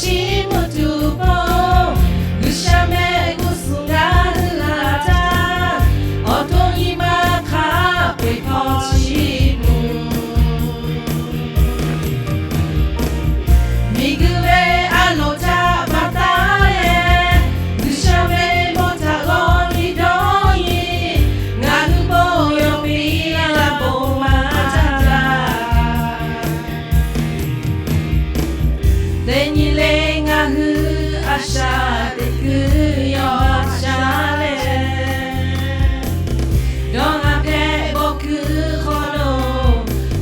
Chiˇ mvuh tuˬ pon, G'uiˬsha mehˆ g'uˇ suhˍ ngaˬ hui g'a taˇ. Awˬ to nyi ma hk'a peu-eˬ hpawˇ chiˇ mvuh. Miˬguiˬ ve a loˍ htaꞈ baˬ taˉ leh, G'uiˬsha ve bon htaꞈ g'aw nyi dawˇ nyi, ngaˬ hui bon yawˬ piˇ laˇ bon maˇ taˇ. Teˇ nyi le ngaˬ hui a shaꞈ teꞈ kuiˬ yawˇ a shaꞈ leh, dawˇ haˍ hpehꞈ bawˬ kuiˬ hk'aw lo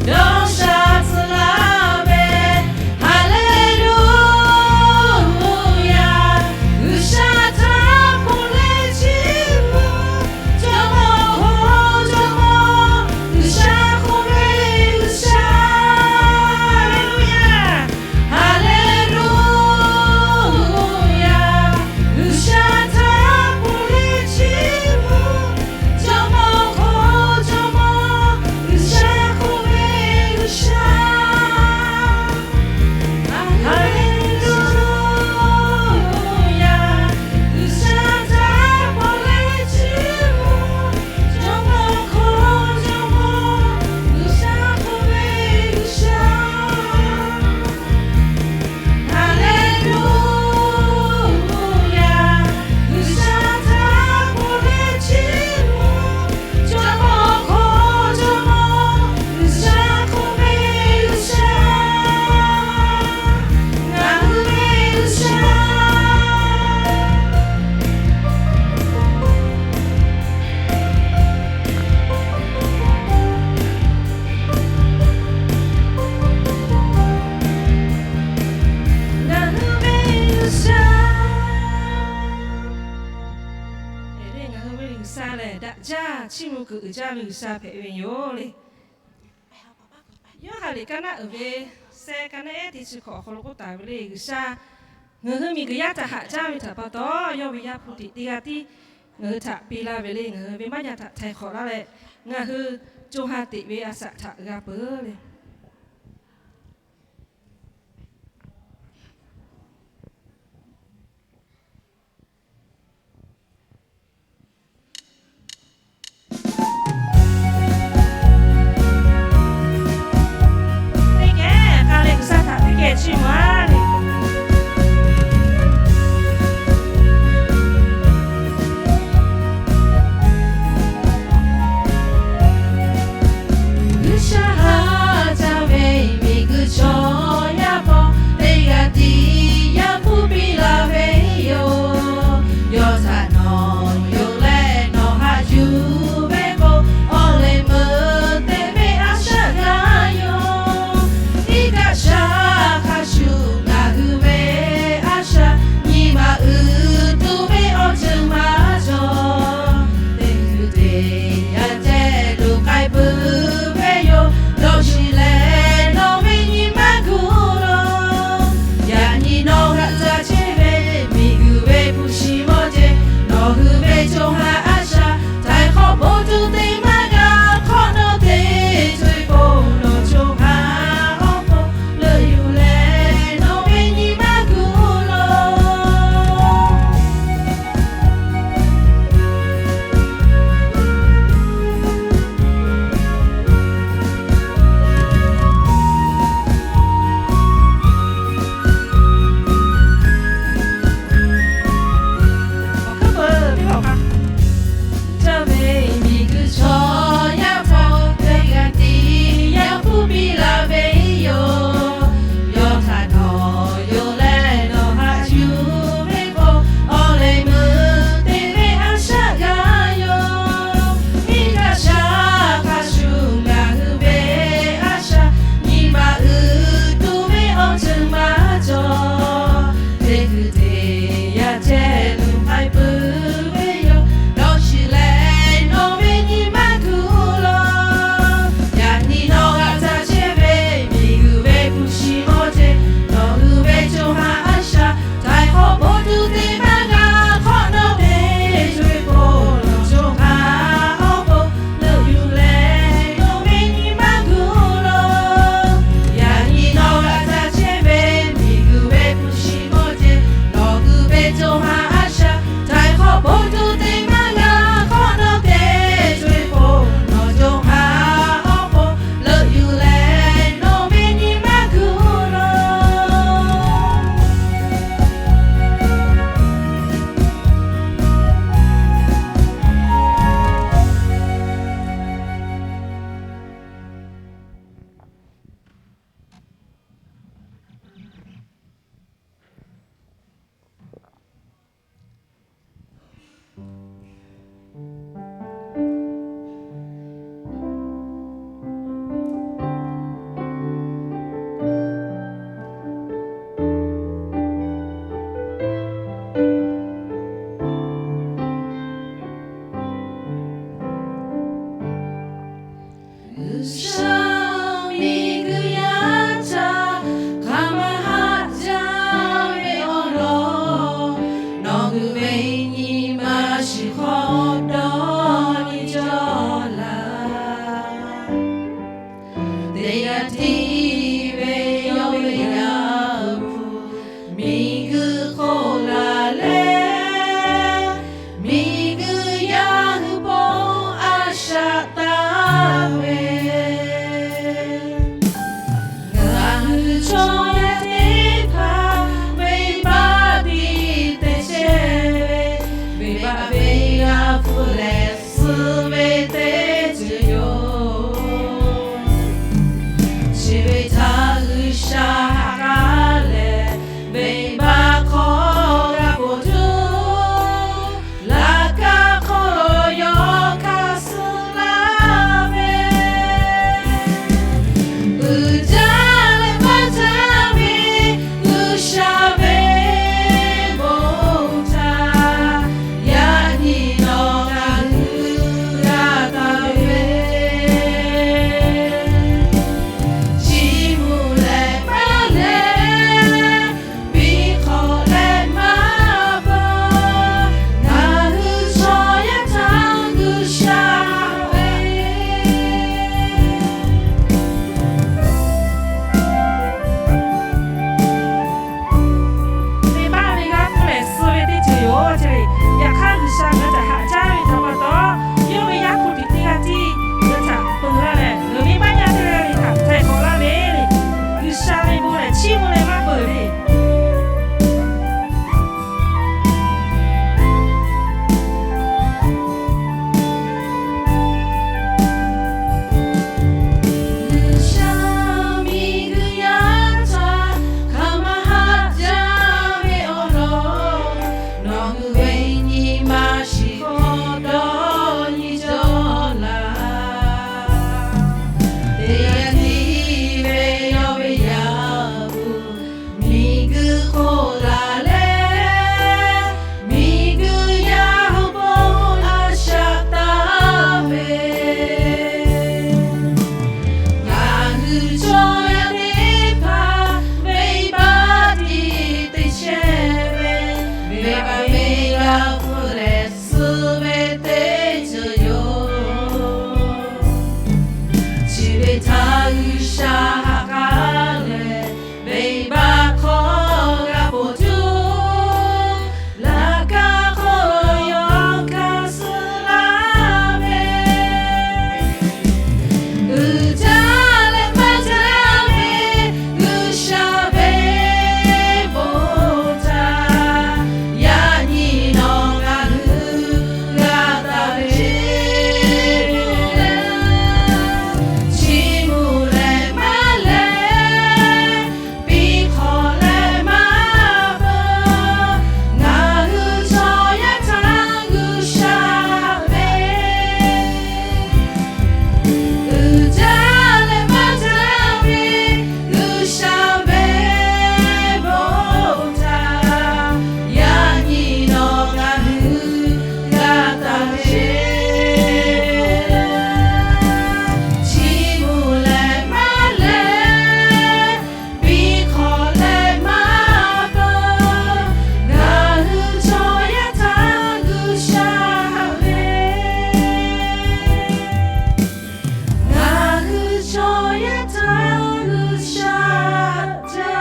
dawˇ sha tcuh laˇ ve. Haˍleˍluˆyaˍ, G'uiˬsha htaꞈ ponˬ leh chiˇ mvuh, Jawˇmawˇ hk'oˆ Jawˇmawˇ, G'uiˬsha hk'oˆ ve G'uiˬsha. Haˍleˍluˆyaˍ, Haˍleˍluˆyaˍ, G'uiˬsha htaꞈ ponˬ leh chiˇ mvuh, Jawˇmawˇ hk'oˆ Jawˇmawˇ, G'uiˬsha hk'oˆ ve G'uiˬsha. Haˍleˍluˆyaˍ, G'uiˬsha htaꞈ ponˬ leh chiˇ mvuh, Jawˇmawˇ hk'oˆ Jawˇmawˇ, G'uiˬsha hk'oˆ ve G'uiˬsha. Haˍleˍluˆyaˍ, G'uiˬsha htaꞈ ponˬ leh chiˇ mvuh, Jawˇmawˇ hk'oˆ Jawˇmawˇ, G'uiˬsha hk'oˆ ve G'uiˬsha. Ngaˬ hui ve G'uiˬsha. Ngaˬ hui ve G'uiˬsha. Eˬ le, ngaˬ hui ve G'uiˬsha lehˬ, daꞈ jaˇ chiˇ mvuh kuiˬ uiˍ jaˇ ve G'uiˬsha hpehꞈ ve yoˬ le. Yoˇhanˬ liꞈ kaˇ naˆ uiˍ ve sehˉ kaˇ naˆ ehˉ teˇ chi hkawꞈ awˬ hk'aw lo k'oˆ taˍ ve le, G'uiˬsha ngaˬ hui miˬguiˬ yaˇ htaꞈ haꞈ jaˇ ve htaꞈ pa taw, yawˇ ve Yaˇ hpu tiꞈ teˇ g'aˇ tiˉ ngaˬ hui htaꞈ piˇ laˇ ve le. Ngaˬ hui ve maˇ jaˇ htaꞈ htaiˍ hk'awꞈ laˇ leh, ngaˬ hui co ha teꞈ ve a shaꞈ htaꞈ g'a peuˬ le. Teˇ geh k'ai leh G'uiˬsha htaꞈ teˇ geh chiˇ mvuh-a le. G'uiˬsha ha G'uiˬsha miˬguiˬ yaˇ htaꞈ hk'aˬ ma haꞈ jaˇ ve awˬ lawn, nawˬ hui ve nyi ma shiˍ hk'awꞈ dawˇ nyi cawˇ laˇ. Teˇ g'aˇ tiˉ ve yawˇ ve Yaˇ hpu miˬguiˬ hk'oˆ laˬ leh, miˬguiˬ yaˇ hui bon a shaꞈ taˍ ve, ngaˬ hui chaw yaˇ teˇ hpaˍ venˇbaˆ tiˉ te chehˇ ve, venˇbaˆ venˇ g'aˇ hpu lehˬ suh ve teˇ ceuˬ yoˬ. Chi ve htaꞈ G'uiˬsha haꞈ k'aˉ leh, venˇbaˆ hk'aw g'a poˬ tuˬ, laꞈ ka hk'aw lo yawˇ hkanˍ suh laˇ ve, uiˍ jaˇ leh maˇ jaˇ ve G'uiˬsha ve bon htaꞈ yaꞈ nyi nawˬ ngaˬ hui g'a taˍ ve, chiˇ mvuh leh maˇ leh, piˇ hk'awꞈ leh maˇ bvuhꞈ, ngaˬ hui chaw yaˇ htaꞈ G'uiˬsha ve venˇbaˆ venˇ g'aˇ hpu lehˬ suh ve teˇ ceuˬ yoˬ ce le. Yaꞈ hk'aˇ G'uiˬsha ngaˬ hui htaꞈ haꞈ jaˇ ve htaꞈ pa taw, yawˇ ve Yaˇ hpu tiꞈ teˇ g'aˇ tiˉ ngaˬ hui htaꞈ peuˬ laˇ leh, ngaˬ hui venˇbaˆ yaˇ teˇ g'aˇ ve htaꞈ htaiˍ hk'awꞈ laˇ ve le. G'uiˬsha ve bon lehˬ chiˇ mvuh leh maˇ peuˬ le. G'uiˬsha miˬguiˬ yaˇ htaꞈ hk'aˬ ma haꞈ jaˇ ve awˬ lawn, nawˬ hui ve nyi ma shiˍ hk'awꞈ dawˇ nyi cawˇ laˇ. Teˇ g'aˇ tiˉ ve yawˇ ve Yaˇ hpu miˬguiˬ hk'oˆ laˬ leh, miˬguiˬ yaˇ hui bon a shaꞈ taˍ ve, ngaˬ hui chaw yaˇ teˇ hpaˍ venˇbaˆ tiˉ te chehˇ ve, venˇbaˆ venˇ g'aˇ hpu lehˬ suh ve teˇ ceuˬ yoˬ. Chi ve htaꞈ G'uiˬsha haꞈ k'aˉ leh, venˇbaˆ hk'aw g'a poˬ tuˬ, laꞈ ka hk'aw yawˇ hkanˍ suh laˇ ve, uiˍ jaˇ leh maˇ jaˇ ve G'uiˬsha ve bon htaꞈ yaꞈ nyi nawˬ ngaˬ hui g'a taˍ ve, chiˇ mvuh leh maˇ leh, piˇ hk'awꞈ leh maˇ bvuhꞈ, ngaˬ hui chaw yaˇ htaꞈ G'uiˬsha ve uiˍ jaˇ leh maˇ jaˇ ve G'uiˬsha ve bon htaꞈ yaꞈ nyi nawˬ ngaˬ hui g'a taˍ ve, chiˇ mvuh leh maˇ leh, piˇ hk'awꞈ leh maˇ bvuhꞈ, ngaˬ hui chaw yaˇ htaꞈ G'uiˬsha ve, ngaˬ hui chaw yaˇ htaꞈ G'uiˬsha jaˇ.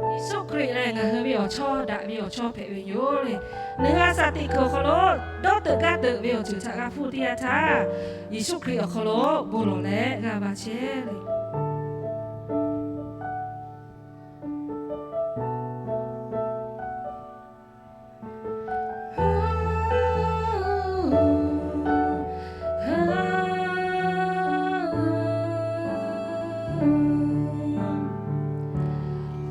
Yeˍsuˆ Hkriꞈ lehˬ ngaˬ hui ve awˬ chawˇ daꞈ ve awˬ chawˇ hpehꞈ ve yoˬ le. Nawˬ hui a shaˍ teꞈ kuiˬ awˬ hk'aw lo dawˇ teuꞈ gaˇ teuꞈ ve awˬ ceuˬ htaꞈ g'a hpuˇ teˇ yanˇ htaˇ, Yeˍsuˆ Hkriꞈ awˬ hk'aw lo bon lawˬ leh g'a va chehˇ le.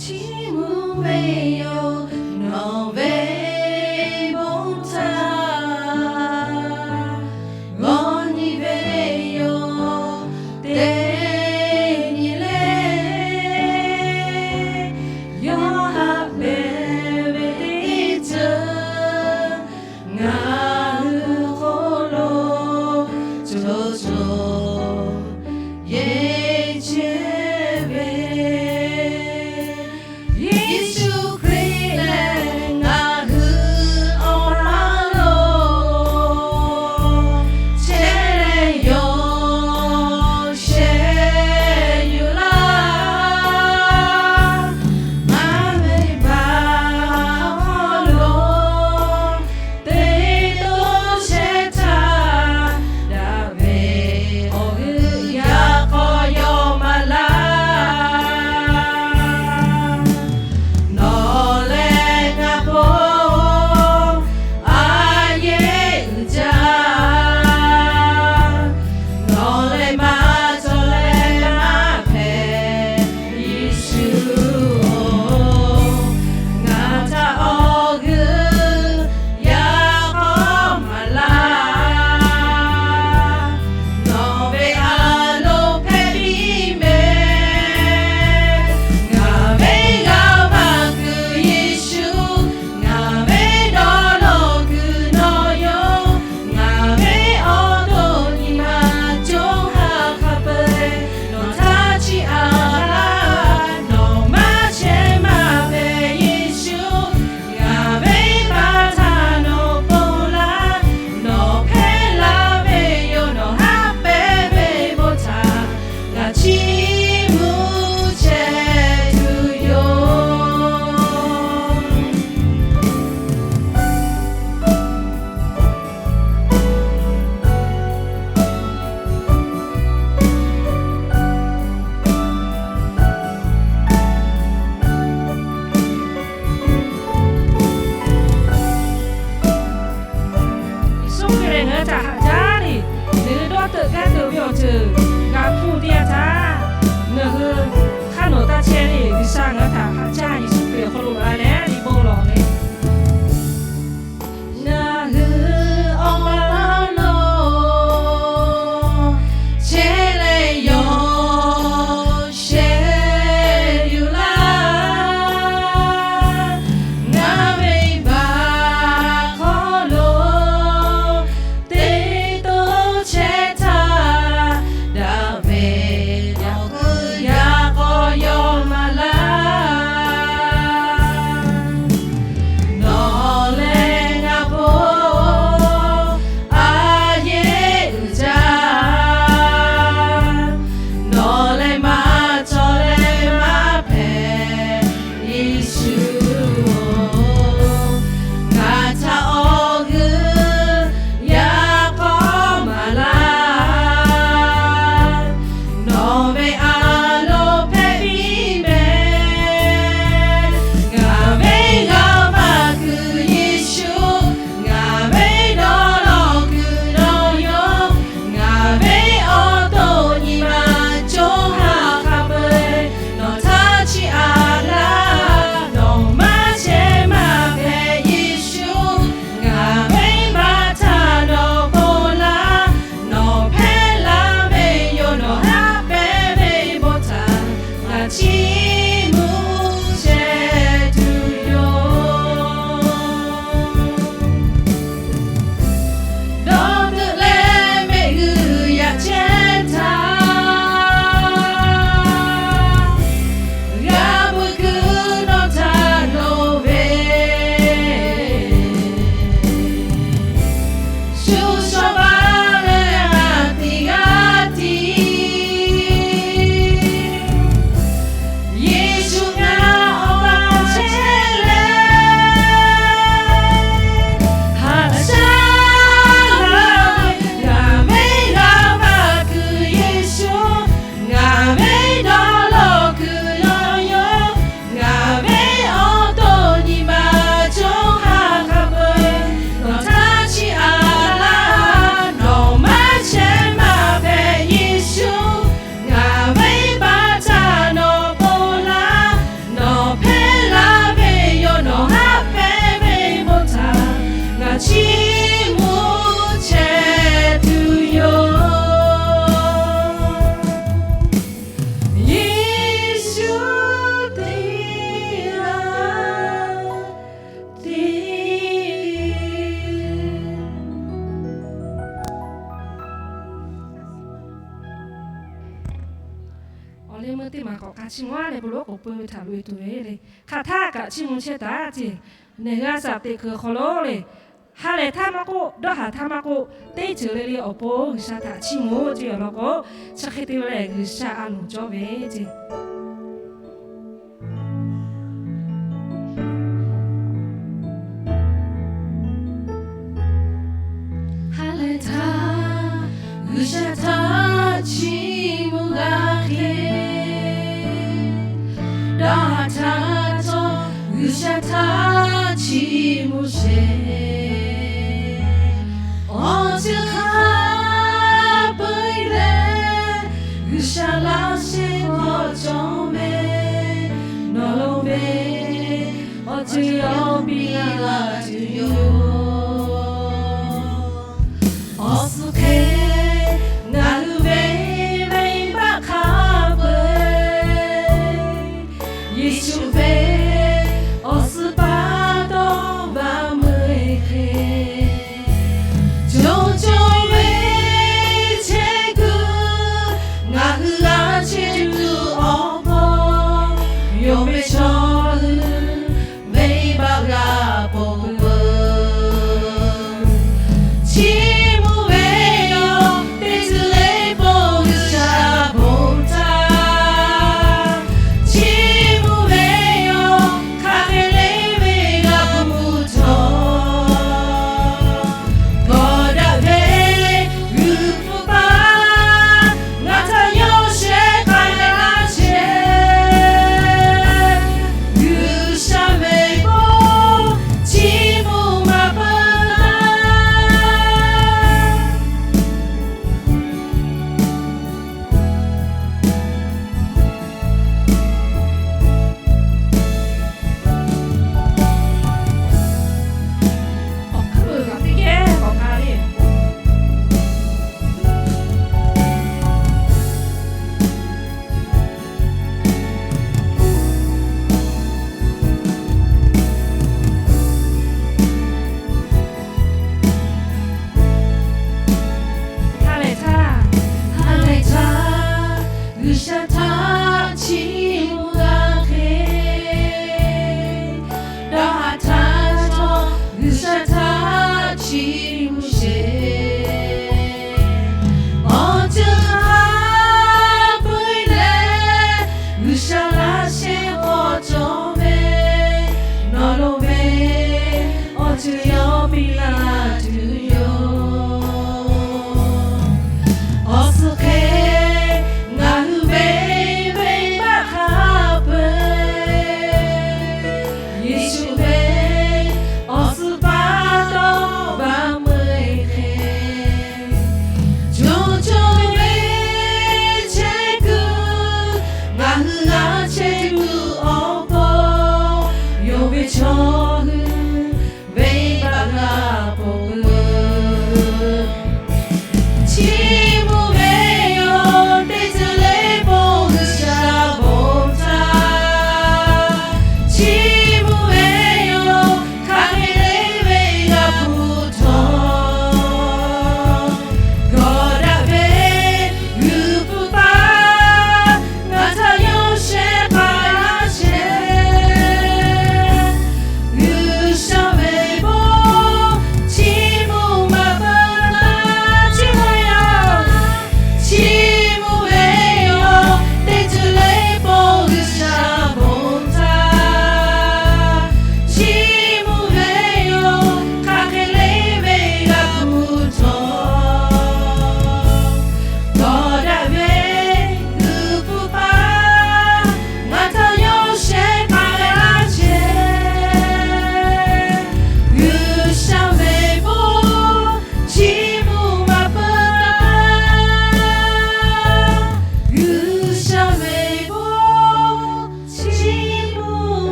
Chiˇ mvuh ve yoˬ, nawˬ ve bon htaꞈ g'awˇ nyi ve yoˬ. co co yehˬ chehˇ ve, Yeˍsuˆ Hkriꞈ lehˬ ngaˬ hui awˬ ma lo chehˇ leh yawˇ shehˍ yuˬ laˇ. Ngaˬ ve baˬ hk'aw lo teˇ to shehˍ htaˇ daꞈ ve Awˬ leh meuˇ teˇ maˬ k'awꞈ k'a chiˇ mvuh a leh bon lawˉ k'oˍ pui ve htaꞈ loꞈ e tuˬ ve le. Hk'aˬ htaˇ kaꞈ chiˇ mvuh chehˇ taˍ ceˇ. Nehˬ g'a shaꞈ teꞈ kuiˬ awˬ hk'aw lo le, ha lehˬ htaˇ maˇ k'oˆ, dawˇ haˍ htaˇ maˇ k'oˆ, teˇ ceuˬ le le awˬ pon G'uiˬsha htaꞈ chiˇ mvuh ceˇ. Awˬ lawn k'o, chi hk'e te ve lehˬ G'uiˬsha a loˍ cawˇ ve ceˇ. Ha lehˬ htaˇ G'uiˬsha htaꞈ chiˇ mvuh g'a hk'e, dawˇ haˍ htaˇ htawˇ G'uiˬsha htaꞈ chiˇ mvuh sheˍ. Awˬ ceuˬ hk'a peu-eˬ lehˬ, G'uiˬsha laˇ sheˍ hk'aw cawˬ ve, nawˬ lo ve awˬ ceuˬ yawˇ piˇ laˇ tuˬ yoˬ. Awˬ suhˍ hk'e ngaˬ hui ve venˇbaˆ hk'a peu-eˬ, Yeˍsuˆ ve awˬ suhˍ pa taw va meuˇ hk'e, co co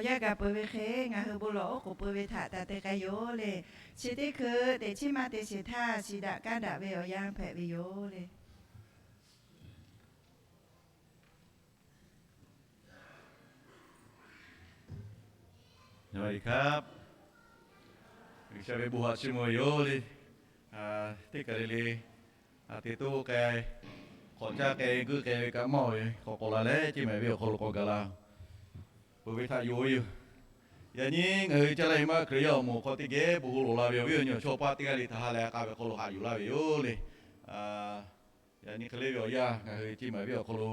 awˬ yanˇ gaˬ peuˬ ve hk'e, ngaˬ hui bon lawˬ oˉ k'oˍ pui ve htaꞈ taˍ te k'ai yoˬ le. Chi teˇ hkui teꞈ chiˉ maˇ te sheˍ htaˇ, shiˍ daꞈ kanˉ daꞈ ve awˬ yanˇ hpehꞈ ve yoˬ le. G'uiˬsha ve bon haꞈ chiˇ mvuh ve yoˬ le. Teˇ kaˬ le le, te toˇ k'ai, hk'awꞈ caˇ k'ai, guiˇ k'ai ve kaꞈ maˇ oˬ ve, hk'awꞈ k'awꞈ la leh ceˇ mehˍ ve awˬ hk'aw lo k'awꞈ gaˬ la peuˬ ve htaꞈ yonˍ ve yoˬ. Yaꞈ nyi ngaˬ hui caˇ laˇ ve maˇ Hkriꞈ yaˇ awˬ moˍ hk'aw teˇ geh bon hk'aw lo laˬ ve awˬ viˉ awˬ nyi awˬ chawˇ paˆ teˇ g'aˇ le htaꞈ ha leh k'a ve hk'aw lo haꞈ yuˬ laˇ ve yoˬ le. Yaꞈ nyi hk'e le ve awˬ yanˇ ngaˬ hui ceˇ mehˍ ve awˬ hk'aw lo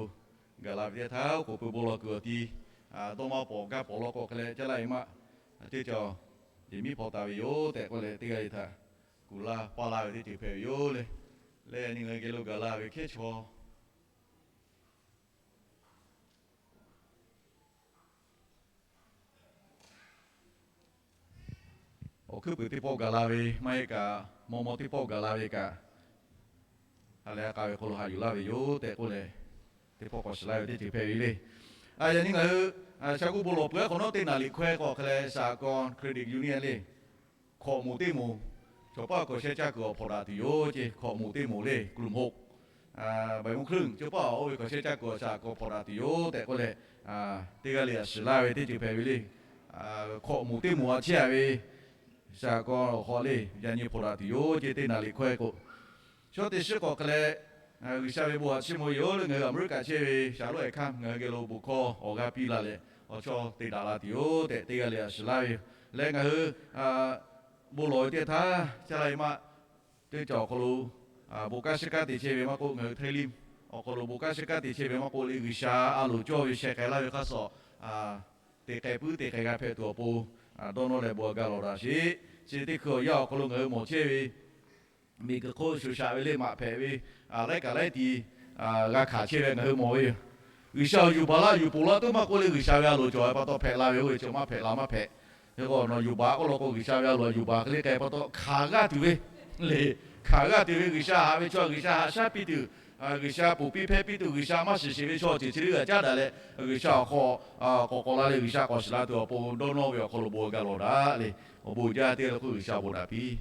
gaˬ la ve teˇ htaˇ, oˉ k'oˍ pui bon lawˬ kuiˬ awˬ ti dawˇ maˇ pawˍ gaˇ pawˍ law k'o hk'e leh caˇ laˇ ve maˇ, teˇ cawˬ yeˬ miˉ hpaw taˍ ve yoˬ tehꞈ k'oˆ leh, teˇ g'aˇ le htaꞈ kuˬ laˇ paˇ laˇ ve teˇ ceuˬ hpehꞈ ve yoˬ le. Leh yaꞈ nyi ngaˬ hui geh lo gaˬ la ve hkehˉ chaw awˬ hkuiˉ puiˍ teˇ pawˆ gaˬ la ve maˇ heˆ kaꞈ, maw maw teˇ pawˆ gaˬ la ve kaꞈ, ha leh k'a ve hk'aw lo haꞈ yuˬ laˇ ve yoˬ tehꞈ k'oˆ leh, teˇ pawˆ k'awꞈ shiˍ laˇ ve teˇ ceuˬ hpehꞈ ve le. Yaꞈ nyi ngaˬ hui sha kuˇ bon lawˬ peuˬ aˉ hk'awꞈ nawˉ teˇ naˍ liꞈ hkawehˇ k'o hk'e leh, saˍ kawˬ credit union le, hkawꞈ moˍ teˇ moˍ, chaw paˆ hkawꞈ sheh caˇ kuiˬ awˬ hpawnˬ daꞈ tuˬ yoˬ ceˇ, hkawꞈ moˍ teˇ moˍ le, กลุ่มหก บ่ายโมงครึ่ง chaw paˆ awˬ oˇ ve hkawꞈ sheh caˇ kuiˬ awˬ shaˍ kawˬ hpawnˬ daꞈ tuˬ yoˬ tehꞈ k'oˆ leh, teˇ g'aˇ le a shiˍ laˇ ve teˇ ceuˬ hpehꞈ ve le. Hkawꞈ moˍ teˇ moˍ a chehˇ a ve shaˍ kawˬ awˬ hk'aw le, yaꞈ nyi hpawnˬ daꞈ tuˬ yoˬ ceˇ, teˇ naˍ liꞈ hkawehˇ k'o, chaw teˇ shiˉ k'awꞈ hk'e leh, G'uiˬsha ve bon haꞈ chiˇ mvuh ve yoˬ le. Ngaˬ hui Aˍmeˍriˆkaꞈ chehˇ ve shaˍ loˉ ehˍ hkaˇ ngaˬ hui geh lo bon hkawˇ awˬ g'aˇ piˇ la leh, awˬ chawˇ te daꞈ la tuˬ yoˬ tehꞈ, teˇ g'aˇ le a shiˍ laˇ ve yoˬ. Leh ngaˬ hui bon lawˬ ve teˇ htaˇ caˇ laˇ ve maˇ, teˇ cawˬ awˬ hk'aw lo bon kanˉ shiˉ kanˉ te chehˇ ve maˇ k'oˆ, ngaˬ hui Htaiˇ liˇ awˬ hk'aw lo bon kanˉ shiˉ kanˉ te chehˇ ve maˇ k'oˆ le, G'uiˬsha a loˍ cawˇ ve sheh k'ai laˇ ve hk'aˇ suh te k'ai puiˉ te k'ai g'a hpehꞈ tuˬ awˬ pon, dawˇ nawˇ leh bon a ga lawˬ daꞈ sheˍ. Chi teˇ hkui awˬ yanˇ awˬ hk'aw lo ngaˬ hui mawˬ chehˇ ve miˬguiˬ hk'oˆ shuˍ shaꞈ ve le maꞈ hpehꞈ ve, laiˉ kaꞈ laiˉ ti g'a hkanˍ chehˇ ve ngaˬ hui mawˬ ve yoˬ. G'uiˬsha awˬ yuˬ baˬ laˇ yuˬ ponˬ laˇ tuˉ maˇ k'oˆ le, G'uiˬsha ve a loˍ cawˬ ve pa taw hpehꞈ la ve, oˇ ve cawˬ maˇ hpehꞈ la maˇ hpehꞈ. Hk'e k'o nawˬ yuˬ baˬ k'oˆ law k'o, G'uiˬsha ve a loˍ yuˬ baˬ hk'e le k'ai pa taw hkanˍ g'aˇ tuˬ ve le. Hkanˍ g'aˇ tuˬ ve G'uiˬsha haꞈ ve chaw, G'uiˬsha haꞈ shaˉ piˇ tuˬ, G'uiˬsha ponˬ piˇ hpehˇ piˇ tuˬ, G'uiˬsha maˇ shiˍ sheˍ ve chaw ceuˬ chi teˇ g'aˇ caˉ daꞈ leh, G'uiˬsha awˬ hk'aw k'awꞈ k'awꞈ la leh G'uiˬsha k'awꞈ shiˍ la tuˬ awˬ pon dawˇ nawˇ ve awˬ hk'aw lo bon a ga lawˬ daꞈ le. Awˬ bon jaˇ teˇ g'aˇ le hk'oˆ G'uiˬsha bon daꞈ piˇ.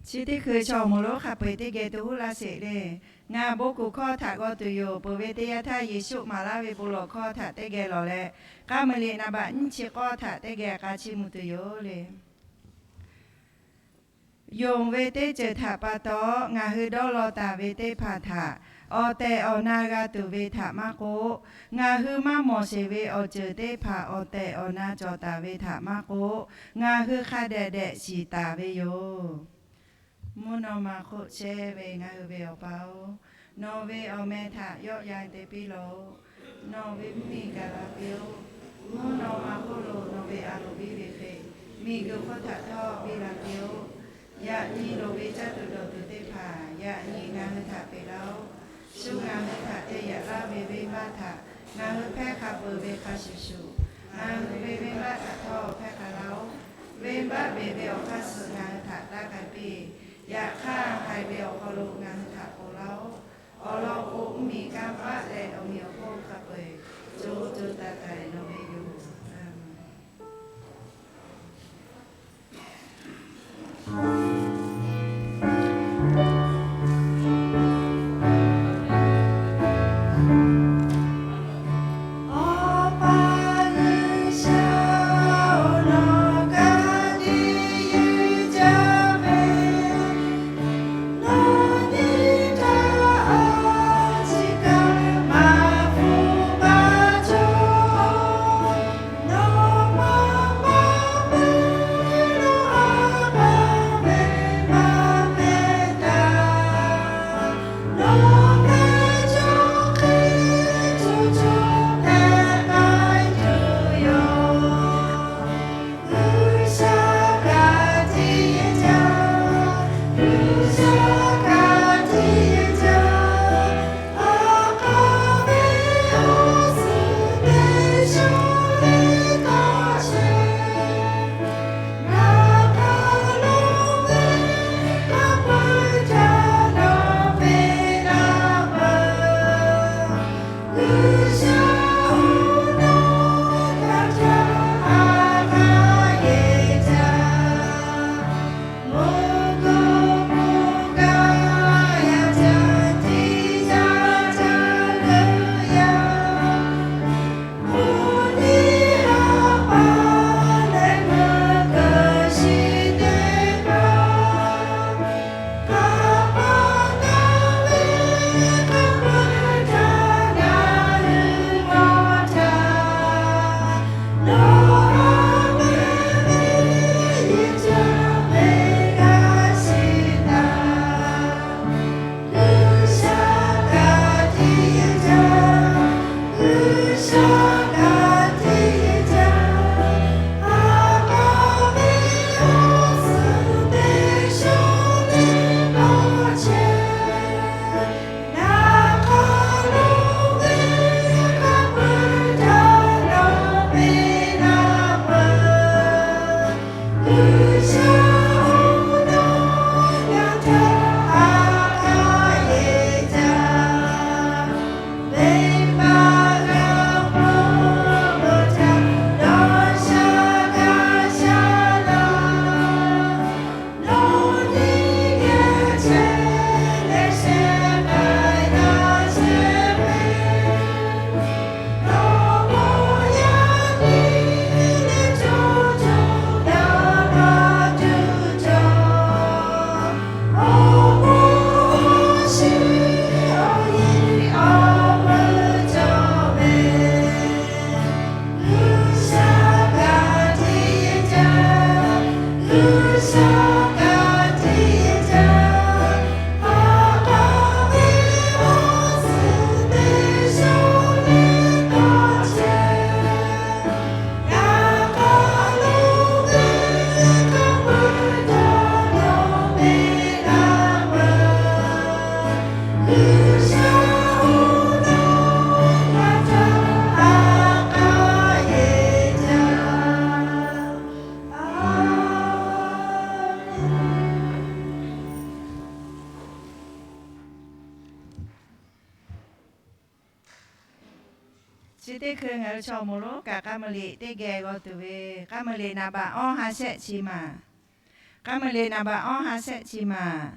Chi teˇ hkui chaw awˬ moˍ lonˉ hk'a peu-eˬ teˇ geh to huˉ laˇ sheˍ le. Ngaˬ bon kuˬ hkawˇ htaꞈ g'aw tuˬ yoˬ. Peuˬ ve teˇ yanˇ htaˇ Yeˍsuˆ maˍ laˇ ve bon lawˬ hkawˇ htaꞈ teˇ geh lawˬ leh, k'aˉ mui liꞈ naˍ baꞈ nyiˇ chi k'awˇ htaꞈ teˇ geh k'a chiˇ mvuh tuˬ yoˬ le. Yonˍ ve teˇ ceuˬ htaꞈ pa taw ngaˬ hui dawˇ law taˍ ve teˇ hpaˍ htaꞈ awˬ tehˬ awˬ na g'a tuˬ ve htaꞈ maˇ k'oˆ, ngaˬ hui maˇ mawˬ sheˍ ve awˬ ceuˬ teˇ hpaˍ awˬ tehˬ awˬ na cawˬ taˍ ve htaꞈ maˇ k'oˆ, ngaˬ hui hk'a dehꞈ dehꞈ shiˍ taˍ ve yoˬ. Mvuhˇ naw ma hk'oˆ chehˇ ve ngaˬ hui ve Awˬ pa-oˬ, nawˬ ve awˬ meh htaꞈ yawˆ yan te piˇ laˬ-oꞈ. Nawˬ ve mvuhˇmiˬ gaˬ la piˇ-oˆ. Mvuhˇ naw ma hk'oˆ lo nawˬ ve a loˍ biˇ ve hk'e, miˬguiˬ hk'oˆ htaꞈ htawˇ biˇ la piˇ-oˆ. Yaꞈ nyi loˍ ve caˇ tuˬ dawˬ tuˬ teˇ hpaˍ yaꞈ nyi ngaˬ hui htaꞈ peꞈ laˇ-oˆ. Shu ngaˬ hui htaꞈ te yaꞈ laˇ ve venˇbaˆ htaꞈ ngaˬ hui hpehˇ hk'a peuˬ ve hk'a shuˍ shuˍ, ngaˬ hui ve venˇbaˆ htaꞈ htawˇ hpehˇ k'ai laˇ-oˆ. Venˇbaˆ beˬ ve awˬ hk'aˇ suh ngaˬ hui htaꞈ taˇ k'ai piˇ. Yaꞈ hk'aˇ, haiˬ ve awˬ hk'aw lo ngaˬ hui htaꞈ ponˬ laˇ-oˆ. Awˬ lawn k'o, mvuhˇmiˬ kanˇ paˆ leh awˬ meꞈ awˬ hponˇ hk'a peu-eˬ co co taiˍ taiˍ nawˬ ve yoˬ. Chi teˇ hkui ngaˬ hui chaw moˍ lonˉ kaꞈ k'a muiˬ liꞈ teˇ geh g'aw tuˬ ve, k'a muiˬ liꞈ naˍ baꞈ awˇ ha shehˆ chi maˬ. K'a muiˬ liꞈ naˍ baꞈ awˇ ha shehˆ chi maˬ.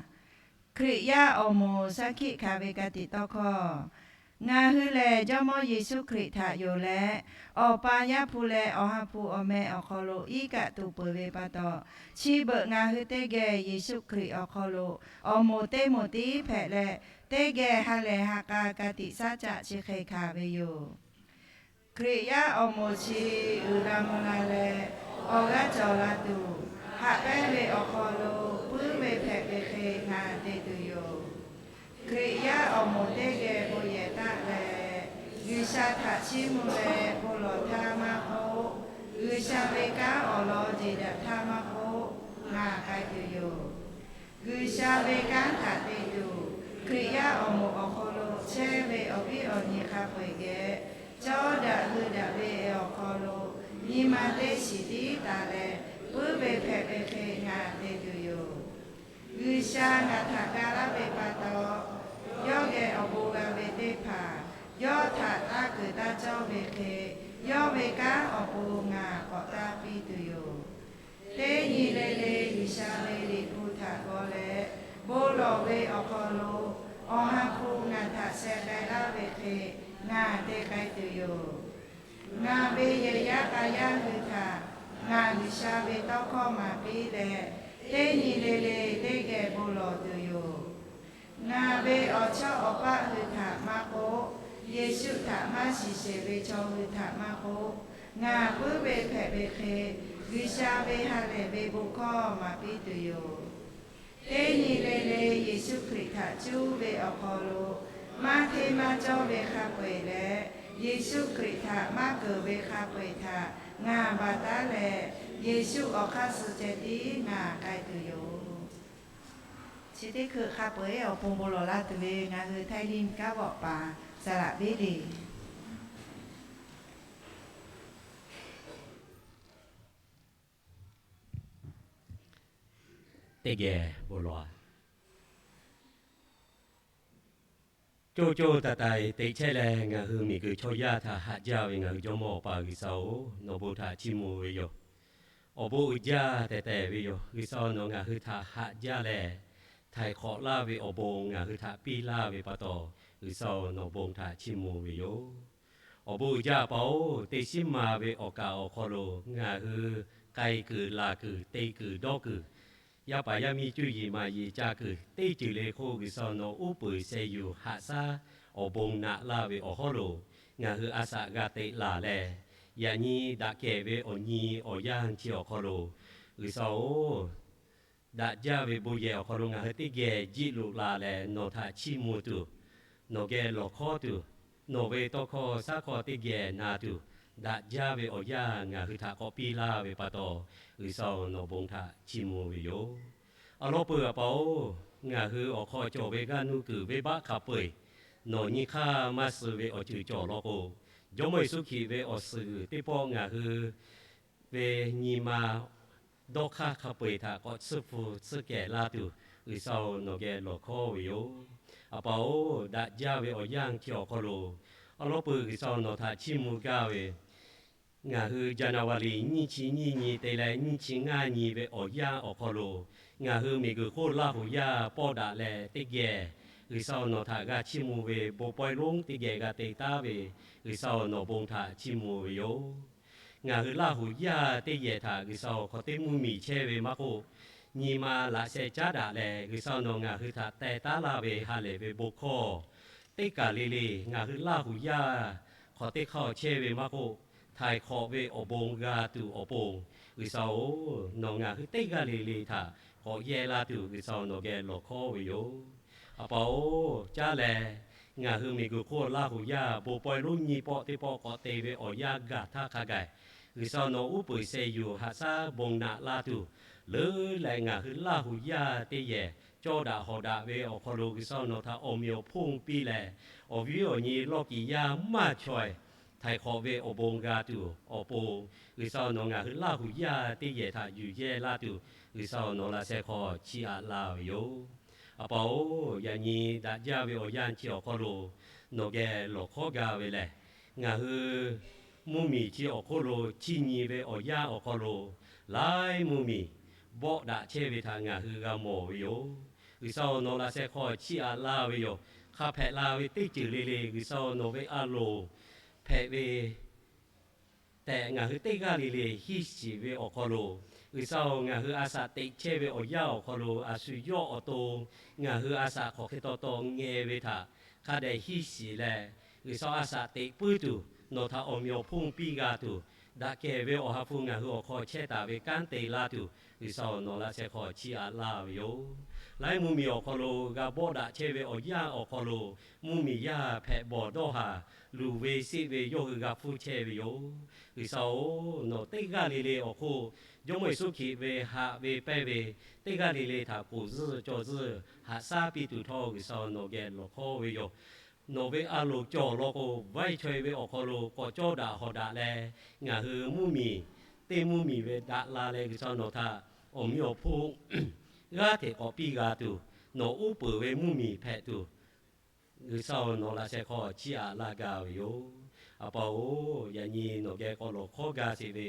Hkriꞈ yaˇ awˬ moˍ shaˉ hkiˆ hkanˍ ve ka tiꞈ tawˇ hkawˇ. Ngaˬ hui lehˬ Jawˇmawˇ Yeˍsuˆ Hkriꞈ htaꞈ yonˍ leh, Awˬ pa Yaˇ hpu leh Awˬ ha hpu awˬ meh awˬ hk'aw lo iˉ kaˆ tuˬ peuˬ ve pa taw, chi beuꞈ ngaˬ hui teˇ geh Yeˍsuˆ Hkriꞈ awˬ hk'aw lo awˬ moˍ teˇ moˍ tiˉ hpehꞈ leh, teˇ geh ha lehˬ ha k'a ka tiꞈ shaˉ caˆ chi hk'e hkanˍ ve yoˬ. Hkriꞈ yaˇ awˬ moˍ chi uiˍ la mvuh la leh, awˬ g'aˇ cawˬ la tuˬ, haꞈ pehnˇ ve awˬ hk'aw lo puiˉ ve hpehꞈ ve hk'e ngaˬ te tuˬ yoˬ. Hkriꞈ yaˇ awˬ moˍ teˇ geh bon yehˬ taˆ leh, G'uiˬsha htaꞈ chiˇ mvuh leh bon lawˬ htaˇ maˇ k'oˆ, G'uiˬsha ve kanˉ awˬ lawn jeˬ daꞈ htaˇ maˇ k'oˆ, ngaˬ k'ai tuˬ yoˬ. G'uiˬsha ve kanˉ htaꞈ te tuˬ, Hkriꞈ yaˇ awˬ moˍ awˬ hk'aw lo chehˇ ve awˬ viˉ awˬ nyi hk'a peu-eˬ geh, cawˇ daꞈ hui daꞈ ve awˬ hk'aw lo nyi ma teˇ shiˍ tiˉ taˍ leh, puiˉ ve hpehꞈ ve hk'e ngaˬ te tuˬ yoˬ. G'uiˬsha ngaˬ htaꞈ ga laˇ ve pa taw, yawˇ geh awˬ bon g'a ve teˇ hpaˍ yawˇ htaꞈ taˇ kuiˬ taˇ cawˇ ve hk'e, yawˇ ve kanˉ awˬ pon ngaˬ k'awꞈ taˇ piˇ tuˬ yoˬ. Teˇ nyi le le G'uiˬsha ve Liꞈ hpu htaꞈ g'aw leh, bon lawˬ ve awˬ hk'aw lo Awˬ ha hpu ngaˬ htaꞈ sheh k'ai laˇ ve hk'e ngaˬ te k'ai tuˬ yoˬ. Ngaˬ ve yehˬ yaˇ k'a yaˇ hui htaꞈ ngaˬ G'uiˬsha ve tawˇ hkawˇ maˍ piˇ leh, teˇ nyi le le teˇ geh bon lawˬ tuˬ yoˬ. Ngaˬ ve awˬ chawˇ awˬ paˆ hui htaꞈ maˇ k'oˆ, Yeˍsuˆ htaꞈ maˇ shiˍ sheˍ ve chaw hui htaꞈ maˇ k'oˆ, ngaˬ puiˉ ve hpehꞈ ve hk'e, G'uiˬsha ve ha lehˬ ve bon hkawˇ maˍ piˇ tuˬ yoˬ. Teˇ nyi le le Yeˍsuˆ Hkriꞈ htaꞈ cuˇ ve awˬ hk'aw lo, maˇ hteˇ maˇ cawˇ ve hk'a peu-eˬ leh, Yeˍsuˆ Hkriꞈ htaꞈ maˇ keunˍ ve hk'a peu-eˬ htaꞈ ngaˬ baˬ taˉ leh, Yeˍsuˆ awˬ hk'aˇ suh ceh tiˉ ngaˬ k'ai tuˬ yoˬ. Chi teˇ hkui hk'a peu-eˬ awˬ pon bon lawˬ la tuˬ ve ngaˬ hui Htaiˇ liˇ kanˉ vawˆ paˍ Saˍ laꞈ Viˉ Liꞈ teˇ geh bon lawˬ. Coˇ coˇ taiˍ taiˍ teꞈ chehˇ leh ngaˬ hui miˬguiˬ chaw yaˇ htaꞈ haꞈ jaˇ ve ngaˬ hui Jawˇmawˇ Awˬ pa G'uiˬsha-oˬ, nawˬ bon htaꞈ chiˇ mvuh ve yoˬ. Awˬ bon uiˍ jaˇ tehˬ tehˬ ve yoˬ. G'uiˬsha nawˬ ngaˬ hui htaꞈ haꞈ jaˇ leh, htaiˍ hk'awꞈ laˇ ve awˬ bon ngaˬ hui htaꞈ piˇ laˇ ve pa taw, G'uiˬsha nawˬ bon htaꞈ chiˇ mvuh ve yoˬ. Awˬ bon uiˍ jaˇ pa-oˬ, teˇ shiˉ ma ve awˬ kaˍ awˬ hk'aw lo ngaˬ hui k'ai kuiˬ laˬ kuiˬ te kuiˬ dawˇ kuiˬ, yaˇ paˍ yaˇ miˇ cuˇ yiˍ maˍ yiˍ ca kuiˬ teˇ ceuˬ le hk'oˆ G'uiˬsha nawˬ uˉ peunˍ sheh yuˬ haꞈ shaˉ awˬ bon naꞈ laˇ ve awˬ hawˉ lo ngaˬ hui a shaꞈ g'a teꞈ laˬ leh, yaꞈ nyi daꞈ kehˬ ve awˬ nyi awˬ yanˇ chi awˬ hk'aw lo G'uiˬsha-oˬ, daꞈ jaˇ ve bon yehˬ awˬ hk'aw lo ngaˬ hui teˇ geh jiˆ loꞈ la leh nawˬ htaꞈ chiˇ mvuh tuˬ, nawˬ geh lawˬ hkawˉ tuˬ, nawˬ ve tawˇ hkawˇ shaˉ hkawˇ teˇ geh na tuˬ, daꞈ jaˇ ve awˬ yanˇ ngaˬ hui htaꞈ k'awꞈ piˇ laˇ ve pa taw, G'uiˬsha nawˬ bon htaꞈ chiˇ mvuh ve yoˬ. Awˬ lawn peuˬ a pa-oˬ, ngaˬ hui awˬ hk'aw cawˬ ve g'aˇ nuˇ kuiˬ venˇbaˆ hk'a peu-eˬ nawˬ nyi hk'aˇ maˇ suh ve awˬ ceuˬ cawˬ law k'o, Jawˇmawˇ Yeˍsuˆ Hkriꞈ ve awˬ suhˍ g'uiˬ teˇ pawˆ ngaˬ hui ve nyi ma dawˇ hk'aˇ hk'a peu-eˬ htaꞈ k'awꞈ tsuhˇ hpu tsuhˇ kehˬ laˇ tuˬ, G'uiˬsha-oˬ, nawˬ geh lawˬ hkawˉ ve yoˬ. A pa-oˬ, daꞈ jaˇ ve awˬ yanˇ chi awˬ hk'aw lo awˬ lawn peuˬ G'uiˬsha nawˬ htaꞈ chiˇ mvuh gaˇ ve, ngaˬ hui January nyiˇ chi nyiˇ nyi te leh nyiˇ chi ngaˇ nyi ve awˬ yanˇ awˬ hk'aw lo, ngaˬ hui miˬguiˬ hk'oˆ Laˇ huˍ yaˇ pawˇ daꞈ leh teˇ geh G'uiˬsha nawˬ htaꞈ g'a chiˇ mvuh ve bon pawehˇ lonˉ teˇ geh g'a te taˉ ve, G'uiˬsha nawˬ bon htaꞈ chiˇ mvuh ve yoˬ. Ngaˬ hui Laˇ huˍ yaˇ teˇ yehˬ htaꞈ G'uiˬsha hk'aw teˇ mvuhˇ miˬ chehˇ ve maˇ k'oˆ, nyi ma laꞈ sheh caˉ daꞈ leh G'uiˬsha nawˬ ngaˬ hui htaꞈ teh taˉ laˇ ve ha lehˬ ve bon hkawˇ teˇ kaˬ le le ngaˬ hui Laˇ huˍ yaˇ hk'aw teˇ hk'aˇ chehˇ ve maˇ k'oˆ, htaiˍ hk'awꞈ ve awˬ bon g'a tuˬ awˬ pon, G'uiˬsha-oˬ, nawˬ ngaˬ hui teˇ g'aˇ le le htaꞈ k'awꞈ yehˇ laˇ tuˬ G'uiˬsha nawˬ geh lawˬ hkawˉ ve yoˬ. A pa-oˬ, caˉ leh ngaˬ hui miˬguiˬ hk'oˆ Laˇ huˍ yaˇ bon pawehˇ lonˉ nyiˇ pawˆ teˇ pawˆ k'awꞈ te ve awˬ yanˇ gaˬ htaˇ hk'a gaˬ, G'uiˬsha nawˬ uˉ peunˍ sheh yuˬ haꞈ shaˉ bon naꞈ laˇ tuˬ, leuˉ leh ngaˬ hui Laˇ huˍ yaˇ teˇ yehˬ cawˇ daꞈ hawˍ daꞈ ve awˬ hk'aw lo G'uiˬsha nawˬ htaꞈ awˬ meꞈ awˬ hponˇ piˇ leh, awˬ viˉ awˬ nyi lawˇ kiˍ yaˇ maˇ chaweh htaiˍ hk'awꞈ ve awˬ bon g'a tuˬ awˬ pon, G'uiˬsha nawˬ ngaˬ hui Laˇ huˍ yaˇ teˇ yehˬ htaꞈ yuˬ yehˇ laˇ tuˬ, G'uiˬsha nawˬ laꞈ sheh hk'aw chiˇ aꞈ laˇ ve yoˬ. A pa-oˬ, yaꞈ nyi daꞈ jaˇ ve awˬ yanˇ chi awˬ hk'aw lo nawˬ geh lawˬ hkawˉ gaˇ ve lehˬ, ngaˬ hui mvuhˇmiˬ chi awˬ hk'oˆ lo chiˇ nyi ve awˬ yanˇ awˬ hk'aw lo, laiˉ mvuhˇmiˬ bawˆ daꞈ chehˇ ve htaꞈ ngaˬ hui g'a mawˬ ve yoˬ. G'uiˬsha-oˬ, nawˬ laꞈ sheh hk'aw chiˇ aꞈ laˇ ve yoˬ. Hk'a hpehꞈ la ve teˇ ceuˬ le le, G'uiˬsha-oˬ, nawˬ ve a loˍ hpehꞈ ve tehꞈ ngaˬ hui teˇ g'aˇ le le hiˇ shiˍ ve awˬ hk'aw lo, G'uiˬsha-oˬ, ngaˬ hui a shaꞈ teꞈ chehˇ ve awˬ yanˇ awˬ hk'aw lo a shu yawˇ awˬ to ngaˬ hui a shaꞈ hk'awꞈ hk'e taw taw ngeh ve htaꞈ hk'a dehꞈ hiˇ shiˍ leh, G'uiˬsha a shaꞈ teꞈ puiˉ tuˬ nawˬ htaꞈ awˬ meꞈ awˬ hponˇ piˇ g'a tuˬ, daꞈ kehˬ ve Awˬ ha hpu ngaˬ hui awˬ hk'aw chehˇ taˍ ve kanˉ te laˇ tuˬ, G'uiˬsha-oˬ, nawˬ laꞈ sheh hk'aw chiˇ aꞈ laˇ ve yoˬ. Laiˉ mvuhˇmiˬ awˬ hk'aw lo g'a bawˆ daꞈ chehˇ ve awˬ yanˇ awˬ hk'aw lo, mvuhˇmiˬ yaˇ hpehꞈ bawˬ dawˇ haˍ, luˬ ve seˆ ve yawˇ hui g'a hpfuhˇ chehˇ ve yoˬ. G'uiˬsha-oˬ, nawˬ teˇ g'aˇ le le awˬ hk'oˆ Jawˇmawˇ Yeˍsuˆ Hkriꞈ ve haꞈ ve pehnˇ ve teˇ g'aˇ le le htaꞈ k'oˍ zuhˆ cawˬ zuhˆ haꞈ shaˉ piˇ tuˬ htawˇ, G'uiˬsha-oˬ, nawˬ geh lawˬ hkawˇ ve yoˬ. Nawˬ ve a loˍ cawˬ law k'o, vaiˇ chaweh ve awˬ hk'aw lo k'awꞈ cawˇ daꞈ hawˍ daꞈ leh, ngaˬ hui mvuhˇmiˬ teˇ mvuhˇmiˬ ve daꞈ la leh, G'uiˬsha nawˬ htaꞈ awˬ meꞈ awˬ hponˇ g'aˇ hteꞈ k'awꞈ piˇ g'a tuˬ, nawˬ uˉ peunˍ ve mvuhˇmiˬ hpehꞈ tuˬ, G'uiˬsha-oˬ, nawˬ laꞈ sheh hk'aw chiˇ aꞈ laˇ gaˇ ve yoˬ. A pa-oˬ, yaꞈ nyi nawˬ geh k'awꞈ lawˬ hkawˇ gaˇ sheˍ ve,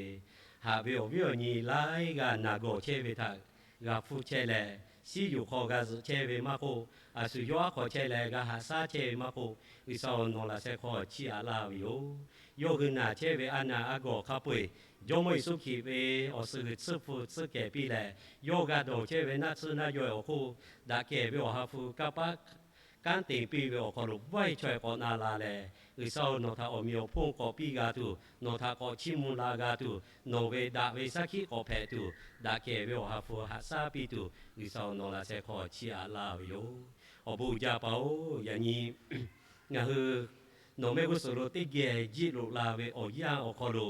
haꞈ ve awˬ viˉ awˬ nyi laiˉ g'aˇ naˬ gawˬ chehˇ ve htaꞈ g'a hpfuhˇ chehˇ leh, shiˉ yuˬ hk'aw g'a zuhꞈ chehˇ ve maˇ k'oˆ, a shu yawˇ aˉ hk'aw chehˇ leh g'a haꞈ shaˉ chehˇ ve maˇ k'oˆ, G'uiˬsha-oˬ, nawˬ laꞈ sheh hk'aw chiˇ aꞈ laˇ ve yoˬ. Yawˇ hui naˬ chehˇ ve a naˬ a gawˬ hk'a peu-eˬ Jawˇmawˇ Yeˍsuˆ Hkriꞈ ve awˬ suhˍ g'uiˬ tsuhˇ hpu tsuhˇ kehˬ piˇ leh, yawˇ g'a dawˬ chehˇ ve naˆ tsuhˇ naˆ yaweh awˬ hk'oˆ, daꞈ kehˬ ve Awˬ ha hpu kanˇ paˆ kanˉ te piˇ ve awˬ hk'aw lo vaiˇ chaweh k'awꞈ na la leh, G'uiˬsha-oˬ, nawˬ htaꞈ awˬ meꞈ awˬ hponˇ k'awꞈ piˇ g'a tuˬ, nawˬ htaꞈ k'awꞈ chiˇ mvuh la g'a tuˬ, nawˬ ve daꞈ ve shaˉ hkiˆ k'awꞈ hpehꞈ tuˬ, daꞈ kehˬ ve Awˬ ha hpu haꞈ shaˉ piˇ tuˬ, G'uiˬsha-oˬ, nawˬ laꞈ sheh hk'aw chiˇ aꞈ laˇ ve yoˬ. Awˬ bon uiˍ jaˇ pa-oˬ, yaꞈ nyi ngaˬ hui nawˬ mehˆ g'uˇ suhˍ lo teˇ geh jiˆ loꞈ la ve awˬ yanˇ awˬ hk'aw lo,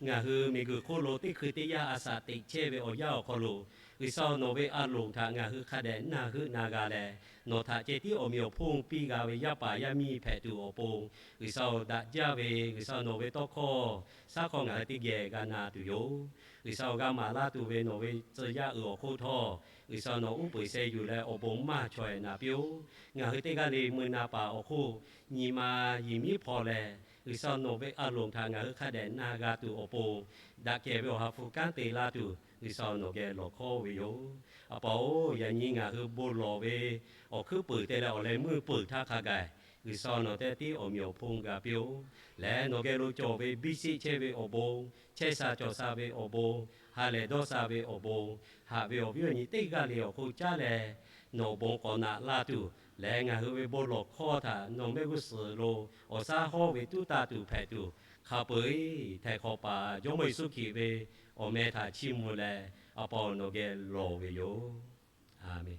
ngaˬ hui miˬguiˬ hk'oˆ lo teˇ hkui teˇ yanˇ a shaꞈ teꞈ chehˇ ve awˬ yanˇ awˬ hk'aw lo, G'uiˬsha nawˬ ve a loˍ htaꞈ ngaˬ hui hk'a dehꞈ na heuˆ na g'a leh, nawˬ htaꞈ ceh tiˉ awˬ meꞈ awˬ hponˇ piˇ g'a ve yaˇ paˍ yaˇ miˇ hpehꞈ tuˬ awˬ pon, G'uiˬsha-oˬ, daꞈ jaˇ ve G'uiˬsha nawˬ ve tawˇ hkawˇ shaˉ hkawˇ ngaˬ hui teˇ geh g'a na tuˬ yoˬ. G'uiˬsha-oˬ, g'a maˍ laˇ tuˬ ve nawˬ ve tcuh yaˇ uiˍ awˬ hk'oˆ htawˇ, G'uiˬsha nawˬ uˉ peunˍ sheh yuˬ leh awˬ bon maˇ chaweh naˍ piˇ-oˆ. Ngaˬ hui teˇ g'aˇ le mui na paˍ awˬ hk'oˆ nyi ma yiˬ miˉ hpaw leh, G'uiˬsha nawˬ ve a loˍ htaꞈ ngaˬ hui hk'a dehꞈ na g'a tuˬ awˬ pon, daꞈ kehˬ ve Awˬ ha hpu kanˉ te laˇ tuˬ, G'uiˬsha nawˬ geh lawˬ hkawˇ ve yoˬ. A pa-oˬ, yaꞈ nyi ngaˬ hui bon lawˬ ve awˬ hkuiˉ puiˍ te leh awˬ leh meuˇ peuˬ htaˇ hk'a gaˬ, G'uiˬsha nawˬ teˇ tiˉ awˬ meꞈ awˬ hponˇ g'a piˇ-oˆ. Leh nawˬ geh lo cawˬ ve biˇ sheˆ chehˇ ve awˬ bon, chehˇ sha cawˬ sha ve awˬ bon, ha lehˬ dawˇ sha ve awˬ bon, haꞈ ve awˬ viˉ awˬ nyi teˇ g'aˇ le awˬ hk'oˆ caˉ leh, nawˬ awˬ bon k'awꞈ naꞈ laˇ tuˬ, leh ngaˬ hui ve bon lawˬ hkawˇ htaꞈ nawˬ mehˆ g'uˇ suhˍ lo awˬ shaˉ hawˇ ve tuˉ taˇ tuˬ hpehꞈ tuˬ, hk'a peu-eˬ htaiˍ hk'awꞈ paˍ Jawˇmawˇ Yeˍsuˆ Hkriꞈ ve awˬ meh htaꞈ chiˇ mvuh leh, a pa-oˬ, nawˬ geh lawˬ ve yoˬ. Aˍmenˍ.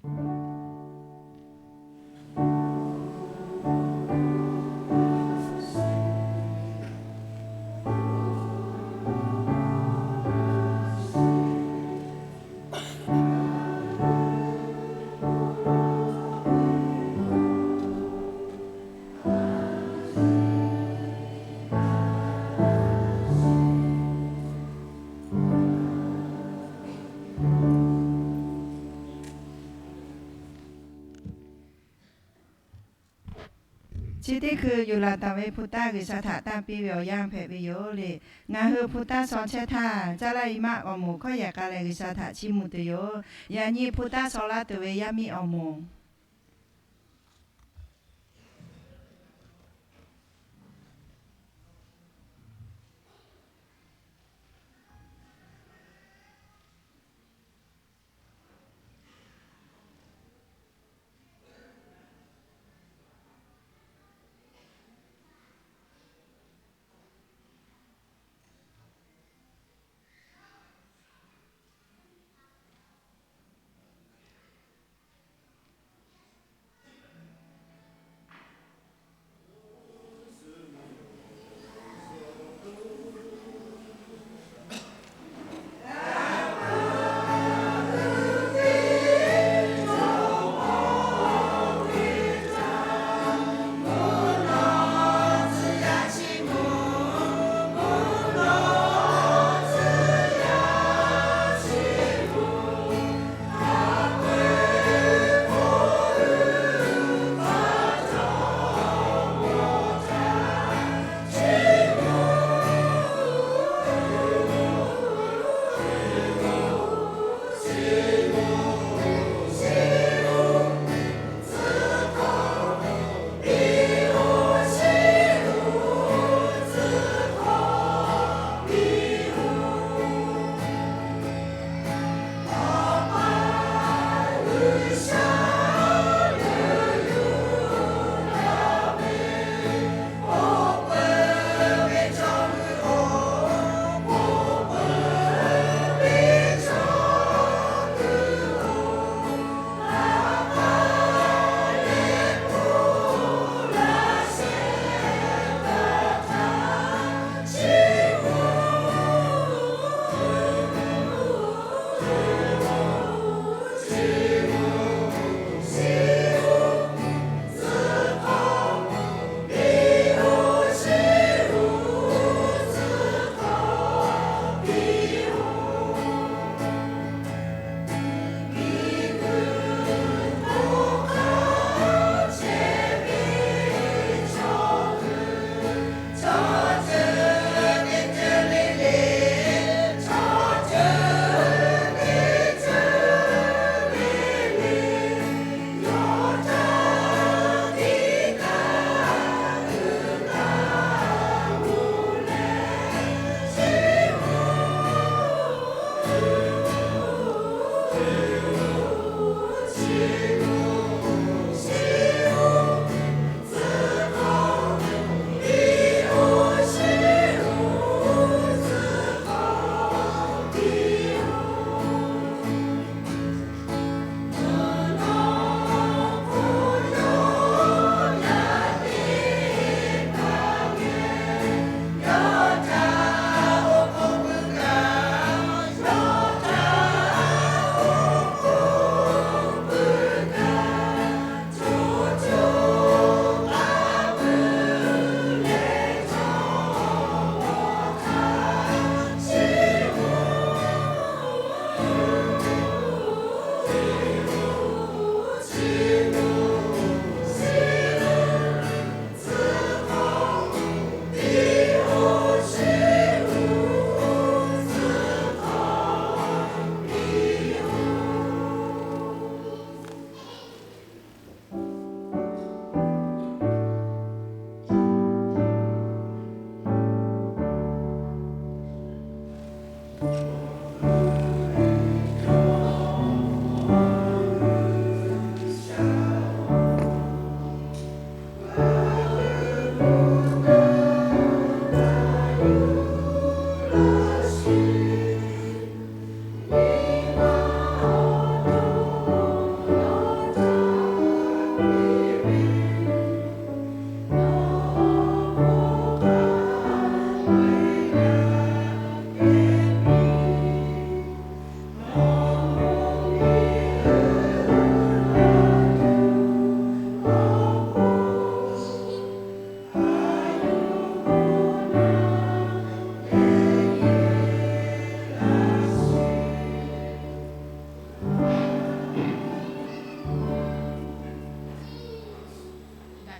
Chi teˇ hkui yuˬ laˬ taˍ ve hpu taˇ G'uiˬsha htaꞈ tanˇ piˇ ve awˬ yanˇ hpehꞈ ve yoˬ le. Ngaˬ hui hpu taˇ shaw chehˇ htaˇ, caˇ laˇ i maˆ awˬ moˍ hkawˇ yehˬ k'a leh G'uiˬsha htaꞈ chiˇ mvuh tuˬ yoˬ. Yaꞈ nyi hpu taˇ shaw laˇ tuˬ ve yaˇ miˇ awˬ moˍ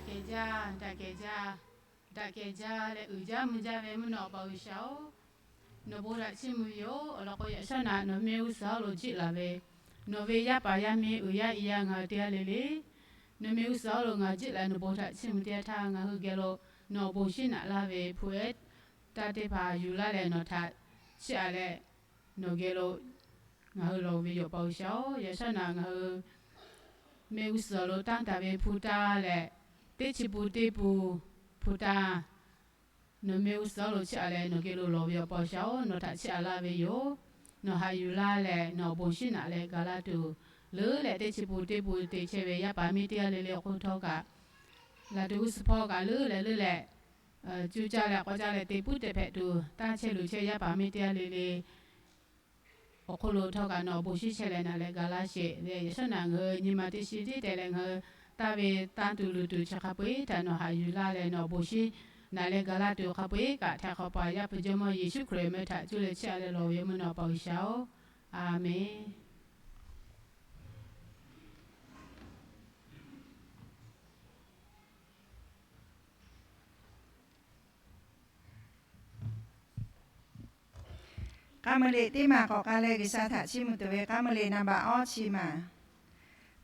Kehˬ jaˇ, daꞈ kehˬ jaˇ, daꞈ kehˬ jaˇ leh uiˍ jaˇ mvuh jaˇ ve mvuhˇ naw awˬ pa G'uiˬsha-oˬ, nawˬ bon htaꞈ chiˇ mvuh ve yoˬ. Awˬ lawn k'o, yaꞈ shawˉ naꞈ nawˬ mehˆ g'uˇ suhˍ awˉ lo jiˆ laˬ ve, nawˬ ve yaˇ paˍ yaˇ miˇ uiˍ yaˇ i yaˇ ngaˬ hui teˇ g'aˇ le le, nawˬ mehˆ g'uˇ suhˍ awˉ lo ngaˬ hui jiˆ laˬ nawˬ bon htaꞈ chiˇ mvuh teˇ g'aˇ htaˇ, ngaˬ hui geh lo nawˬ awˬ bon shinˉ naꞈ laˇ ve hpu ehˉ taˇ teˇ hpaˍ yuˬ laˇ leh nawˬ htaꞈ chiˇ aꞈ leh, nawˬ geh lo ngaˬ hui lawˬ ve yoˬ, Awˬ pa G'uiˬsha-oˬ. Yaꞈ shawˉ naꞈ ngaˬ hui mehˆ g'uˇ suhˍ lo tanˇ taˍ ve hpu taˇ leh, teˇ chi pun teˇ pun hpu taˇ, nawˬ mehˆ g'uˇ suhˍ awˉ lo chiˇ aꞈ leh nawˬ geh lo lawˬ ve yoˬ, Awˬ pa G'uiˬsha-oˬ. Nawˬ htaꞈ chiˇ aꞈ laˇ ve yoˬ. Nawˬ haꞈ yuˬ laˇ leh nawˬ awˬ bon shinˉ naꞈ leh ga laˇ tuˬ, leuˉ leh teˇ chi pun teˇ pun te chehˇ ve yaˇ paˍ miˇ teˇ g'aˇ le le awˬ hk'oˆ htawˇ kaꞈ, laˬ tuˬ g'uˇ suhˍ hpawˇ kaꞈ leuˉ leh leuˉ leh, cuˇ caˇ leh k'awꞈ caˇ leh te puiˉ te hpehꞈ tuˬ, taˇ chehˇ luˬ chehˇ yaˇ paˍ miˇ teˇ g'aˇ le le awˬ hk'oˆ lo htawˇ kaꞈ nawˬ awˬ bon shinˉ chehˇ leh naꞈ leh ga laˇ sheˍ. Yaꞈ shawˉ naꞈ ngaˬ hui nyi ma teˇ shiˍ tiˉ te leh ngaˬ hui taˇ ve tanˇ tuˬ luˬ tuˬ chi hk'a peu-eˬ htaꞈ nawˬ haꞈ yuˬ laˇ leh nawˬ awˬ bon shinˉ naꞈ leh ga laˇ tuˬ hk'a peu-eˬ kaꞈ, htaiˍ hk'awꞈ paˍ Yaˇ hpu Jawˇmawˇ Yeˍsuˆ Hkriꞈ meh htaꞈ cuˇ leh chiˇ aꞈ leh lawˬ ve yoˬ, mvuhˇ naw awˬ pa G'uiˬsha-oˬ. Aˬmenˍ. K'aˉ meuˇ leꞈ teˇ maˬ k'awꞈ k'ai leh G'uiˬsha htaꞈ chiˇ mvuh tuˬ ve k'aˉ meuˇ leꞈ naˍ baꞈ awˇ chi maˬ.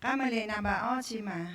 K'aˉ meuˇ leꞈ naˍ baꞈ awˇ chi maˬ.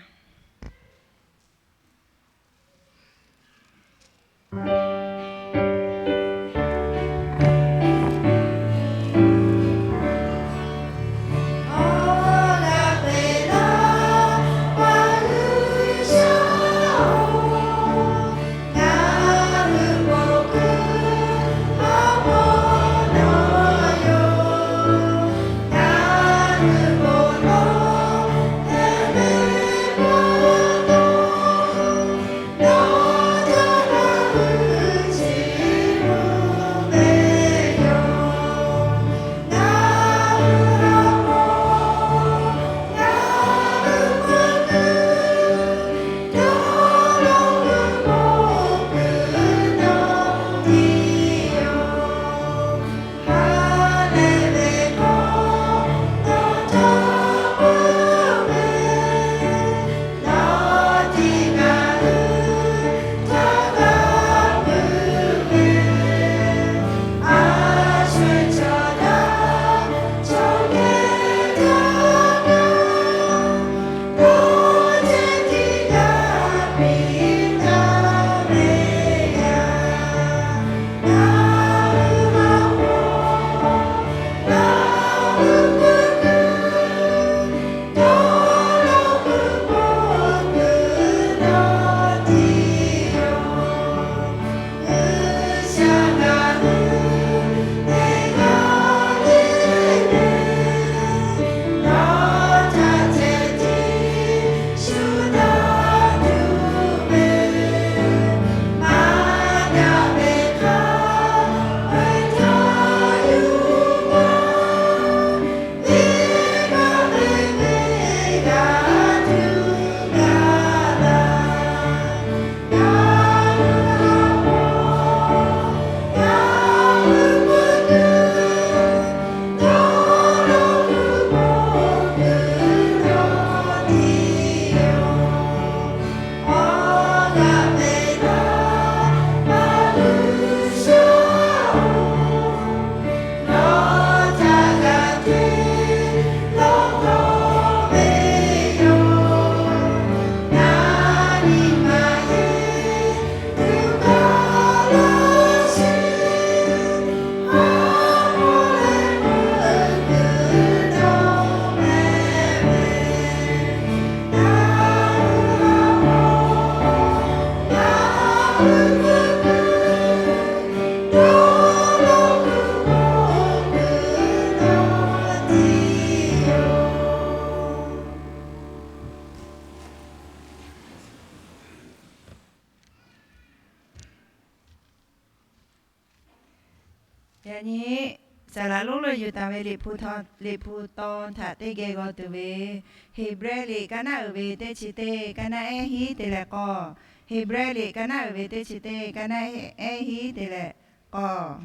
Yaꞈ nyi saˍ laˍ lonˉ lo yuˬ taˍ ve Liꞈ hpu taw htaꞈ teˇ geh g'aw tuˬ ve, Heˍbrehˇ liꞈ kaˇ naˉ uiˍ ve teˇ chi teˇ kaˇ naˉ ehˉ hiˉ te leh k'awˇ. Heˍbrehˇ liꞈ kaˇ naˉ uiˍ ve teˇ chi teˇ kaˇ naˉ ehˉ hiˉ te leh k'awˇ.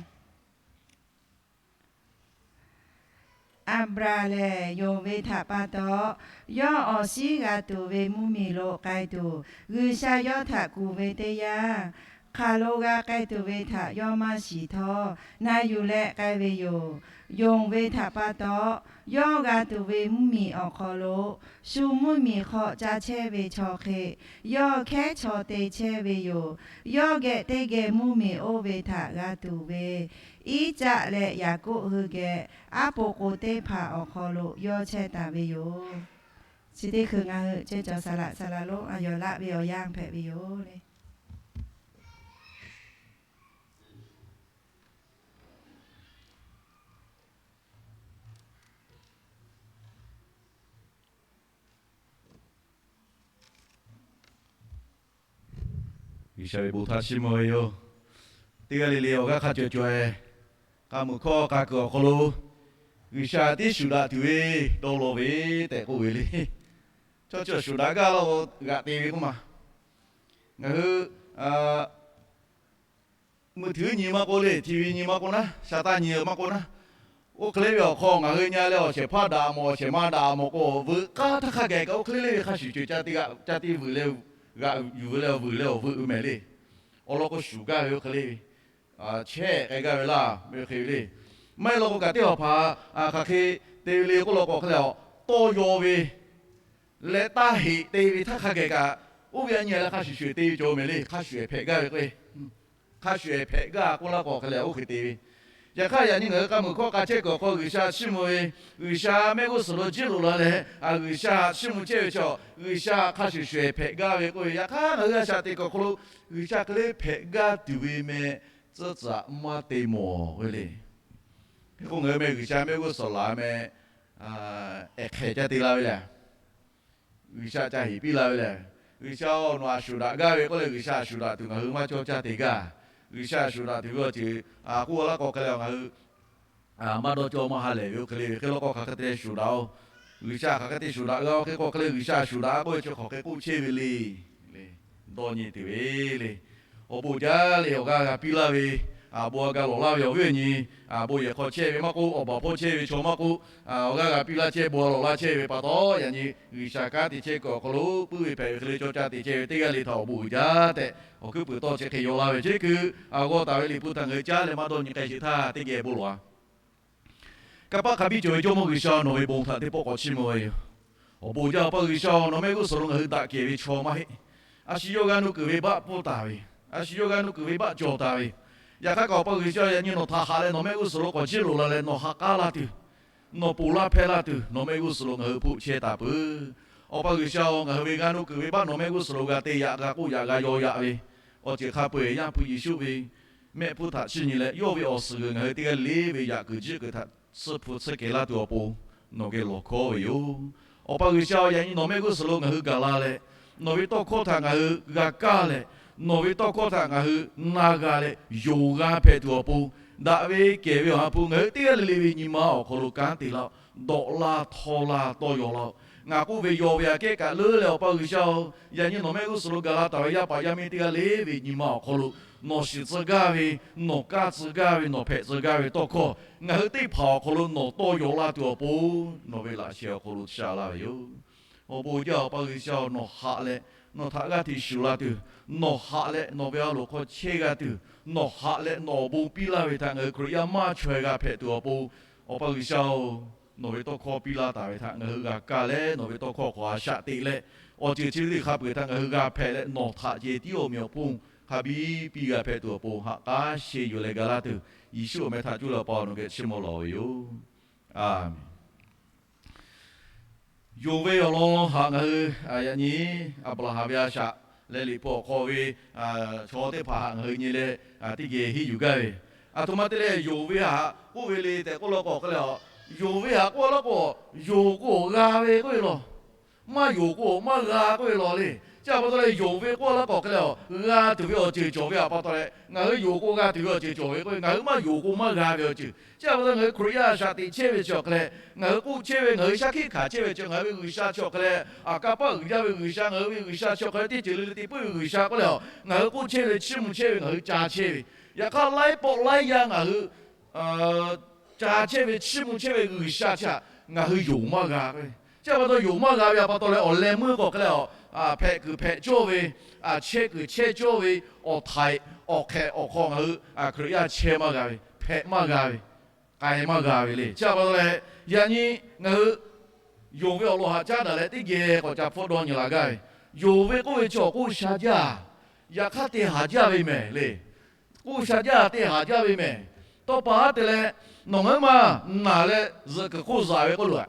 Aˍbraˍ lehˬ yonˍ ve htaꞈ pa taw, yawˇ awˬ shiˉ g'a tuˬ ve mvuhˇmiˬ lo k'ai tuˬ, G'uiˬsha yawˇ htaꞈ kuˬ ve teˇ yanˇ, hk'aˬ lo g'a k'ai tuˬ ve htaꞈ yawˇ maˇ shiˍ htawˇ, na yuˬ leh k'ai ve yoˬ. Yonˍ ve htaꞈ pa taw, yawˇ g'a tuˬ ve mvuhˇmiˬ awˬ hk'aw lo shu mvuhˇmiˬ hk'aw ca chehˇ ve chaw hk'e, yawˇ hkehˉ chaw te chehˇ ve yoˬ. Yawˇ geh teˇ geh mvuhˇmiˬ oˇ ve htaꞈ g'a tuˬ ve, Iˉcaˆ leh Yaˍkoˆ hui geh aˉ po k'o teˇ hpaˍ awˬ hk'aw lo yawˇ chehˇ taˍ ve yoˬ. Chi teˇ hkui ngaˬ hui chehˇ cawˬ saˍ laꞈ saˍ laꞈ lonˉ a yawˬ laˆ ve awˬ yanˇ hpehꞈ ve yoˬ le. G'uiˬsha ve bon htaꞈ chiˇ mvuh ve yoˬ. Teˇ g'aˇ le le awˬ g'aˇ hk'a cawˬ cawˬ-e, k'a muiˬ hkawˇ k'a kuiˬ awˬ hk'aw lo G'uiˬsha tiˉ shuˍ daꞈ tuˬ ve dawˇ law ve tehꞈ k'oˆ ve le. Chaw chi awˬ shuˍ daꞈ gaˇ law g'aꞈ te ve k'oˆ ma. Ngaˬ hui mui htuiˉ nyi maˇ k'oˆ le, TV nyi maˇ k'oˆ naˉ, shaˍ taˇ nyi maˇ k'oˆ naˉ, oˇ hk'e le ve awˬ hk'aw ngaˬ hui nyi leh awˬ shehˍ hpaˇ daꞈ mawˬ, awˬ shehˍ ma daꞈ mawˬ k'o, veuꞈ k'aˇ htaˇ hk'a gaˬ kaꞈ oˇ hk'e le ve hk'a shuˍ shuˍ ca te vuiˬ leh, g'aꞈ yuˬ leh vuiˬ leh awˬ veuꞈ ve mehˍ le. Awˬ lawn k'o shuˍ gaˇ ve oˇ hk'e le ve, chehˇ k'ai gaˇ ve laˇ ve hk'e ve le. Maˇ heˆ law k'o kaꞈ teˇ hawˍ hpaˍ hk'aˬ hk'e te ve le k'oˆ law k'o hk'e leh, tawˇ yaw ve leh taˇ heꞈ te ve htaˇ hk'a gaˬ kaꞈ, oˇ ve a nyi leh hk'a shuˍ shuˍ te ve cawˬ mehˍ le. Hk'a shuˍ ehˍ hpehꞈ gaˇ ve k'o, hk'a shuˍ ehˍ hpehꞈ gaˇ k'oˆ laˇ k'o hk'e leh oˇ hk'e te ve. Yaꞈ hk'aˇ yaꞈ nyi ngaˬ hui k'a muiˬ hkawˇ k'a chehˇ kuiˬ awˬ hk'aw G'uiˬsha chiˇ mvuh ve, G'uiˬsha mehˆ g'uˇ suhˍ lo jiˇ loꞈ la leh, G'uiˬsha chiˇ mvuh chehˇ ve chaw, G'uiˬsha hk'a shuˍ shuˍ ehˍ hpehꞈ gaˇ ve k'oˆ ve. Yaꞈ hk'aˇ ngaˬ hui a shaꞈ teꞈ kuiˬ awˬ hk'aw lo G'uiˬsha hk'e le hpehꞈ gaˇ tuˬ ve meh tcuhˇ tcuhꞈ maˇ te mawˬ ve le. Hk'e k'o ngaˬ hui meh G'uiˬsha mehˆ g'uˇ suhˍ laˬ meh, ehˍ hk'ehˍ ca te la ve le. G'uiˬsha ca heˍ piˇ la ve le. G'uiˬsha-oˬ, nawˬ a shuˍ daꞈ gaˇ ve k'oˆ leh G'uiˬsha a shuˍ daꞈ tuˬ ngaˬ hui maˇ cawˇ caˇ te gaˇ. G'uiˬsha a shuˍ daꞈ tuˬ ve awˬ ceuˬ k'oˆ laˇ k'o hk'e leh ngaˬ hui maˇ dawˇ cawˇ maˇ ha lehˬ ve oˇ hk'e le ve hk'e law k'o hk'aˬ hk'e te shuˍ daꞈ-oˬ. G'uiˬsha hk'aˬ hk'e te shuˍ daꞈ g'a-oˬ hk'e k'o hk'e le G'uiˬsha a shuˍ daꞈ k'oˆ ve chi hk'aˬ hk'e k'oˆ chehˇ ve le. Dawˇ nyi tuˬ ve le. Awˬ bon jaˇ le awˬ g'aˇ g'a piˇ laˇ ve, awˬ bon a ga lawˬ laˇ ve awˬ viˉ awˬ nyi, awˬ bon yehˬ hk'aw chehˇ ve maˇ k'oˆ, awˬ baˬ hpawˇ chehˇ ve chaw maˇ k'oˆ, awˬ g'aˇ g'a piˇ laˇ chehˇ, bon a lawˬ laˇ chehˇ ve pa taw, yaꞈ nyi G'uiˬsha kanˉ te chehˇ kuiˬ awˬ hk'aw lo puiˉ ve hpehꞈ ve hk'e le cawˇ caˇ te chehˇ ve teˇ g'aˇ le htaꞈ awˬ bon uiˍ jaˇ tehꞈ awˬ hkuiˉ puiˍ tawˇ chi hk'e yaw laˇ ve chi hkui, g'aw taˍ ve Liꞈ hpu htaꞈ ngaˬ hui caˉ leh maˇ dawˇ nyi k'ai sheˍ htaˇ teˇ geh bon lawˬ-a. Kanˇ paˆ hk'a biˇ cawˬ ve Jawˇmawˇ G'uiˬsha-oˬ, nawˬ ve bon htaꞈ teˇ pawˆ k'awꞈ chiˇ mvuh ve yoˬ. Awˬ bon jaˇ Awˬ pa G'uiˬsha-oˬ, nawˬ mehˆ g'uˇ suhˍ lo ngaˬ hui daꞈ kehˬ ve chaw maˇ heˆ. A shu yawˇ g'a nuˇ kuiˬ ve baˆ pfuhˇ taˍ ve, a shu yawˇ g'a nuˇ kuiˬ ve baˆ cawˬ taˍ ve, yaꞈ hk'aˇ kaꞈ Awˬ pa G'uiˬsha yaꞈ nyi nawˬ htaꞈ haꞈ leh nawˬ mehˆ g'uˇ suhˍ lo k'awꞈ jiˇ loꞈ la leh nawˬ ha k'aˉ laˇ tuˬ, nawˬ ponˬ laˇ hpehˇ laˇ tuˬ nawˬ mehˆ g'uˇ suhˍ lo ngaˬ hui hpfuhˆ chehˇ taˍ peuˬ. Awˬ pa G'uiˬsha-oˬ, ngaˬ hui ve g'a nuˇ kuiˬ ve baˆ nawˬ mehˆ g'uˇ suhˍ lo g'a te yaꞈ g'a k'oˆ yaꞈ g'a yaw yaꞈ ve, awˬ ceuˬ hk'a peu-eˬ Yaˇ hpu Yeˍsuˆ ve mehˆ hpfuhˇ htaꞈ chiˇ nyi leh yawˇ ve awˬ suhˍ g'uiˬ ngaˬ hui teˇ g'aˇ le ve yaꞈ kuiˬ jiˆ kuiˬ htaꞈ tsuhˇ hpu tsuhˇ kehˬ laˇ tuˬ awˬ pon nawˬ geh lawˬ hkawˉ ve yoˬ. Awˬ pa G'uiˬsha-oˬ, yaꞈ nyi nawˬ mehˆ g'uˇ suhˍ lo ngaˬ hui gaˬ la leh, nawˬ ve tawˇ hkawˇ htaꞈ ngaˬ hui g'a kaˇ leh, nawˬ ve tawˇ hkawˇ htaꞈ ngaˬ hui na g'a leh yonˍ g'a hpehꞈ tuˬ awˬ pon, daꞈ ve kehˬ ve awˬ ha hpu ngaˬ hui teˇ g'aˇ le le ve nyi ma awˬ hk'aw lo kanˉ te laˇ-oˆ. Dawꞈ laˇ htawˇ laˇ tawˇ yaw laˇ-oˆ. Ngaˬ k'oˆ ve yaw ve aꞈ kehˉ kaꞈ leuˉ leh Awˬ pa G'uiˬsha-oˬ, yaꞈ nyi nawˬ mehˆ g'uˇ suhˍ lo gaˬ la taˍ ve yaˇ paˍ yaˇ miˇ teˇ g'aˇ le ve nyi ma awˬ hk'aw lo nawˬ shiˍ tcuh gaˇ ve, nawˬ kaˇ tcuh gaˇ ve, nawˬ hpehꞈ tcuh gaˇ ve tawˇ hkawˇ ngaˬ hui teˇ hpaˍ awˬ hk'aw lo nawˬ tawˇ yaw laˇ tuˬ awˬ pon nawˬ ve laꞈ sheh awˬ hk'aw lo shaˍ laˇ ve yoˬ. Awˬ bon jaˇ Awˬ pa G'uiˬsha-oˬ, nawˬ haꞈ leh nawˬ htaꞈ g'aˇ hteꞈ shuˍ la tuˬ, nawˬ haꞈ leh nawˬ ve a loˍ hk'aw chehˇ g'a tuˬ, nawˬ haꞈ leh nawˬ awˬ bon piˇ laˇ ve htaꞈ ngaˬ hui Hkriꞈ yaˇ maˇ chaweh g'a hpehꞈ tuˬ awˬ pon, Awˬ pa G'uiˬsha-oˬ, nawˬ ve tawˇ hkawˇ piˇ laˇ taˍ ve htaꞈ ngaˬ hui g'a kaˇ leh nawˬ ve tawˇ hkawˇ k'awꞈ a shaꞈ teꞈ leh, awˬ ceuˬ chi teˇ hk'a peu-eˬ htaꞈ ngaˬ hui g'a hpehꞈ leh nawˬ htaꞈ ceh tiˉ awˬ meꞈ awˬ hponˇ hk'a biˇ piˇ g'a hpehꞈ tuˬ awˬ pon haꞈ k'aˉ sheh yuˬ leh ga laˇ tuˬ, Yeˍsuˆ awˬ meh htaꞈ cuˇ leh Awˬ pa nawˬ geh chiˇ mvuh lawˬ ve yoˬ. Aˬ, yonˍ ve awˬ lawn haꞈ ngaˬ hui yaꞈ nyi Aˍbraˍhanˍ ve a shaꞈ leh Liꞈ hpu awˬ hk'aw ve chaw teˇ hpaˍ haꞈ ngaˬ hui nyi leh teˇ geh henˇ yuˬ gaˇ ve, aˬ htoꞈ ma te leh yonˍ ve haꞈ k'oˆ ve le tehꞈ k'oˆ law k'o hk'e leh, yonˍ ve haꞈ k'oˆ law k'o, yonˍ k'o g'a ve k'oˆ ve law. Maˇ yonˍ k'o maˇ g'a k'oˆ ve law le. Chi htaꞈ pa taw leh yonˍ ve k'oˆ law k'o hk'e leh, g'a tuˬ ve awˬ ceuˬ cawˬ ve htaꞈ pa taw leh ngaˬ hui yonˍ k'o g'a tuˬ ve awˬ ceuˬ cawˬ ve k'oˆ ve, ngaˬ hui maˇ yonˍ k'o maˇ g'a ve awˬ ceuˬ. Chi htaꞈ pa taw ngaˬ hui Hkriꞈ yaˇ a shaꞈ teꞈ chehˇ ve chi awˬ hk'e leh, ngaˬ hui k'oˆ chehˇ ve, ngaˬ hui shaˉ hkiˆ hkanˍ chehˇ ve chi ngaˬ hui ve G'uiˬsha chi awˬ hk'e leh, aˬ, kanˇ paˆ uiˍ jaˇ ve G'uiˬsha, ngaˬ hui ve G'uiˬsha chi awˬ hk'e leh teˇ ceuˬ le le te puiˉ ve G'uiˬsha k'oˆ leh, ngaˬ hui k'oˆ chehˇ ve, chiˇ mvuh chehˇ ve, ngaˬ hui ca chehˇ ve, yaꞈ hk'aˇ laiˉ pawˆ laiˉ yaˇ ngaˬ hui ca chehˇ ve, chiˇ mvuh chehˇ ve G'uiˬsha chi htaꞈ ngaˬ hui yonˍ maˇ g'a ve. Chi pa taw yonˍ maˇ g'a ve htaꞈ pa taw leh awˬ leh meuˇ k'o hk'e leh a, hpehꞈ kuiˬ hpehꞈ cawˇ ve, a, chehˇ kuiˬ chehˇ cawˇ ve, awˬ htaiˍ awˬ hk'ehꞈ awˬ hk'aw ngaˬ hui Hkriꞈ yaˇ chehˇ maˇ g'a ve, hpehꞈ maˇ g'a ve, k'ai maˇ g'a ve le. Chi pa taw leh yaꞈ nyi ngaˬ hui yonˍ ve awˬ lawn haꞈ caˉ daꞈ leh teˇ geh k'awꞈ ca hpfuhˆ dawˇ nyi la gaˇ ve, yonˍ ve k'oˆ ve chi awˬ k'oˆ sha jaˇ, yaꞈ hk'aˇ te haˍ jaˇ ve mehˍ le. K'oˆ sha jaˇ te haˍ jaˇ ve mehˍ. Tawˇ pa haˉ te leh, nawˬ ngaˬ hui maˇ naˬ leh zuhꞈ kuiˬ hk'oˆ zaꞈ ve k'oˆ lo a,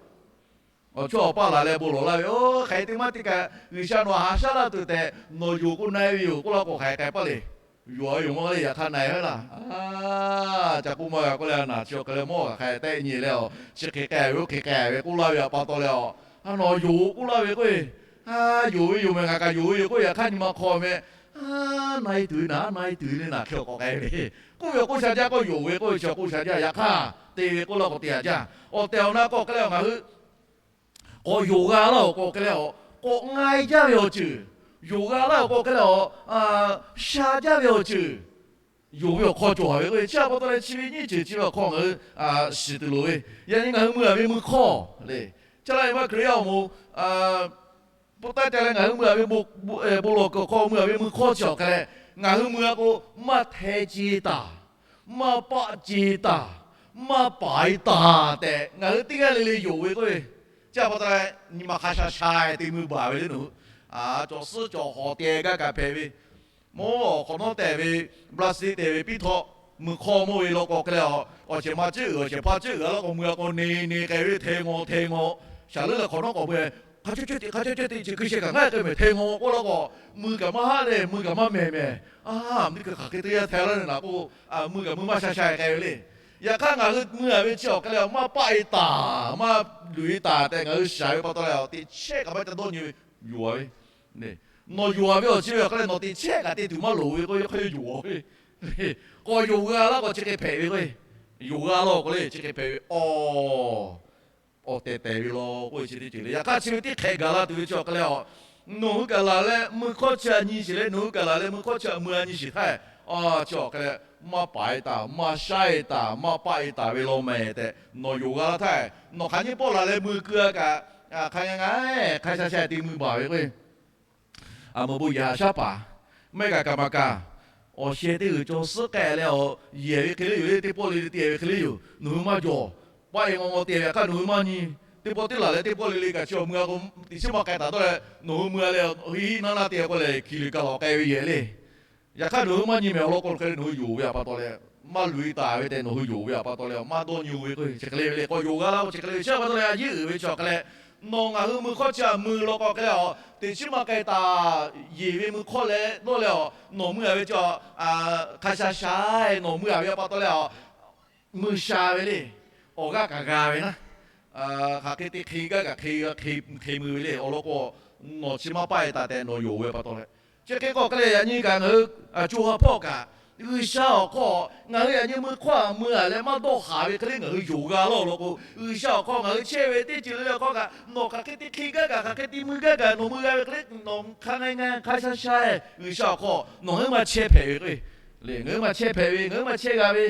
awˬ chawˇ awˬ paˇ laˬ leh bon lawˬ laˇ ve, oˇ hk'aˬ hk'e te maˇ te kaꞈ G'uiˬsha nawˬ haꞈ shaˉ laˇ tuˬ tehꞈ nawˬ yonˍ k'oˆ na-e ve yoˬ k'oˆ laˇ k'o, hk'aˬ hk'e k'ai paˇ le. Yonˍ ve yoˬ maˇ le, yaꞈ hk'aˇ na-e ve laˇ. Ca k'oˆ maˇ g'a k'oˆ leh, naˬ chi awˬ hk'e leh mawˇ hk'aˬ hk'e tehˆ nyi leh a, chi hk'e k'ai ve oˇ hk'e k'ai ve k'oˆ laˇ ve htaꞈ pa taw leh a, nawˬ yonˍ k'oˆ laˇ ve k'o, yonˍ ve yoˬ mehˍ, ngaˬ kaꞈ yonˍ ve yoˬ k'oˆ, yaꞈ hk'aˇ nyi ma hk'aw meh, na-e tuˬ ve naˬ, na-e tuˬ ve le, naˬ hk'e k'awꞈ k'ai ve le. K'oˆ ve awˬ k'oˆ sha jaˇ, k'o yonˍ ve k'oˆ ve chi awˬ k'oˆ sha jaˇ, yaꞈ hk'aˇ te ve k'oˆ laˇ k'o te haˍ jaˇ. Awˬ tehˬ awˬ na k'o hk'e leh a, ngaˬ hui k'awꞈ yonˍ g'a laˇ-oˬ k'o hk'e leh a, k'awꞈ nga-e jaˇ ve awˬ ceuˬ, yonˍ g'a laˇ-oˬ k'o hk'e leh a, sha jaˇ ve awˬ ceuˬ, yonˍ ve awˬ hk'aw cawˬ ve k'o, chi pa taw leh chi ve nyiˇ ceuˬ chi ve awˬ hk'aw ngaˬ hui shiˍ tuˬ loˍ ve. Yaꞈ nyi ngaˬ hui mui-a ve mui hkawˇ le, chi la ve maˇ Hkriꞈ yaˇ awˬ moˍ pa taw te leh ngaˬ hui mui-a ve bon lawˬ kuiˬ awˬ hk'aw mui-a ve mui hkawˇ chi awˬ hk'e leh, ngaˬ hui mui-a k'o, maˇ hteh ce taˍ, maˇ paˆ ce taˍ, maˇ paˍ-e taˍ tehꞈ ngaˬ hui teˇ g'aˇ le le yonˍ ve k'o, chi pa taw leh nyi ma hk'a sha sha-e te mui baˬ ve le nawˬ hui. Cawˬ suhˉ cawˬ hawˍ te gaˇ kaꞈ hpehꞈ ve, mawˇ awˬ hk'awꞈ nawˉ tehꞈ ve, Brazil tehꞈ ve piˇ htawˇ, mui hkawˇ mawˇ ve law k'o hk'e leh a, awˬ cehˬ ma ciˉ uiˍ awˬ cehˬ hpaˇ ciˉ uiˍ a law k'o mui-a k'o ne ne k'ai ve hteh ngaw hteh ngaw, shaˍ leuˉ leh hk'awꞈ nawˉ k'awꞈ mui-e, hk'a cawˇ cawˇ te hk'a cawˇ cawˇ te chi hkui sheh kaꞈ ngaˇ k'ai mehˍ hteh ngaw k'oˆ law k'o, mui kaꞈ maˇ haˆ leh mui kaꞈ maˇ mehˍ mehˍ, a, mvuhˇ miˬ hk'aˬ hk'e te yaˇ hteh laˇ le naˬ k'o, mui kaꞈ mui maˇ sha sha-e k'ai ve le. Yaꞈ hk'aˇ ngaˬ hui mui-a ve chi awˬ hk'e leh maˇ paˆ-e taˍ, maˇ luˬ-e taˍ tehꞈ ngaˬ hui shiˍ ve pa taw leh a, teꞈ chehˇ kaꞈ maˇ ca dawˇ nyi ve, yonˍ-a ve Nawˬ yonˍ-a ve awˬ chi ve awˬ hk'e leh nawˬ teꞈ chehˇ kaꞈ te tuˬ maˇ loˍ ve k'o, hk'e yonˍ-a ve. K'awꞈ yonˍ g'a laˇ k'o chi hk'e hpehꞈ ve k'o, yonˍ g'a law k'o le chi hk'e hpehꞈ ve, awˬ, awˬ tehˬ tehˬ ve law k'oˆ ve chi teˇ ceuˬ le. Yaꞈ hk'aˇ chi ve teˇ hk'ehꞈ gaˬ la tuˬ ve chi awˬ hk'e leh a, nawˬ hui kaꞈ laˬ leh mui hkawˇ chi a nyi shiˍ leh nawˬ hui kaꞈ laˬ leh mui hkawˇ chi a mui a nyi shiˍ htaˇ, a, chi awˬ hk'e leh maˇ paˍ-e taˍ, maˇ shaˉ-e taˍ, maˇ paˆ-e taˍ ve law mehˍ tehꞈ nawˬ yonˍ g'a laˇ htaˇ, nawˬ hk'aˬ nyi pawˆ laˬ leh mui keu-a kaꞈ, hk'a nga nga, hk'a sha sha te mui baˬ ve k'o, a meuꞈ bon yehˬ haꞈ shaˉ paˍ, maˇ heˆ kaꞈ kaˍ maˍ kaˍ, awˬ sheh teˇ g'uiˬ caw suhˉ k'ai leh a, yehˬ ve hk'e le yoˬ le, teˇ pawˆ le le te ve hk'e le yoˬ. Nawˬ hui maˇ jawˬ, paˆ-e ngaw ngaw te ve yaꞈ hk'aˇ nawˬ hui maˇ nyi. Teˇ pawˆ teˇ laˬ leh teˇ pawˆ le le kaꞈ chi awˬ mui-a k'o, teꞈ chiˉ maˇ k'ai taˍ dawˇ leh nawˬ hui mui-a leh hiˉ hiˉ naˉ naˉ te k'o lehˬ, kiˬ liꞈ kaꞈ lawˬ k'ai ve yehˬ le. Yaꞈ hk'aˇ nawˬ hui maˇ nyi mehˍ awˬ lawn k'o hk'e le nawˬ hui yonˍ ve htaꞈ pa taw leh, maˇ luˬ-e taˍ ve tehꞈ nawˬ hui yonˍ ve htaꞈ pa taw leh maˇ dawˇ nyi-o ve k'o, chi hk'e le ve le k'o, yonˍ g'a laˇ k'o chi hk'e le ve chi pa taw leh a yeˉ uiˍ ve chi awˬ hk'e leh, nawˬ ngaˬ hui mui hk'awˇ chi a mui law k'o hk'e leh a, teꞈ chiˉ maˇ k'ai taˍ, yeˬ ve mui hk'awˇ leh dawˇ leh a, nawˬ mui-a ve chi a, hk'a sha sha-e nawˬ mui-a ve pa taw leh a, mui sha ve le. Awˬ g'aˇ kaꞈ g'a ve naˉ, hk'aˬ hk'e te hk'e gaˇ kaꞈ hk'e, hk'e mui ve le. Awˬ lawn k'o, nawˬ chi maˇ paˆ-e taˍ tehꞈ nawˬ yonˍ ve pa taw leh, chi hk'e k'o hk'e leh yaꞈ nyi kaꞈ ngaˬ hui co ha hpawˇ kaꞈ, G'uiˬsha awˬ hk'aw ngaˬ hui yaꞈ nyi mui hk'awˇ a mui-a leh maˇ dawˇ haˍ ve hk'e le ngaˬ hui yonˍ g'a laˇ awˬ lawn k'o, G'uiˬsha awˬ hk'aw ngaˬ hui chehˇ ve teˇ ceuˬ le le awˬ hk'aw kaꞈ nawˬ hk'aˬ hk'e te hk'e gaˇ kaꞈ hk'aˬ hk'e te mui gaˇ kaꞈ nawˬ mui g'a ve hk'e le nawˬ hk'a nga nga hk'a sha sha-e G'uiˬsha awˬ hk'aw nawˬ ngaˬ hui maˇ chehˇ hpehꞈ ve k'o, le ngaˬ hui maˇ chehˇ hpehꞈ ve, ngaˬ hui maˇ chehˇ g'a ve,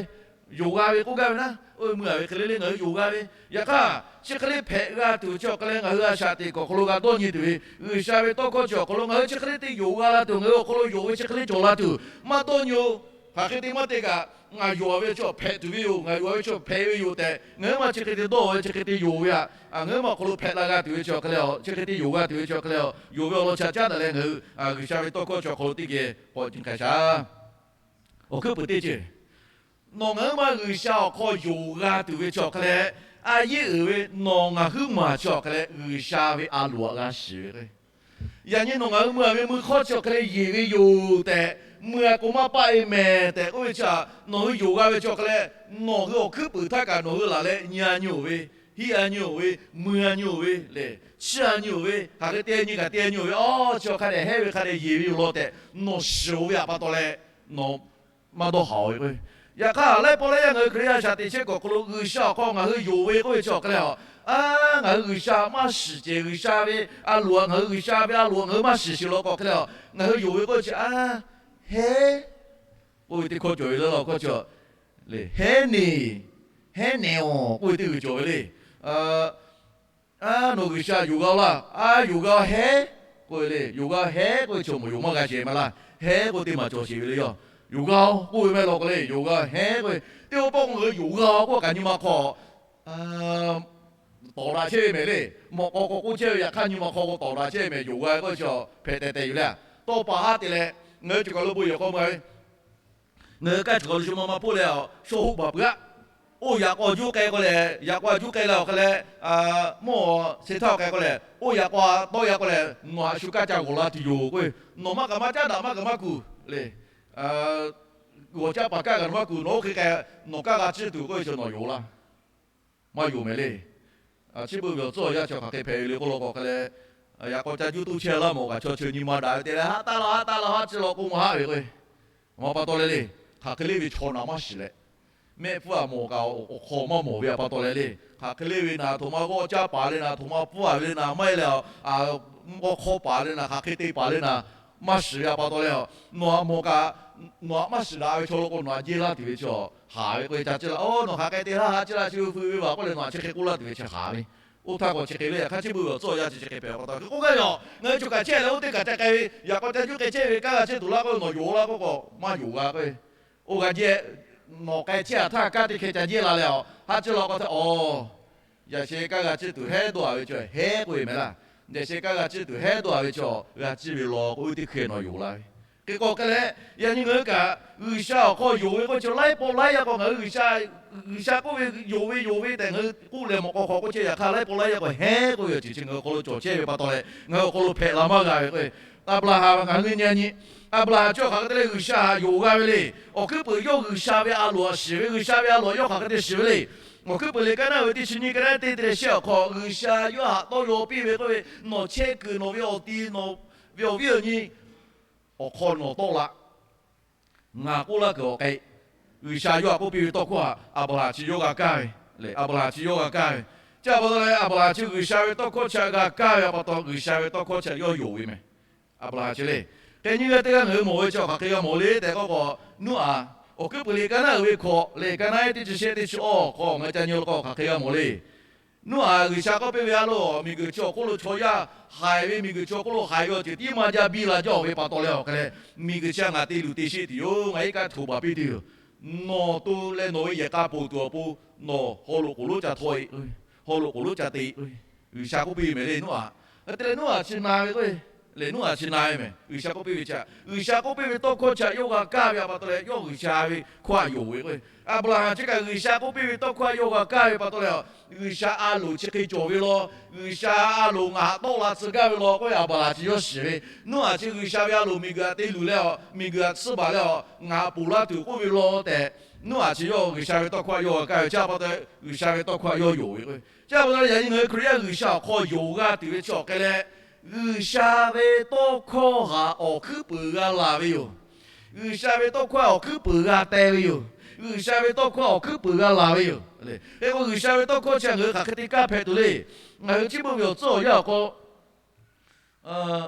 yonˍ g'a ve k'oˆ gaˇ ve naˉ, oˇ ve mui-a ve hk'e le le ngaˬ hui yonˍ g'a ve. Yaꞈ hk'aˇ chi hk'e le hpehꞈ g'a tuˬ chi awˬ hk'e leh ngaˬ hui a shaꞈ teꞈ kuiˬ awˬ hk'aw lo g'a dawˇ nyi tuˬ ve, G'uiˬsha ve tawˇ hkawˇ chi awˬ hk'aw lo ngaˬ hui chi hk'e le te yonˍ g'a la tuˬ, ngaˬ hui awˬ hk'aw lo yonˍ ve chi hk'e le cawˬ la tuˬ, maˇ dawˇ nyi-o. Hk'aˬ hk'e te maˇ te kaꞈ, ngaˬ yonˍ ve chi awˬ hpehꞈ tuˬ ve yoˬ, ngaˬ yonˍ ve chi awˬ hpehꞈ ve yoˬ tehꞈ, ngaˬ hui maˇ chi hk'e te dawˇ ve chi hk'e te yonˍ ve htaꞈ, ngaˬ hui maˇ awˬ hk'aw lo hpehꞈ la g'a tuˬ ve chi awˬ hk'e leh, chi hk'e te yonˍ g'a tuˬ ve chi awˬ hk'e leh, yonˍ ve awˬ lawn chi a caˉ daꞈ leh ngaˬ hui G'uiˬsha ve tawˇ hkawˇ chi awˬ hk'aw lo teˇ geh k'awꞈ nyi hk'a shaˍ. Awˬ hkuiˉ puiˍ teˇ ceuˬ, nawˬ ngaˬ huiˉ maˇ G'uiˬsha awˬ hk'aw yonˍ g'a tuˬ ve chi awˬ hk'e leh, a yeˉ uiˍ ve nawˬ ngaˬ huiˉ maˬ chi awˬ hk'e leh G'uiˬsha ve a loˍ htaꞈ g'a shiˍ ve k'o, yaꞈ nyi nawˬ ngaˬ hui mui-a ve mui hk'awˇ chi awˬ hk'e leh yeˬ ve yoˬ tehꞈ, mui-a k'o maˇ paˆ-e mehˍ tehꞈ k'oˆ ve chi htaꞈ nawˬ hui yonˍ g'a ve chi awˬ hk'e leh, nawˬ hui awˬ hkuiˉ puiˍ htaˇ kaꞈ nawˬ hui laˬ leh nyi-a nyi-oˬ ve, hiˆ-a nyi-oˬ ve, mui-a nyi-oˬ ve lehˬ, chiˇ-a nyi-oˬ ve, hk'aˬ hk'e te nyi kaꞈ te-a nyi-oˬ ve, a, chi awˬ hk'a dehꞈ hehˉ ve hk'a dehꞈ yeˬ ve yoˬ law tehꞈ nawˬ shiˍ-o ve htaꞈ pa taw leh, nawˬ maˇ dawˇ haˍ-oˬ ve k'o, yaꞈ hk'aˇ laiˉ pawˆ laiˉ yaˇ ngaˬ hui Hkriꞈ yaˇ shaꞈ teꞈ chehˇ kuiˬ awˬ hk'aw lo G'uiˬsha awˬ hk'aw ngaˬ hui yonˍ ve k'oˆ ve chi awˬ hk'e leh a, a, ngaˬ hui G'uiˬsha maˇ shiˍ cehˬ, G'uiˬsha ve a loˍ htaꞈ ngaˬ hui, G'uiˬsha ve a loˍ htaꞈ ngaˬ hui maˇ shiˍ shiˍ law k'o hk'e leh a, ngaˬ hui yonˍ ve k'oˆ ve chi a, hehˉ k'oˆ ve teˇ hkawˇ cawˬ ve le law k'o, hehˉ neˬ Heˉ nehˬ-oˬ k'oˆ ve teˇ g'uiˬ cawˬ ve le. A, nawˬ G'uiˬsha yonˍ g'a-o laˇ. A, yonˍ g'a heˉ k'oˆ ve le. Yonˍ g'a heˉ k'oˆ ve chi mawˬ yonˍ maˇ g'a shehˍ ma laˇ. Heˉ k'oˆ teˇ maˬ cawˬ sheˍ ve le yoˬ. Yonˍ g'a-o k'oˆ ve mehˆ law k'o le, yonˍ g'a heˉ k'oˆ ve. Teˇ pawˆ k'o ngaˬ hui yonˍ g'a-o k'oˆ kaꞈ nyi ma hk'aw tawˍ daꞈ chehˇ ve mehˍ le. Mawꞈ k'aw k'awꞈ k'oˆ chehˇ ve yaꞈ hk'aˇ nyi ma hk'aw k'o tawˍ daꞈ chehˇ ve mehˍ, yonˍ g'a k'oˆ ve chi hpehꞈ tehˬ tehˬ yoˬ le. Tawˇ pa haˉ te leh, ngaˬ hui cawˬ kaˬ lo bon yehˬ k'aw ma ve, ngaˬ hui kaˇ cawˬ kaˬ lo shu ma ma hpoˆ leh, shaw hoˆ baˬ peuˬ-aˆ. Oˇ yaꞈ k'aw juˇ k'ai k'o lehˬ, yaꞈ k'aw juˇ k'ai leh awˬ hk'a leh, mvuhˇ shehˍ htaˇ k'ai k'o lehˬ, oˇ yaꞈ k'aw tawˇ yaꞈ k'o lehˬ, nawˬ haꞈ shu kaˇ ca g'awˬ la tuˬ yoˬ k'oˆ ve, nawˬ maˇ kaꞈ maˇ caˉ daꞈ maˇ kaꞈ maˇ kuˬ le. G'awˬ caˇ paˍ kaˇ kaꞈ nawˬ maˇ kuˬ, nawˬ oˇ hk'e k'ai, nawˬ kaˇ g'a ciˇ tuˬ k'oˆ ve chi nawˬ yonˍ laˇ. Maˇ yonˍ mehˍ le. Chi beuꞈ ve awˬ tcuhˉ awˬ yanˇ chi hk'aˬ hk'e hpehꞈ ve le k'oˆ law k'o hk'a leh, yaꞈ k'aw ca juˇ toˇ chehˇ laˇ mawˬ kaꞈ chaw chi nyi ma daꞈ ve te leh, haˉ taˇ laˇ haˉ taˇ laˇ haˉ chi law k'o maˇ haˉ ve k'o, maˇ pa taw leh le, hk'aˬ hk'e le ve chaw naꞈ maˇ shiˍ leh, mehˆ hpfuhˇ a mawˬ kaꞈ awˬ hk'aw maˇ mawˬ ve a pa taw leh le, hk'aˬ hk'e le ve naˍ, htoꞈ ma g'awˇ caˇ paˍ le naꞈ, htoꞈ ma pfuhˇ a ve le naꞈ, maˇ heˆ leh, g'awˇ hk'awˇ paˍ le naꞈ, hk'aˬ hk'e te paˍ le naꞈ, maˇ shiˍ ve a pa taw leh, nawˬ haꞈ mawˬ kaꞈ, nawˬ haꞈ maˇ shiˍ daꞈ ve chaw law k'o nawˬ haꞈ jehˇ laˇ tuˬ ve chi haˍ ve k'o, ca ciˇ laˇ, oˇ nawˬ hk'aˬ hk'e te laˇ haˉ ciˇ laˇ chi hpu ve vaˬ k'oˆ leh nawˬ haꞈ chi hk'e k'oˆ laˇ tuˬ ve chi haˍ ve. Oˇ htaˇ k'awꞈ chi hk'e le, yaꞈ hk'aˇ chi beuꞈ ve awˬ tcuhˉ awˬ yanˇ chi chi hk'e hpehꞈ pa taw hk'e k'oˆ gaˇ ve yoˬ. Ngaˬ hui choˬ kaꞈ chehˇ leh oˇ teˇ kaꞈ ca k'ai ve, yaꞈ k'aw ca juˇ k'ai chehˇ ve kaˇ g'a ciˇ tuˬ laˇ k'oˆ ve nawˬ yonˍ laˇ k'oˆ k'o maˇ yonˍ g'a k'o, oˇ g'a jehˇ, nawˬ k'ai chehˇ a htaˇ kaˇ teˇ hkeh ca jehˇ la leh a haˉ ciˇ law k'o htaˇ, aˬ, yaꞈ sheh kaˇ g'a ciˇ tuˬ heˉ dawˇ a ve chaw heˉ k'oˆ ve mehˍ laˇ. Yaꞈ sheh kaˇ g'a ciˇ tuˬ heˉ dawˇ a ve chaw g'a ciˇ ve law k'o, oˇ teˇ hkeh nawˬ yonˍ la ve. Hk'e k'o hk'e leh, yaꞈ nyi ngaˬ hui kaꞈ G'uiˬsha awˬ hk'aw yonˍ ve k'oˆ ve chi laiˉ pawˆ laiˉ yaˇ k'o ngaˬ hui G'uiˬsha, G'uiˬsha k'oˆ ve yonˍ ve yonˍ ve tehꞈ ngaˬ hui k'oˆ leh mawꞈ k'aw hk'aw k'oˆ chehˇ, yaꞈ hk'aˇ laiˉ pawˆ laiˉ yaˇ k'o heˉ k'oˆ ve awˬ ceuˬ chi ngaˬ hui awˬ hk'aw lo cawˬ chehˇ ve pa taw leh ngaˬ hui awˬ hk'aw lo hpehꞈ la maˇ g'a ve k'o, Aˍbraˍhanˍ ngaˬ hui nyi nyi, Aˍbraˍhanˍ chi hk'aˬ hk'e te leh G'uiˬsha htaꞈ yonˍ g'a ve le. Awˬ hkuiˉ puiˍ yawˇ G'uiˬsha ve a loˍ htaꞈ shiˍ ve, G'uiˬsha ve a loˍ htaꞈ yawˇ hk'aˬ hk'e te shiˍ ve le. Awˬ hkuiˉ puiˍ liꞈ kaˇ naˉ uiˍ ve teˇ chi nyiˇ kaˇ naˉ teˇ te leh shehˆ awˬ hk'aw G'uiˬsha yawˇ htaꞈ tawˇ yaw piˇ ve k'oˆ ve, nawˬ chehˇ kuiˬ nawˬ ve awˬ ti nawˬ ve awˬ viˉ awˬ nyi awˬ hk'aw nawˬ tawˆ la. Ngaˬ k'oˆ laˇ kuiˬ awˬ k'ai, G'uiˬsha yawˇ htaꞈ k'oˆ piˇ ve tawˇ hkawˇ htaꞈ Aˍbraˍhanˍ chi yawˇ g'a kaˇ ve le. Aˍbraˍhanˍ chi yawˇ g'a kaˇ ve, chi a pa taw leh Aˍbraˍhanˍ chi G'uiˬsha ve tawˇ hkawˇ chi htaꞈ g'a kaˇ ve a pa taw G'uiˬsha ve tawˇ hkawˇ chi htaꞈ yawˇ yonˍ ve mehˍ. Aˍbraˍhanˍ chi le. Hk'e nyi g'a teˇ g'aˇ ngaˬ hui mawˬ ve chi hk'aˬ hk'e g'a mawˬ le tehꞈ k'oˆ k'o, Noˉaꞈ awˬ hkuiˉ puiˍ liꞈ kaˇ naˉ uiˍ ve hkawꞈ leh kaˇ naˉ teˇ chi shehˆ teˇ chi awˇ hk'aw ngaˬ hui ca nyi law k'o hk'aˬ hk'e g'a mawˬ le. Noˉaꞈ G'uiˬsha k'oˆ piˇ ve a loˬ, miˬguiˬ chi awˬ hk'oˆ lo chaw yaˇ haiˬ ve, miˬguiˬ chi awˬ hk'oˆ lo haiˬ ve awˬ ceuˬ tiˉ maˇ jaˇ biˇ la jaˇ ve pa taw leh awˬ hk'e leh, miˬguiˬ chi htaꞈ ngaˬ te luˬ te sheˆ tuˬ yoˬ. Ngaˬ iˉ kaˆ htoꞈ baˬ piˇ tuˬ yoˬ. Nawˬ to leh nawˬ ve yehˬ k'a ponˬ tuˬ awˬ pon nawˬ haw loꞈ k'oˍ lonˉ ca htawˇ-e, haw loꞈ k'oˍ lonˉ ca te. G'uiˬsha k'oˆ piˇ ve mehˍ le Noˉaꞈ. Hk'e te leh Noˉaꞈ chi na ve k'o, lehˬ Noˉaꞈ chi na ve mehˍ. G'uiˬsha k'oˆ piˇ ve chi, G'uiˬsha k'oˆ piˇ ve tawˇ hkawˇ chi htaꞈ yawˇ g'a kaˇ ve a pa taw leh yawˇ G'uiˬsha ve hkawˇ htaꞈ yonˍ ve k'o, Aˍbraˍhanˍ chi kaꞈ G'uiˬsha k'oˆ piˇ ve tawˇ hkawˇ htaꞈ yawˇ g'a kaˇ ve pa taw leh, G'uiˬsha a loˍ chi hk'e cawˬ ve law, G'uiˬsha a loˍ ngaˬ htaꞈ tawˆ la tcuh gaˇ ve law k'oˆ ve Aˍbraˍhanˍ chi yawˇ shiˍ ve. Noˉaꞈ chi G'uiˬsha ve a loˍ miˬguiˬ htaꞈ te luˬ leh a, miˬguiˬ htaꞈ tsuhˇ baˬ leh a, ngaˬ htaꞈ ponˬ laˇ tuˬ k'oˆ ve law tehꞈ, Noˉaꞈ chi yawˇ G'uiˬsha ve tawˇ hkawˇ htaꞈ yawˇ g'a kaˇ ve chi a pa taw, G'uiˬsha ve tawˇ hkawˇ htaꞈ yawˇ yonˍ ve k'o, chi a pa taw yaꞈ nyi ngaˬ hui Hkriꞈ yaˇ G'uiˬsha awˬ hk'aw yonˍ g'a tuˬ ve chi awˬ hk'e leh, G'uiˬsha ve tawˇ hkawˇ htaꞈ awˬ hkuiˉ puiˍ g'a laˬ ve yoˬ. G'uiˬsha ve tawˇ hkawˇ awˬ hkuiˉ puiˍ g'a teh ve yoˬ. G'uiˬsha ve tawˇ hkawˇ awˬ hkuiˉ puiˍ g'a laˬ ve yoˬ. Hk'e k'o G'uiˬsha ve tawˇ hkawˇ chi ngaˬ hui hk'aˬ hk'e te kanˉ hpehꞈ tuˬ le. Ngaˬ hui chi beuꞈ ve awˬ tcuhˉ awˬ yanˇ awˬ hk'aw,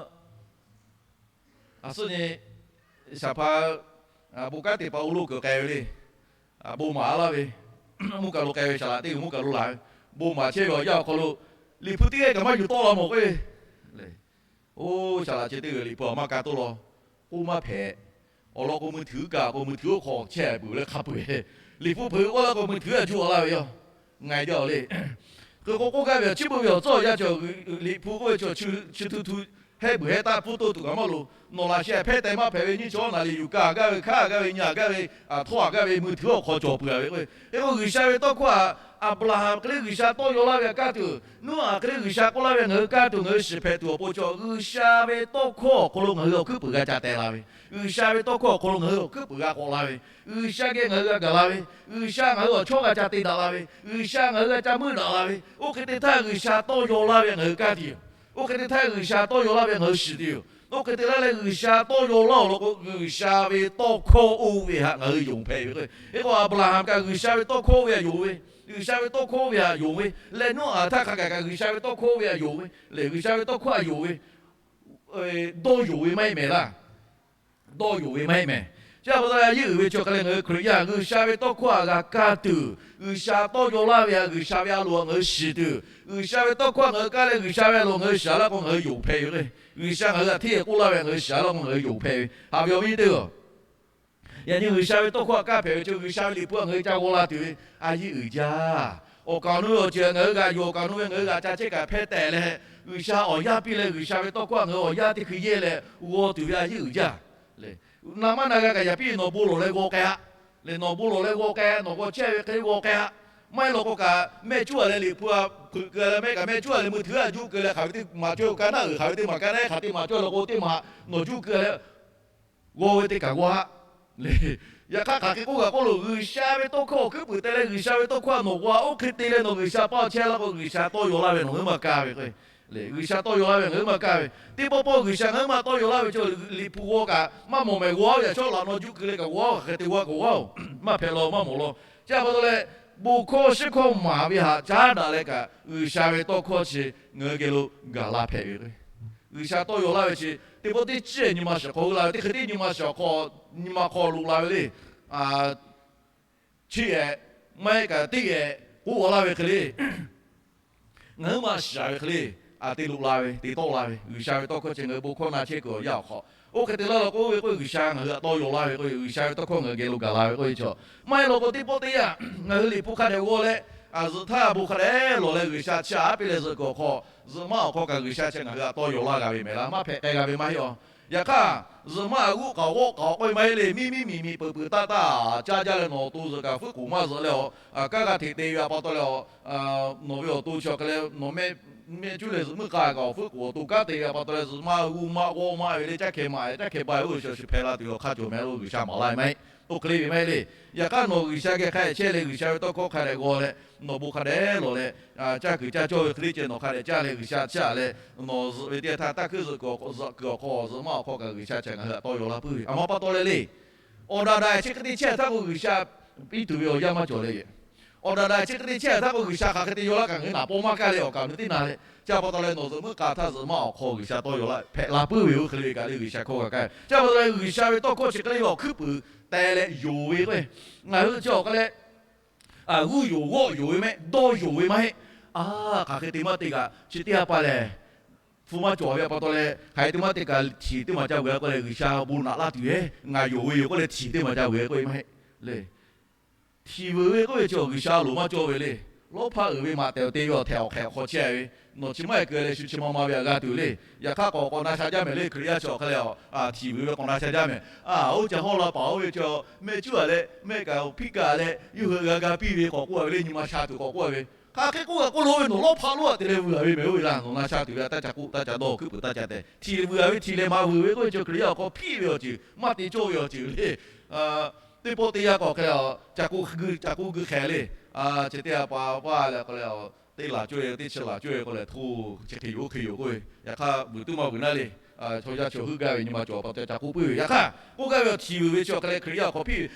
a suhˉ nyi, shaˍ hpaˇ bon kanˉ te pa oˇ lo kuiˬ k'ai ve le. Bon maˍ laˇ ve, mvuhˇ kaˬ lo k'ai ve saˍ laꞈ teˇ g'uiˬ mvuhˇ kaˬ lo laˬ ve, bon maˍ chehˇ ve awˬ yanˇ awˬ hk'aw lo, Liꞈ hpu teˇ g'aˇ kaꞈ maˇ yuˬ tawˆ la mawˬ k'o, oˇ saˍ laꞈ chi teˇ g'uiˬ Liꞈ hpu a maˇ ka toˆ law, k'oˆ maˇ hpehꞈ. Awˬ lawn k'o mui htuiˍ kaꞈ k'o mui htuiˍ awˬ hk'aw chehˇ peuˬ leh hk'a peuˬ. Liꞈ hpu hpeuꞈ k'oˆ laˇ k'o mui htuiˍ a juˇ a laˇ ve yoˬ. Ngaˬ jaˇ le. Hk'e k'o k'oˆ gaˇ ve awˬ chi beuꞈ ve awˬ tcuhˉ awˬ yanˇ cawˬ, Liꞈ hpu k'oˆ ve chi chi htu htu hehˉ buiˬ hehˉ taˆ pfuhˇ toˇ tuˬ kaꞈ maˇ loˍ. Nawˬ laꞈ sheh hpehˇ teh maˇ hpehꞈ ve nyiˇ chaw naˍ liꞈ yuˬ ka gaˇ ve, hkanˇ gaˇ ve, nyi gaˇ ve, htawˇ gaˇ ve mui htuiˍ awˬ hk'aw cawˬ peuˬ ve k'o, hk'e k'o G'uiˬsha ve tawˇ hkawˇ htaꞈ Aˍbraˍhanˍ hk'e le G'uiˬsha tawˇ yaw laˇ ve htaꞈ kaˇ tuˬ, Noˉaꞈ hk'e le G'uiˬsha k'oˆ laˇ ve ngaˬ hui kaˇ tuˬ ngaˬ hui shiˍ hpehꞈ tuˬ awˬ pon cawˬ G'uiˬsha ve tawˇ hkawˇ awˬ hk'aw lo ngaˬ hui awˬ hkuiˉ puiˍ g'a ca teh la ve, G'uiˬsha ve tawˇ hkawˇ awˬ hk'aw lo ngaˬ hui awˬ hkuiˉ puiˍ g'a k'awꞈ la ve, G'uiˬsha geh ngaˬ hui g'a gaˬ la ve, G'uiˬsha ngaˬ hui awˬ chawˇ g'a ca te daꞈ la ve, G'uiˬsha ngaˬ hui g'a ca meuˇ daꞈ la ve, oˇ hk'e te htaˇ G'uiˬsha tawˇ yaw laˇ ve ngaˬ hui kaˇ tuˬ yoˬ. Oˇ hk'e te htaˇ G'uiˬsha tawˇ yaw laˇ ve ngaˬ hui shiˍ tuˬ yoˬ. Oˇ hk'e te laˇ leh G'uiˬsha tawˇ yaw laˇ awˬ lawn k'o G'uiˬsha ve tawˇ hkawˇ oˇ ve htaꞈ ngaˬ hui yonˍ hpehꞈ ve. Hk'e k'o Aˍbraˍhanˍ kaꞈ G'uiˬsha ve tawˇ hkawˇ oˇ ve htaꞈ yonˍ ve, G'uiˬsha ve tawˇ hkawˇ oˇ ve htaꞈ yonˍ ve leh, Noˉaꞈ htaˇ hk'a gaˬ kaꞈ G'uiˬsha ve tawˇ hkawˇ oˇ ve htaꞈ yonˍ ve lehˬ, G'uiˬsha ve tawˇ hkawˇ htaꞈ yonˍ ve, dawˇ yonˍ ve maˇ heˆ mehˍ laˇ. Dawˇ yonˍ ve maˇ heˆ mehˍ. Chi pa taw leh a yiˉ uiˍ ve chi hk'e leh ngaˬ hui Hkriꞈ yaˇ G'uiˬsha ve tawˇ hkawˇ htaꞈ g'a kaˇ tuˬ, G'uiˬsha tawˇ yaw laˇ ve htaꞈ G'uiˬsha ve a loˍ htaꞈ ngaˬ hui shiˍ tuˬ, G'uiˬsha ve tawˇ hkawˇ htaꞈ ngaˬ hui kaˇ leh G'uiˬsha ve a loˍ htaꞈ ngaˬ hui shiˍ laˇ k'o ngaˬ hui yonˍ hpehꞈ ve. G'uiˬsha ngaˬ hui htaꞈ hteˇ k'oˆ laˇ ve htaꞈ ngaˬ hui shiˍ laˇ k'o ngaˬ hui yonˍ hpehꞈ ve. Haꞈ ve awˬ viˉ teˇ-oˬ, yaꞈ nyi G'uiˬsha ve tawˇ hkawˇ htaꞈ kaˇ hpehꞈ ve chi G'uiˬsha ve Liꞈ hpu htaꞈ ngaˬ hui ca g'aw la tuˬ ve a yiˉ uiˍ jaˇ. Awˬ kaˍ awˬ nu ve awˬ ceuˬ ngaˬ hui g'aꞈ yuˬ, awˬ kaˍ awˬ nu ve ngaˬ hui g'aꞈ ca chehˇ kaꞈ hpehˇ tehꞈ leh, G'uiˬsha awˬ yanˇ piˇ leh G'uiˬsha ve tawˇ hkawˇ htaꞈ ngaˬ hui awˬ yanˇ teˇ hkui yehˇ leh g'aw tuˬ ve a yiˉ uiˍ jaˇ. Na maˇ na g'a kaꞈ yaꞈ piˇ, nawˬ bon lawˬ leh g'aw k'ai-a. Lehˬ nawˬ bon lawˬ leh g'aw k'ai, nawˬ g'aw chehˇ ve hk'e g'aw k'ai-a. Maˇ heˆ law k'o kaꞈ mehˆ cuˉ-a leh Liꞈ hpu htaꞈ hpeuꞈ keu leh, maˇ heˆ kaꞈ mehˆ cuˉ-a leh mui htuiˉ a juˆ keu leh hk'aˬ ve teˇ maˬ cawˇ ve ka naˉ uiˍ, hk'aˬ ve teˇ maˬ ka naˉ hk'aˬ teˇ maˬ cawˇ law k'o teˇ maˬ nawˬ juˆ keu leh g'aw ve teˇ kaꞈ g'aw haˆ. Yaꞈ hk'aˇ hk'aˬ hk'e k'oˆ kaꞈ k'oˆ lo, G'uiˬsha ve tawˇ hkawˇ awˬ hkuiˉ puiˍ te leh G'uiˬsha ve tawˇ hkawˇ nawˬ g'aw-a oˇ hk'e te leh nawˬ G'uiˬsha paˇ chehˇ laˇ k'o, G'uiˬsha tawˇ yaw laˇ ve nawˬ hui maˇ kaˇ ve k'o, G'uiˬsha tawˇ yaw laˇ ve ngaˬ hui maˇ kaˇ ve. Teˇ pawˆ pawˆ G'uiˬsha ngaˬ hui maˇ tawˇ yaw laˇ ve chi Liꞈ hpu g'aw kaꞈ maˇ mawˬ mehˍ g'aw yaꞈ shawˉ laꞈ naw juˆ keu leh kaꞈ g'aw-a, hk'aˬ hk'e te g'aw kaꞈ g'aw-a-oˬ, maˇ hpehꞈ law maˇ mawˬ law. Chi pa taw leh, bon hkawˇ shiˉ hkawˇ maˍ ve htaꞈ caˉ daꞈ leh kaꞈ G'uiˬsha ve tawˇ hkawˇ chi ngaˬ hui geh lo gaˬ la hpehꞈ ve. G'uiˬsha tawˇ yaw laˇ ve chi teˇ pawˆ teˇ ciˉ nyi ma shiˍ hk'aw hui la ve, teˇ hk'e teˇ nyi ma shiˍ hk'aw, nyi ma hk'aw loꞈ la ve le. Chiˇ ehˍ, maˇ heˆ kaꞈ teˇ ehˍ k'oˆ laˇ ve hk'e le. Ngaˬ hui maˇ shiˍ ve hk'e le, a te loꞈ la ve, te tawˆ la ve, G'uiˬsha ve tawˇ hkawˇ chi ngaˬ hui bon hkawˇ na chehˇ kuiˬ awˬ yanˇ awˬ hk'aw, oˇ hk'e te laˇ law k'o, oˇ ve k'oˆ ve G'uiˬsha ngaˬ hui htaꞈ tawˇ yaw laˇ ve k'oˆ ve, G'uiˬsha ve tawˇ hkawˇ ngaˬ hui geh lo gaˬ la ve k'oˆ ve chaw, maˇ heˆ law k'o teˇ pawˆ teˇ yanˇ ngaˬ hui Liꞈ hpu hk'a dehꞈ g'aw leh, zuhꞈ htaˇ bon hk'a dehꞈ lawˬ leh G'uiˬsha chiˇ aꞈ piˇ leh zuhꞈ kuiˬ awˬ hk'aw, zuhꞈ maˇ awˬ hk'aw kaꞈ G'uiˬsha chi ngaˬ hui htaꞈ tawˇ yaw laˇ g'a ve mehˍ laˇ, maˇ hpehꞈ k'ai g'a ve maˇ heˆ-aˬ. Yaꞈ hk'aˇ, zuhꞈ maˇ g'uˆ k'aoˍ g'awˆ k'aoˍ k'oˆ ve maˇ heˆ le, miˇ miˇ miˬ miˬ peuˬ peuˬ taˇ taˇ caˇ jaˇ leh nawˬ awˬ to zuhꞈ kaꞈ fuiˉ k'oˍ maˇ zuhꞈ leh awˬ, kanˉ g'a hteꞈ te ve a pa taw leh awˬ, nawˬ ve awˬ to chi awˬ hk'e leh nawˬ mehˆ cuˉ leh zuhꞈ meuˇ k'a kaꞈ awˬ fuiˉ k'oˍ awˬ to kanˉ te ve a pa taw leh zuhꞈ maˇ g'uˇ maˇ g'awˆ maˇ ve le, caˇ hkeh maˍ caˇ hkeh ba ve oˇ ve chi shiˍ hpehꞈ la tuˬ awˬ hk'aˇ cawˬ mehˍ lo G'uiˬsha maˍ laˇ ve maˇ heˆ. Oˇ hk'e le ve maˇ heˆ le. Yaꞈ hk'aˇ nawˬ G'uiˬsha geh hk'a dehꞈ chehˇ leh G'uiˬsha ve tawˇ hkawˇ hk'a dehꞈ g'aw leh, nawˬ bon hk'a dehꞈ lawˬ leh, caˇ kuiˬ caˇ cawˇ ve hk'e le ceh nawˬ hk'a dehꞈ caˇ leh G'uiˬsha chiˇ aꞈ leh, nawˬ zuhꞈ ve teˇ htaˇ taˇ hkuiˉ zuhꞈ kuiˬ awˬ hk'aw, zuhꞈ kuiˬ awˬ hk'aw zuhꞈ maˇ awˬ hk'aw kaꞈ G'uiˬsha chi ngaˬ hui htaꞈ tawˇ yaw laˇ puiˉ ve. A ma pa taw leh le, awˬ daꞈ daꞈ chi hk'e te chehˇ htaˇ k'o G'uiˬsha piˇ tuˬ ve awˬ yanˇ maˇ cawˬ le ve. Awˬ daꞈ daꞈ chi hk'e te chehˇ htaˇ k'o G'uiˬsha hk'aˬ hk'e te yaw laˇ kaꞈ ngaˬ hui naˍ paw maˇ kaˇ leh awˬ kaꞈ nu teˇ na leh, chi pa taw leh nawˬ zuhꞈ meuˇ k'a htaˇ zuhꞈ maˇ awˬ hk'aw G'uiˬsha tawˇ yaw laˇ hpehꞈ la puiˉ ve oˇ hk'e le ve kaꞈ le G'uiˬsha hkawˇ g'a kaˇ ve. Chi pa taw leh G'uiˬsha ve tawˇ hkawˇ chi hk'e le ve awˬ hkuiˉ puiˍ teh leh yonˍ ve k'o, ngaˬ hui chi awˬ hk'e leh g'uˇ yonˍ g'awˆ yonˍ ve mehˆ dawˇ yonˍ ve maˇ heˆ. A, hk'aˬ hk'e te maˇ te kaꞈ chi teˇ ha pa lehˬ, hpu maˇ cawˬ ve a pa taw leh hk'aˬ hk'e te maˇ te kaꞈ htiˍ teˇ maˬ ca vuiˬ a k'oˆ leh G'uiˬsha bon naꞈ laˇ tuˬ ve, ngaˬ yonˍ ve yoˬ k'oˆ leh htiˍ teˇ maˬ ca vuiˬ k'oˆ ve maˇ heˆ le. Htiˍ vuiˬ ve k'oˆ ve chi G'uiˬsha loˍ maˇ cawˇ ve le. Lawˇ hpaˇ uiˍ ve maꞈ tehˬ awˬ te ve awˬ htehꞈ awˬ hk'ehꞈ awˬ hk'aw chehˇ ve, nawˬ chi maˇ heˆ keu leh shu chi ma ma ve htaꞈ g'a tuˬ le. Yaꞈ hk'aˇ k'awꞈ k'awꞈ na sha jaˇ mehˍ le. Hkriꞈ yaˇ chi awˬ hk'e leh htiˍ vuiˬ ve k'awꞈ na sha jaˇ mehˍ. A, oˇ ca hawˇ la paˍ oˇ ve chi mehˆ cuˉ a leh mehˆ kaꞈ hpiˆ kaꞈ leh yawˇ hui g'a ga piˇ ve k'awꞈ k'oˆ a ve le, nyi ma sha tuˬ k'awꞈ k'oˆ a ve. Hk'aˬ hk'e k'oˆ g'a k'oˆ lo ve, nawˬ lawˇ hpaˇ lonˉ htaꞈ te leh vuiˬ a ve mehˍ oˇ ve laˇ. Nawˬ na sha tuˬ ve htaꞈ taˇ ca k'oˆ, taˇ ca dawˇ, hkuiˉ puiˍ taˇ ca tehꞈ htiˍ vuiˬ a ve, htiˍ leh maˍ vuiˬ ve k'oˆ ve chi Hkriꞈ yaˇ awˬ hk'aw hpiˇ ve awˬ ceuˬ, maˇ te cawˇ ve awˬ ceuˬ le. Teˇ pawˆ teˇ yanˇ k'awꞈ hk'e leh, ca k'oˆ g'uˇ hk'ehꞈ le. Chi teˇ ha pa paˇ leh k'o leh, teˇ laˬ cawˇ ve teˇ chi laˬ cawˇ ve k'o leh hto, chi hk'e yoˬ oˇ hk'e yoˬ k'oˆ ve. Yaꞈ hk'aˇ vuiˬ tuˉ maˇ vuiˬ naˉ le. Chaw yaˇ chaw huiˉ gaˇ ve nyi ma cawˬ pa taw ca k'oˆ puiˉ ve. Yaꞈ hk'aˇ k'oˆ gaˇ ve awˬ htiˍ vuiˬ ve chi awˬ hk'e leh Hkriꞈ yaˇ awˬ hk'aw hpiˇ ve.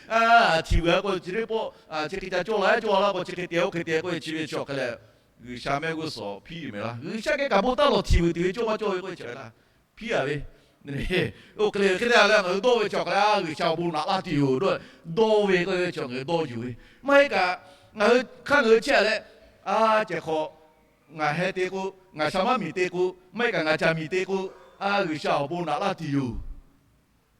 Htiˍ vuiˬ a k'o chi teˇ pawˆ chi hk'e ca cawˇ la cawˇ laˇ k'o chi hk'e te oˇ hk'e te k'oˆ ve chi ve chi awˬ hk'e leh, G'uiˬsha mehˆ g'uˇ suhˍ hpiˇ ve mehˍ laˇ. G'uiˬsha geh kaꞈ bon taˇ lawˬ htiˍ vuiˬ tuˬ ve cawˇ maˇ cawˇ ve k'oˆ ve chi laˇ hpiˇ a ve. Oˇ hk'e le hk'e te leh ngaˬ hui dawˇ ve chi awˬ hk'e leh, a, G'uiˬsha awˬ bon naꞈ laˇ tuˬ yoˬ dawˇ ve k'oˆ ve chi ngaˬ hui dawˇ yuˬ ve. Maˇ heˆ kaꞈ, ngaˬ hui hk'aˇ ngaˬ hui chehˇ leh, a, cehˬ hk'awꞈ ngaˬ heh te k'o, ngaˬ sha maˉ miˬ te k'o, maˇ heˆ kaꞈ ngaˬ caˬ miˬ te k'o, a, G'uiˬsha awˬ bon naꞈ laˇ tuˬ yoˬ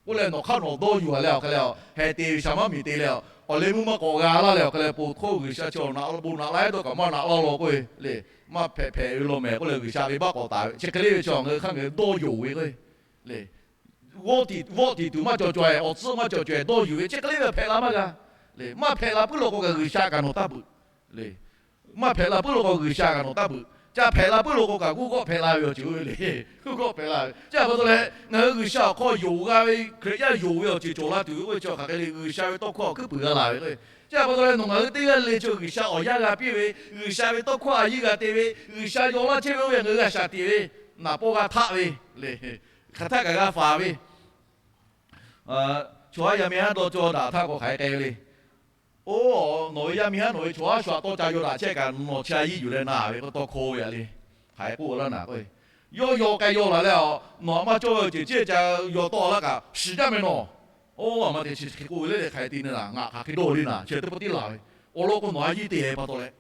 k'oˆ leh nawˬ hk'aˇ nawˬ dawˇ yuˬ a leh awˬ hk'e leh, heh te G'uiˬsha maˉ miˬ te leh, awˬ leh meuˇ maˇ k'awꞈ g'a laˇ leh awˬ hk'e leh, po hk'oˆ G'uiˬsha chi awˬ naꞈ bon naꞈ laˇ ehˉ dawˇ kaꞈ maˇ naꞈ laˇ law k'oˆ ve le. Maˇ hpehꞈ hpehꞈ ve law mehˍ k'oˆ leh G'uiˬsha ve baˆ k'awꞈ taˍ ve chi hk'e le ve chi ngaˬ hui hk'aˇ ngaˬ hui dawˇ yonˍ ve k'o le. Vawˆ tiˍ tuˬ maˇ cawˬ caweh, awˬ tcuhˉ maˇ cawˬ caweh dawˇ yuˬ ve chi hk'e le ve hpehꞈ la maˇ g'a le. Maˇ hpehꞈ la puiˉ law k'o kaꞈ G'uiˬsha kaꞈ nawˬ taˇ beuꞈ le. Maˇ hpehꞈ la puiˉ law k'o G'uiˬsha kaꞈ nawˬ taˇ beuꞈ. Ca hpehꞈ la puiˉ law k'o kaꞈ g'uˇ g'awˆ hpehꞈ la ve awˬ ceuˬ oˇ ve le. G'uˇ g'awˆ hpehꞈ la ve chi pa taw leh ngaˬ hui G'uiˬsha awˬ hk'aw yonˍ g'a ve Hkriꞈ yaˇ yonˍ ve awˬ ceuˬ cawˬ la tuˬ ve k'oˆ ve chi hk'aˬ hk'e le G'uiˬsha ve tawˇ hkawˇ awˬ hkuiˉ puiˍ g'a laˬ ve k'o, chi pa taw leh nawˬ ngaˬ hui teˇ g'aˇ le chi G'uiˬsha awˬ yanˇ g'a piˇ ve, G'uiˬsha ve tawˇ hkawˇ a yiˇ g'a te ve, G'uiˬsha yaw laˇ chehˇ ve oˇ ve ngaˬ hui g'a shaˍ tiꞈ ve, naˍ pawˇ g'a htaˆ ve le. Hk'aˬ htaˆ kaꞈ g'a faˍ ve. Chaw haˉ yaˇ miˇ haˉ dawˇ cawˇ daꞈ htaˇ k'o hk'aˬ hk'e k'ai ve le. Oˇ, nawˬ ve yaˇ miˇ haˉ nawˬ ve chaw haˉ shu aꞈ tawˇ ca yaw daꞈ chehˇ kaꞈ nawˬ chi a yiˇ yuˬ leh na ve k'o tawˇ hkawˇ ve a le. Hk'aˬ hk'e k'oˆ laˇ naˍ k'o, yawˇ yaw k'ai yaw laˬ leh a, nawˬ aꞈ maˇ cawˇ ve awˬ ceuˬ cehˇ ca yaw tawˆ laˇ kaꞈ shiˍ jaˇ mehˍ nawˬ. Oˇ, a ma te chi hk'e k'oˆ ve le, hk'aˬ hk'e te ne naˍ, ngaˬ hk'aˬ hk'e dawˇ le naˍ, chi teˇ pawˆ tiˉ laˬ ve. Awˬ lawn k'o, nawˬ a yiˇ te pa taw leh,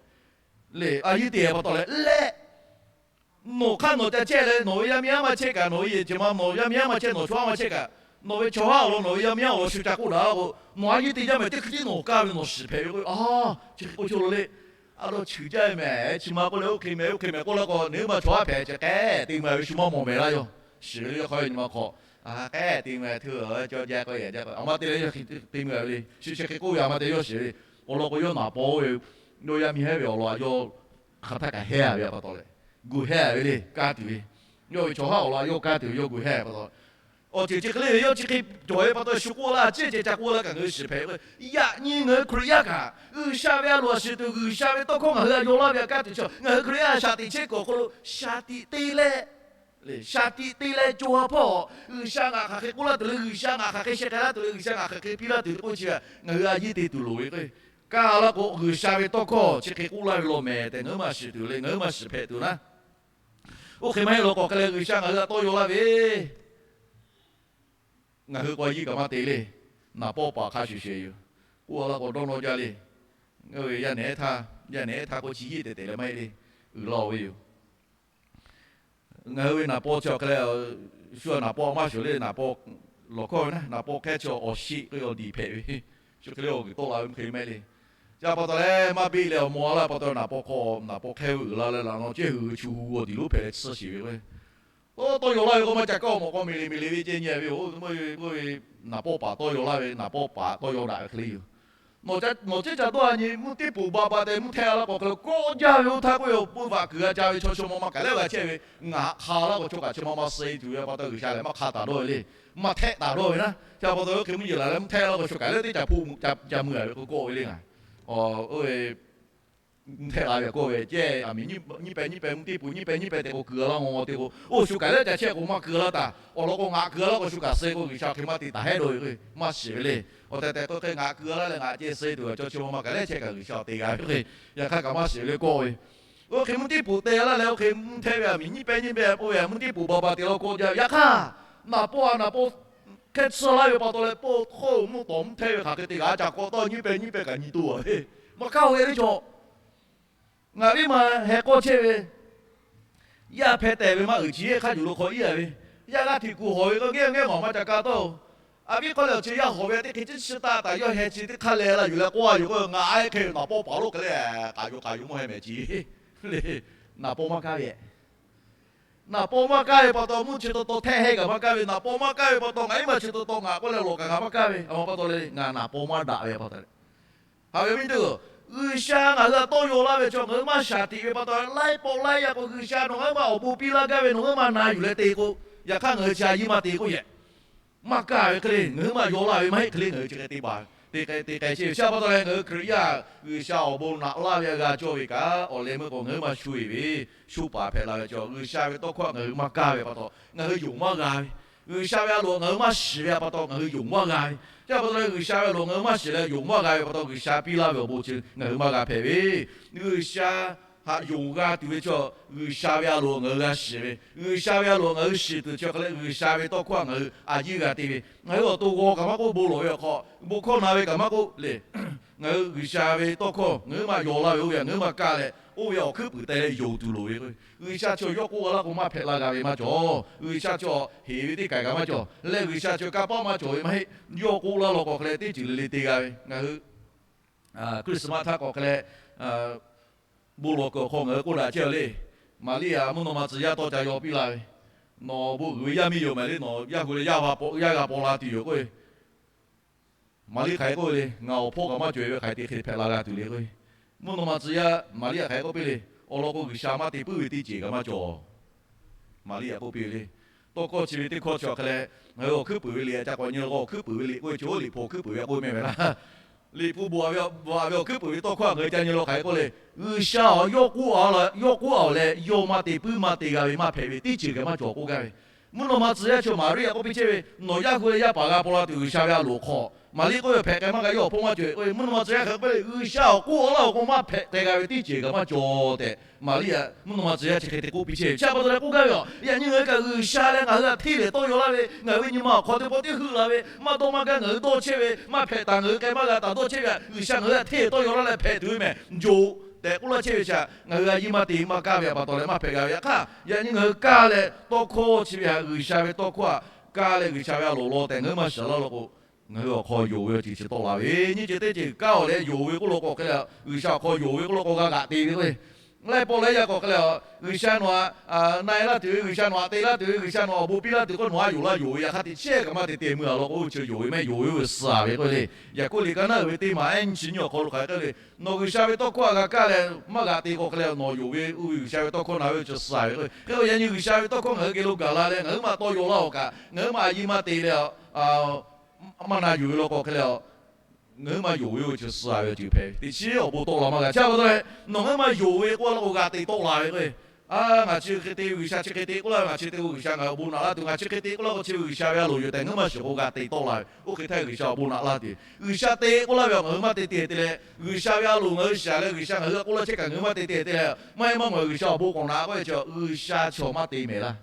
le a yiˇ te pa taw leh lehˆ, nawˬ hk'aˇ nawˬ ca chehˇ leh, nawˬ ve yaˇ miˇ haˉ maˇ chehˇ kaꞈ, nawˬ ve yehˬ ceˬ ma nawˬ yaˇ miˇ haˉ maˇ chehˇ, nawˬ chaw haˉ maˇ chehˇ kaꞈ, nawˬ ve chaw haˉ awˬ lawn nawˬ ve yaˇ miˇ haˉ awˬ lawn shu ca k'oˆ daꞈ la k'o, nawˬ a yiˇ te jaˇ meh teˇ hkui tiˉ nawˬ kaˇ ve nawˬ shiˍ hpehꞈ ve k'o, a, chi hk'e k'oˆ chehˇ lo le. A, dawˇ cheuˬ jaˇ ve meh, chi ma k'oˆ leh oˇ hk'e meh oˇ hk'e meh k'oˆ la k'o, nawˬ hui ma chaw haˉ hpehꞈ ce k'ehˉ te meh ve shu maˇ mawˬ meh laˇ yoˬ. Shiˍ ve le, hk'aw ve nyi ma hk'aw, a, k'ehˉ te meh htu, cawˇ jaˇ k'oˆ yaꞈ jaˇ k'o, a ma te leh te meh ve le. Shu chi hk'e k'oˆ ve a ma te yawˇ shiˍ ve le. Awˬ lawn k'o, yawˇ naˍ paw ve, yawˇ yaˇ miˇ haˉ ve awˬ lawn a yawˇ hk'aˬ htaˇ kaꞈ hehˉ ve pa taw leh, gu hehˉ ve le, kaˇ tuˬ ve, yawˇ ve chaw haˉ awˬ lawn a yawˇ kaˇ tuˬ ve yawˇ gu hehˉ pa taw, awˬ ceuˬ chi hk'e le ve yawˇ chi hk'e cawˬ ve pa taw shu k'oˆ laˇ, a ciˉ ceh ca k'oˆ laˇ kaꞈ ngaˬ hui shiˍ hpehꞈ ve k'o, yaꞈ nyi ngaˬ hui Hkriꞈ yaˇ kaꞈ G'uiˬsha ve a loˍ a shiˍ tuˬ, G'uiˬsha ve tawˇ hkawˇ ngaˬ hui a yaw laˇ ve a kaˇ tuˬ chi, ngaˬ hui Hkriꞈ yaˇ shaꞈ teꞈ chehˇ kuiˬ awˬ hk'aw lo shaˍ tiꞈ te leh, shaˍ tiꞈ te leh co ha hpawˇ, G'uiˬsha ngaˬ hk'aˬ hk'e k'oˆ laˇ tuˬ le, G'uiˬsha ngaˬ hk'aˬ hk'e sheh k'ai laˇ tuˬ le, G'uiˬsha ngaˬ hk'aˬ hk'e piˇ laˇ tuˬ le k'oˆ chi, ngaˬ hui a yiˇ te tuˬ loˍ ve k'o, kaˇ laˇ k'o G'uiˬsha ve tawˇ hkawˇ chi hk'e k'oˆ laˇ ve law meh tehꞈ ngaˬ hui maˇ shiˍ tuˬ le, ngaˬ hui maˇ shiˍ hpehꞈ tuˬ naˉ. Oˇ hk'e maˇ heˆ law k'o, hk'e leh G'uiˬsha ngaˬ hui htaꞈ tawˇ yaw laˇ ve ngaˬ hui k'o a yiˇ kaꞈ maˇ te le. Naˍ pawˇ paˍ hk'a shuˍ shuˍ yoˬ. K'oˆ laˇ k'o dawˇ nawˇ jaˇ le. Ngaˬ hui yaˇ nehˬ htaˇ, yaˇ nehˬ htaˇ k'o chi yiˇ tehꞈ tehꞈ leh maˇ heˆ le. Uiˍ la-oˬ ve yoˬ. Ngaˬ hui ve naˍ paw chi awˬ hk'e leh, shu naˍ paw maˇ shuˍ le, naˍ paw lawˬ hkawˇ ve naˍ paw hk'ehˇ chi awˬ shiˆ k'o awˬ diˬ hpehꞈ ve, shu hk'e le awˬ g'uiˬ tawˆ la ve mvuhˇ hk'e maˇ heˆ le. Chi pa taw leh maˇ beˆ leh awˬ maw a laˇ pa taw naˍ paw hk'aw, naˍ paw hk'ehˇ ve uiˍ la leh laꞈ naw cehˇ hui ve chu hu awˬ diˬ lonˉ hpehꞈ leh tsuhˇ shiˍ ve k'o, tawˇ yaw laˇ ve k'o maˇ ca kaˇ awˬ mawꞈ k'aw miˬ liꞈ miˬ liꞈ ve ceh nyi ve, oˇ ve naˍ pawˇ paˍ tawˇ yaw laˇ ve, naˍ pawˇ paˍ tawˇ yaw daꞈ ve hk'e le yoˬ. Nawˬ cehˉ ca dawˇ a nyi mvuhˇ teˇ poˍ ba ba tehꞈ mvuhˇ htehˆ laˇ k'o hk'e le kawˆ jaˇ ve, oˇ htaˇ k'oˆ ve awˬ pui vaꞈ kuiˬ g'a ca ve chaw chi ma ma kaꞈ lehˉ g'a chehˇ ve, ngaˬ hk'a laˇ k'o chaw kaꞈ chi ma ma suh tuˬ ve pa taw G'uiˬsha lehˬ maˇ hk'a taˍ dawˇ ve le. Maˇ htehˆ taˍ dawˇ ve naˉ. Chi pa taw oˇ hk'e mvuhˇ yeˬ laˬ leh mvuhˇ htehˆ laˇ k'o chaw kaꞈ lehˉ teˇ ca hpu ca mvuh a ve k'o kawˆ ve le ngaˬ. Oˇ ve mvuhˇ htehˆ la ve kawˆ ve ceh, a miˬ nyiˇ pehˇ nyiˇ pehˇ mvuhˇ teˇ poˍ nyiˇ pehˇ nyiˇ pehˇ tehꞈ k'o kuiˬ a laˇ ngaw ngaw te k'o, oˇ shu kaꞈ lehˉ ca chehˇ k'o maˇ kuiˬ a laˇ taˍ. Awˬ lawn k'o ngaˬ kuiˬ a laˇ k'o shu kaꞈ suh k'o G'uiˬsha hk'e maˇ te taˍ hehˉ dawˇ ve k'o maˇ shiˍ ve le. Awˬ tehˬ tehˬ k'o hk'e ngaˬ kuiˬ a laˇ leh ngaˬ ceh suh tuˬ ve chaw chi ma ma kaꞈ lehˉ chehˇ kaꞈ G'uiˬsha te g'a ve k'o, yaꞈ hk'aˇ kaꞈ maˇ shiˍ ve le kawˆ ve. Oˇ hk'e mvuhˇ teˇ poˍ te laˇ leh oˇ hk'e mvuhˇ htehˆ ve a miˬ nyiˇ pehˇ nyiˇ pehˇ k'oˆ ve mvuhˇ teˇ poˍ ba ba te laˇ kawˆ jaˇ ve. Yaꞈ hk'aˇ naˍ pawˇ a naˍ pawˇ hk'e tsuhˇ laˇ ve pa taw leh pawˇ hkawˇ mvuhˇ tawˍ mvuhˇ htehˆ ve hk'aˬ hk'e te g'a ca k'awꞈ tawˇ nyiˇ pehˇ nyiˇ pehˇ kaꞈ nyi to a ve, maˇ kaˇ ve le chaw. Ngaˬ viˉ ma heh k'awˇ chehˇ ve, yaˇ hpeh tehˬ ve maˇ uiˍ chi hk'a yuˬ lo hk'aw iˉ a ve, yaˇ g'aˇ hteꞈ kuˬ hawˬ ve k'o gehˇ gehˇ maˬ maˇ ca kaˇ tawˇ. A viˉ hk'aw leh awˬ chi yaˇ hawˬ ve teˇ hk'e ciˉ ciˉ taˇ taˍ, yawˇ heh chi teˇ hk'aˇ leh la yuˬ leh k'oˆ a yoˬ k'o, ngaˬ a hk'e naˍ pawˇ paˍ lonˉ hk'e le, k'aˍ yuˬ k'aˍ yuˬ mvuhˇ heh mehˍ ci le. Naˍ pawˇ maˇ kaˇ ve, naˍ pawˇ maˇ kaˇ ve pa taw mvuhˇ chi taw taw htehˆ heh kaꞈ maˇ kaˇ ve, naˍ pawˇ maˇ kaˇ ve pa taw ngaˬ iˉ ma chi taw taw ngaˬ k'oˆ leh lawˬ kaꞈ ngaˬ maˇ kaˇ ve, a ma pa taw le ngaˬ naˍ pawˇ maˇ daꞈ ve pa taw le. Haꞈ ve awˬ viˉ nyi teˇ-oˬ, G'uiˬsha ngaˬ hui htaꞈ tawˇ yaw laˇ ve chaw ngaˬ hui maˇ shaˍ tiꞈ ve pa taw, laiˉ pawˆ laiˉ yaˇ k'o G'uiˬsha nawˬ ngaˬ hui maˇ awˬ bon piˇ laˇ gaˇ ve, nawˬ ngaˬ hui maˇ na yuˬ leh te k'o, yaꞈ hk'aˇ ngaˬ hui chi a yiˇ maˇ te k'oˆ yehˬ. Maˇ kaˇ ve hk'e le, ngaˬ hui maˇ yaw laˇ ve maˇ heˆ hk'e le ngaˬ hui chi hk'e te baˬ te k'ai chehˇ ve. Chi pa taw leh ngaˬ hui Hkriꞈ yaˇ G'uiˬsha awˬ bon naꞈ laˇ ve g'a cawˇ ve kaꞈ, awˬ leh meuˇ k'o ngaˬ hui maˇ shu eˬ ve, shu paˍ hpehꞈ la ve chaw, G'uiˬsha ve tawˇ hkawˇ ngaˬ hui maˇ kaˇ ve pa taw ngaˬ hui yonˍ maˇ g'a ve. G'uiˬsha ve a loˍ ngaˬ hui maˇ shiˍ ve pa taw ngaˬ hui yonˍ maˇ g'a ve. Chi pa taw leh G'uiˬsha ve a loˍ ngaˬ hui maˇ shiˍ leh yonˍ maˇ g'a ve pa taw G'uiˬsha piˇ laˇ ve awˬ bon chi ngaˬ hui maˇ g'a hpehꞈ ve. G'uiˬsha htaꞈ yonˍ g'a tuˬ ve chaw, G'uiˬsha ve a loˍ ngaˬ hui g'a shiˍ ve, G'uiˬsha ve a loˍ ngaˬ hui shiˍ tuˬ chi hk'e leh G'uiˬsha ve tawˇ hkawˇ ngaˬ hui a yiˇ g'a te ve, ngaˬ hui awˬ to g'aw kaꞈ maˇ k'oˆ, bon lawˬ ve awˬ hk'aw bon hkawˇ na ve kaꞈ maˇ k'oˆ le. Ngaˬ hui G'uiˬsha ve tawˇ hkawˇ ngaˬ hui maˇ yaw laˇ ve oˇ ve ngaˬ hui maˇ kaˇ leh, oˇ ve awˬ hkuiˉ puiˍ te leh yonˍ tuˬ loˍ ve. G'uiˬsha chi yawˇ k'oˆ laˇ k'o maˇ hpehꞈ la g'a ve maˇ cawˬ. G'uiˬsha chi heˍ ve teˇ kaiˬ kaꞈ maˇ cawˬ leh G'uiˬsha chi kanˇ paˆ maˇ cawˬ ve maˇ heˆ. Yawˇ k'oˆ laˇ law k'o hk'e leh teˇ ceuˬ le le te g'a ve. Ngaˬ hui Christmas htaˇ k'awꞈ hk'e leh bon lawˬ kuiˬ awˬ hk'aw ngaˬ hui k'oˆ daꞈ chehˇ le. Maˍriˆ htaꞈ mvuhˇ naw ma tcuh yaˇ tawˇ ca yaw piˇ la ve, nawˬ bon uiˍ ve yaˇ miˇ yoˬ maˬ le, nawˬ yaˇ hu leh yaˇ g'a paw la tuˬ yoˬ k'oˆ ve. Maˍriˆ hk'aˬ hk'e k'oˆ ve le, ngaˬ awˬ hpawˇ kaꞈ maˇ cawˬ e ve hk'aˬ hk'e te hk'e hpehꞈ la g'a tuˬ le k'oˆ ve. Mvuhˇ naw ma tcuh yaˇ Maˍriˆ htaꞈ hk'aˬ hk'e k'oˆ piˇ le, awˬ lawn k'o G'uiˬsha maˇ te puiˉ ve teˇ ceuˬ kaꞈ maˇ cawˬ. Maˍriˆ htaꞈ k'oˆ piˇ ve le. Tawˇ hkawˇ chi ve teˇ hkawˇ chi awˬ hk'e leh, ngaˬ hui awˬ hkuiˉ puiˍ ve liꞈ a ca k'awꞈ nyi la k'o, awˬ hkuiˉ puiˍ ve liꞈ k'oˆ ve chi oˇ liꞈ hpu awˬ hkuiˉ puiˍ ve k'oˆ ve meh ve laˇ. Liꞈ hpu bvuhꞈ a ve awˬ hkuiˉ puiˍ ve tawˇ hkawˇ htaꞈ ngaˬ hui ca nyi la k'o hk'aˬ hk'e k'oˆ le, G'uiˬsha awˬ yawˇ k'oˆ a leh, yawˇ k'oˆ a awˬ leh yawˇ maˇ te puiˉ maˇ te g'a ve maˇ hpehꞈ ve teˇ ceuˬ kaꞈ maˇ cawˬ k'oˆ gaˇ ve. Mvuhˇ naw ma tcuh yaˇ chi Maˍriˆ htaꞈ k'oˆ piˇ chehˇ ve, nawˬ yaˇ hu leh yaˇ paˍ g'a paw la tuˬ G'uiˬsha ve a loˍ hk'aw Maˍriˆ k'oˆ ve hpehꞈ k'ai maˇ g'a, yawˇ awˬ hpon maˇ cawˬ-e k'oˆ ve, mvuhˇ naw ma tcuh yaˇ hk'aˬ hk'e k'oˆ le, G'uiˬsha awˬ k'oˆ laˇ awˬ k'o maˇ hpehꞈ k'ai g'a ve teˇ ceuˬ kaꞈ maˇ cawˬ tehꞈ, Maˍriˆ mvuhˇ naw ma tcuh yaˇ chi hk'e te k'oˆ piˇ chehˇ ve. Chi pa taw leh k'oˆ gaˇ ve yoˬ. Yaꞈ nyi ngaˬ hui kaꞈ G'uiˬsha leh ngaˬ hui htaꞈ hteˇ leh tawˇ yaw laˇ ve, ngaˬ hui ve nyi ma awˬ hk'aw teˇ pawˆ teˇ heuˆ la ve, maˇ dawˇ maˇ gaˇ ngaˬ hui dawˇ chehˇ ve, maˇ hpehꞈ taˍ ngaˬ hui k'ai maˇ g'a taˍ dawˇ chehˇ ve htaꞈ G'uiˬsha ngaˬ hui htaꞈ hteˇ tawˇ yaw laˇ leh hpehꞈ tuˬ ve mehˬ joˬ tehꞈ k'oˆ laˇ chehˇ ve chi htaꞈ ngaˬ hui a yiˇ maˇ te maˇ kaˇ ve pa taw leh maˇ hpehꞈ g'a ve. Yaꞈ hk'aˇ yaꞈ nyi ngaˬ hui kaˇ leh tawˇ hkawˇ chi ve htaꞈ G'uiˬsha ve tawˇ hkawˇ htaꞈ kaˇ leh G'uiˬsha ve a loˍ law tehꞈ ngaˬ hui maˇ shiˍ laˇ law k'o, ngaˬ hui awˬ hk'aw yonˍ ve awˬ ceuˬ chi tawˆ la ve, nyiˇ ceuˬ teˇ ceuˬ kaˇ-oˬ leh yonˍ ve k'oˆ law k'o hk'e leh, G'uiˬsha awˬ hk'aw yonˍ ve k'oˆ law k'o g'a g'aꞈ te ve k'o, laiˉ pawˆ laiˉ yaˇ k'o hk'e leh, G'uiˬsha nawˬ htaꞈ na-e laˇ tuˬ ve, G'uiˬsha nawˬ htaꞈ te laˇ tuˬ ve, G'uiˬsha nawˬ awˬ bon piˇ laˇ tuˬ k'oˆ nawˬ a yonˍ laˇ yonˍ ve, yaꞈ hk'aˇ teꞈ chiˉ kaꞈ maˇ te te meuˇ a law k'o, chi yonˍ ve mehˬ, yonˍ ve oˇ ve suh ve k'oˆ ve le. Yaˍkoˆ liꞈ ka naˉ uiˍ ve teˇ maˬ ehˉ nyiˇ chi nyiˇ awˬ hk'aw lo hk'aˬ hk'e k'oˆ le, nawˬ G'uiˬsha ve tawˇ hkawˇ htaꞈ g'a kaˇ leh maˇ g'aꞈ te k'o hk'e leh, nawˬ yonˍ ve oˇ ve G'uiˬsha ve tawˇ hkawˇ na ve chi suh ve k'o, hk'e k'o yaꞈ nyi G'uiˬsha ve tawˇ hkawˇ ngaˬ hui geh lo gaˬ la leh ngaˬ hui maˇ tawˇ yaw laˇ-oˬ kaꞈ, ngaˬ hui maˇ a yiˇ maˇ te leh maˇ na yuˬ ve law k'o hk'e leh, ngaˬ hui maˇ yonˍ ve oˇ ve chi suh ve awˬ ceuˬ hpehꞈ ve. Teꞈ chiˉ awˬ bon tawˆ la maˇ g'a. Chi pa taw leh nawˬ ngaˬ hui maˇ yonˍ ve k'oˆ law k'o g'aꞈ te tawˆ la ve k'o, a, ngaˬ chi hk'e te, G'uiˬsha chi hk'e te k'oˆ laˇ ve, ngaˬ chi te k'o G'uiˬsha ngaˬ hui awˬ bon naꞈ laˇ tuˬ, ngaˬ chi hk'e te k'oˆ laˇ k'o chi G'uiˬsha ve a loˍ yoˬ tehꞈ ngaˬ hui maˇ shiˍ k'o g'aꞈ te tawˆ la ve. Oˇ hk'e htaˇ G'uiˬsha awˬ bon naꞈ laˇ tuˬ, G'uiˬsha te k'oˆ laˇ ve ngaˬ hui maˇ te te te leh, G'uiˬsha ve a loˍ ngaˬ hui shiˍ leh G'uiˬsha ngaˬ hui htaꞈ k'oˆ laˇ chehˇ kaꞈ ngaˬ hui maˇ te te te leh, maˇ heˆ maˇ mawˬ G'uiˬsha awˬ bon k'awꞈ naꞈ k'oˆ ve chi, G'uiˬsha chi awˬ maˇ te mehˍ laˇ.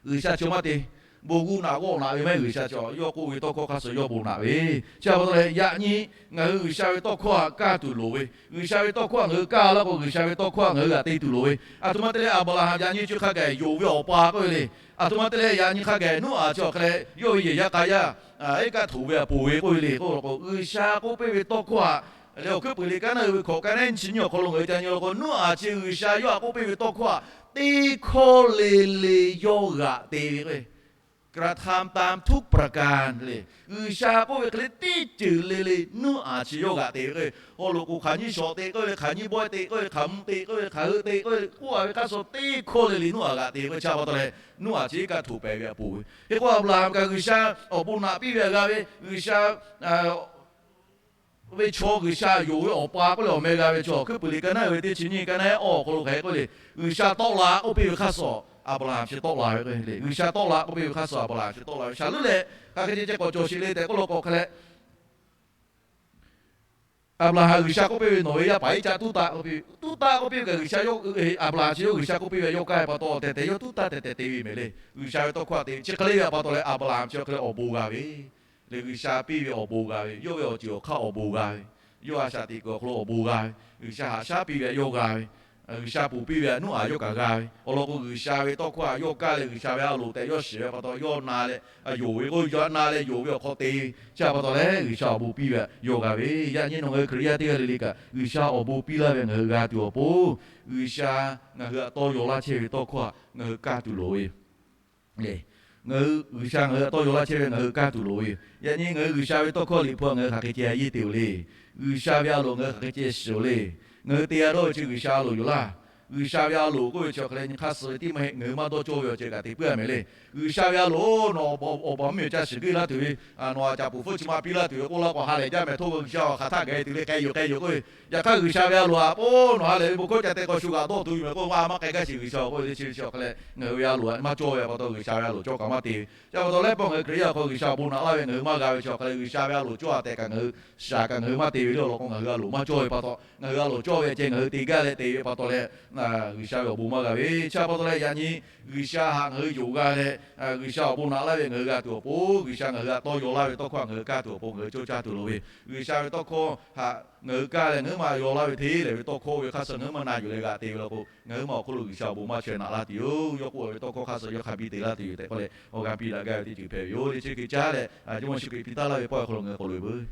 G'uiˬsha chi awˬ maˇ te. Bon g'uˇ naꞈ g'awˇ naꞈ ve maˇ heˆ, G'uiˬsha chi yawˇ k'oˆ ve tawˇ hkawˇ hk'a shuˍ yawˇ bon naꞈ ve. Chi pa taw leh yaꞈ nyi ngaˬ hui G'uiˬsha ve tawˇ hkawˇ htaꞈ kaˇ tuˬ loˍ ve, G'uiˬsha ve tawˇ hkawˇ htaꞈ ngaˬ hui kaˇ laˇ k'o G'uiˬsha ve tawˇ hkawˇ htaꞈ ngaˬ hui g'aꞈ te tuˬ loˍ ve. A htoꞈ ma te leh Aˍbraˍhanˍ yaꞈ nyi chi hk'a gaˬ yonˍ ve awˬ pa k'oˆ ve le. A htoꞈ ma te leh yaꞈ nyi hk'a gaˬ Noˉaꞈ chi awˬ hk'e leh yawˇ ve yehˬ yaˇ k'a yaˇ iˉ kaˆ htoꞈ ve htaꞈ ponˬ ve k'oˆ ve le k'oˆ law k'o, G'uiˬsha k'oˆ piˇ ve tawˇ hkawˇ htaꞈ leh awˬ hkuiˉ puiˍ liꞈ ka naˉ uiˍ ve hkawꞈ ka naˉ nyiˇ chi nyiˇ awˬ hk'aw lo ngaˬ hui ca nyi law k'o, Noˉaꞈ chi G'uiˬsha yawˇ htaꞈ k'oˆ piˇ ve tawˇ hkawˇ htaꞈ teˇ hkawˇ le le yawˇ g'aꞈ te ve k'o, กระทำตามทุกประการ le. G'uiˬsha k'oˆ ve hk'e le teˇ ceuˬ le le Noˉaꞈ chi yawˇ g'aꞈ te ve k'o, haw loꞈ k'oˍ hk'aˬ nyiˇ shawˍ te k'oˆ ve, hk'aˬ nyiˇ bawehˇ te k'oˆ ve, hk'aˬ mvuh te k'oˆ ve, hk'aˬ hui te k'oˆ ve, k'oˆ a ve hk'aˇ suh teˇ hkawˇ le le Noˉaꞈ g'aꞈ te ve k'o, chi pa taw leh Noˉaꞈ chi iˉ kaˆ htoꞈ pehˍ ve htaꞈ ponˬ ve. Hk'e k'o Aˍbraˍhanˍ kaꞈ G'uiˬsha awˬ bon naꞈ piˇ ve htaꞈ g'a ve, G'uiˬsha ve chaw G'uiˬsha yonˍ ve awˬ pa k'oˆ leh awˬ meh g'a ve chaw, hkuiˉ puiˍ liꞈ ka naˉ ve teˇ chi nyiˇ ka naˉ awˬ hk'aw lo hk'aˬ hk'e k'oˆ le, G'uiˬsha tawˆ la k'oˆ piˇ ve hk'aˇ suh Aˍbraˍhanˍ chi tawˆ la ve k'o le, G'uiˬsha tawˆ la k'oˆ piˇ ve hk'aˇ suh Aˍbraˍhanˍ chi tawˆ la ve. Shaˍ leuˉ leh hk'aˬ hk'e ceh ceh k'awꞈ cawˬ sheˍ le tehꞈ k'oˆ law k'o hk'e leh, Aˍbraˍhanˍ G'uiˬsha k'oˆ piˇ ve nawˬ ve yaˇ paˍ iˉ caˆ tuˉ taˆ k'oˆ piˇ ve, tuˉ taˆ k'oˆ piˇ ve kaꞈ G'uiˬsha yawˇ, Aˍbraˍhanˍ chi yawˇ G'uiˬsha k'oˆ piˇ ve htaꞈ yawˇ kaˇ ve pa taw tehꞈ tehꞈ yawˇ tuˉ taˆ tehꞈ tehꞈ te ve mehˍ le. G'uiˬsha ve tawˇ hkawˇ htaꞈ te ve chi hk'e le ve pa taw leh Aˍbraˍhanˍ chi hk'e leh awˬ bon g'a ve le. G'uiˬsha piˇ ve awˬ bon g'a ve, yawˇ ve awˬ ceuˬ awˬ hk'aˇ awˬ bon g'a ve, yawˇ a shaꞈ teꞈ kuiˬ awˬ hk'aw lo awˬ bon g'a ve, G'uiˬsha haꞈ shaˉ piˇ ve htaꞈ yawˇ g'a ve, G'uiˬsha ponˬ piˇ ve htaꞈ Noˉaꞈ yawˇ kaꞈ g'a ve. Awˬ lawn k'o G'uiˬsha ve tawˇ hkawˇ htaꞈ yawˇ kaˇ leh G'uiˬsha ve a loˍ tehꞈ yawˇ shiˍ ve pa taw yawˇ na leh yonˍ ve k'o, yawˇ na leh yonˍ ve awˬ hk'aw te ve chi pa taw leh G'uiˬsha awˬ bon piˇ ve htaꞈ yawˇ g'a ve. Yaꞈ nyi nawˬ ngaˬ hui Hkriꞈ yaˇ teˇ g'aˇ le le kaꞈ G'uiˬsha awˬ bon piˇ laˇ ve ngaˬ hui g'a tuˬ awˬ pon, G'uiˬsha ngaˬ hui htaꞈ tawˇ yaw laˇ chehˇ ve tawˇ hkawˇ htaꞈ ngaˬ hui kaˇ tuˬ loˍ ve. Ngaˬ hui G'uiˬsha ngaˬ hui htaꞈ tawˇ yaw laˇ chehˇ ve ngaˬ hui kaˇ tuˬ loˍ ve. Yaꞈ nyi ngaˬ hui G'uiˬsha ve tawˇ hkawˇ liꞈ hpu htaꞈ ngaˬ hui hk'aˬ hk'e ceh a yeˇ te-oˬ le. G'uiˬsha ve a loˍ ngaˬ hui hk'aˬ hk'e ceh shiˍ-oˬ le. Ngaˬ hui te g'a dawˇ ve chi G'uiˬsha a loˍ yoˬ laˇ. G'uiˬsha ve a loˍ k'oˆ ve chi awˬ hk'aˬ hk'e le nyi hk'aˇ suh ve tiˉ maˇ heˆ, ngaˬ hui maˇ dawˇ cawˇ ve awˬ ceuˬ kaꞈ te puiˉ-a mehˍ le. G'uiˬsha ve a loˍ, nawˬ awˬ pa awˬ pa mvuhˇmiˬ awˬ ca shiˍ guˇ laˇ tuˬ ve, nawˬ a caꞈ puˍ hpfuhˇ chi ma piˇ laˇ tuˬ ve k'oˆ laˇ k'o ha lehˬ jaˇ mehˍ, htoˇ ve G'uiˬsha awˬ hk'aˬ htaˇ gaˬ-e tuˬ le, k'ai yoˬ k'ai yoˬ k'oˆ ve. Yaꞈ hk'aˇ G'uiˬsha ve a loˍ-aꞈ k'o, nawˬ ha lehˬ ve bon hkawˇ ca te k'aw shu g'aꞈ dawˇ tuˬ ve mehˍ k'oˆ ve, a maˇ k'ai gaˇ sheˍ G'uiˬsha k'oˆ ve le. Chi ve chi awˬ hk'aˬ hk'e le ngaˬ hui ve a loˍ maˇ cawˇ ve pa taw G'uiˬsha ve a loˍ cawˇ kaꞈ maˇ te ve. Chi pa taw leh pawˆ ngaˬ hui Hkriꞈ yaˇ awˬ hk'aw G'uiˬsha awˬ bon naꞈ laˇ ve ngaˬ hui maˇ g'a ve chi awˬ hk'aˬ hk'e le G'uiˬsha ve a loˍ cawˇ-a tehꞈ kaꞈ ngaˬ hui shiˍ kaꞈ ngaˬ hui maˇ te ve le. Awˬ lawn k'o ngaˬ hui a loˍ maˇ cawˇ ve pa taw ngaˬ hui a loˍ cawˇ ve ceh ngaˬ hui te gaˇ leh te ve pa taw leh G'uiˬsha ve awˬ bon maˇ g'a ve. Chi pa taw leh yaꞈ nyi G'uiˬsha htaꞈ ngaˬ hui yonˍ g'a leh G'uiˬsha awˬ bon naꞈ laˇ ve ngaˬ hui g'a tuˬ awˬ pon, G'uiˬsha ngaˬ hui htaꞈ tawˇ yaw laˇ ve tawˇ hkawˇ ngaˬ hui kaˇ tuˬ awˬ pon ngaˬ hui cawˇ caˇ tuˬ loˍ ve. G'uiˬsha ve tawˇ hkawˇ htaꞈ ngaˬ hui kaˇ leh ngaˬ hui maˇ yaw laˇ ve hteˇ lehˬ ve tawˇ hkawˇ ve hk'aˇ suh ngaˬ hui maˇ na yuˬ leh g'aꞈ te ve law k'o, ngaˬ hui maˇ awˬ hk'oˆ lo G'uiˬsha awˬ bon maˇ chaweh naꞈ laˇ tuˬ yoˬ. Yawˇ k'oˆ ve tawˇ hkawˇ hk'aˇ suh yawˇ hk'a biˇ te laˇ tuˬ yoˬ tehꞈ k'oˆ leh awˬ g'aˇ piˇ daꞈ gaˇ ve teˇ ceuˬ hpehꞈ ve yoˬ. Teˇ chi hk'e caˉ leh Jawˇmawˇ Yeˍsuˆ Hkriꞈ piˇ taˍ laˇ ve pawˆ awˬ hk'aw lo ngaˬ hui k'awꞈ loꞈ-e peuˬ.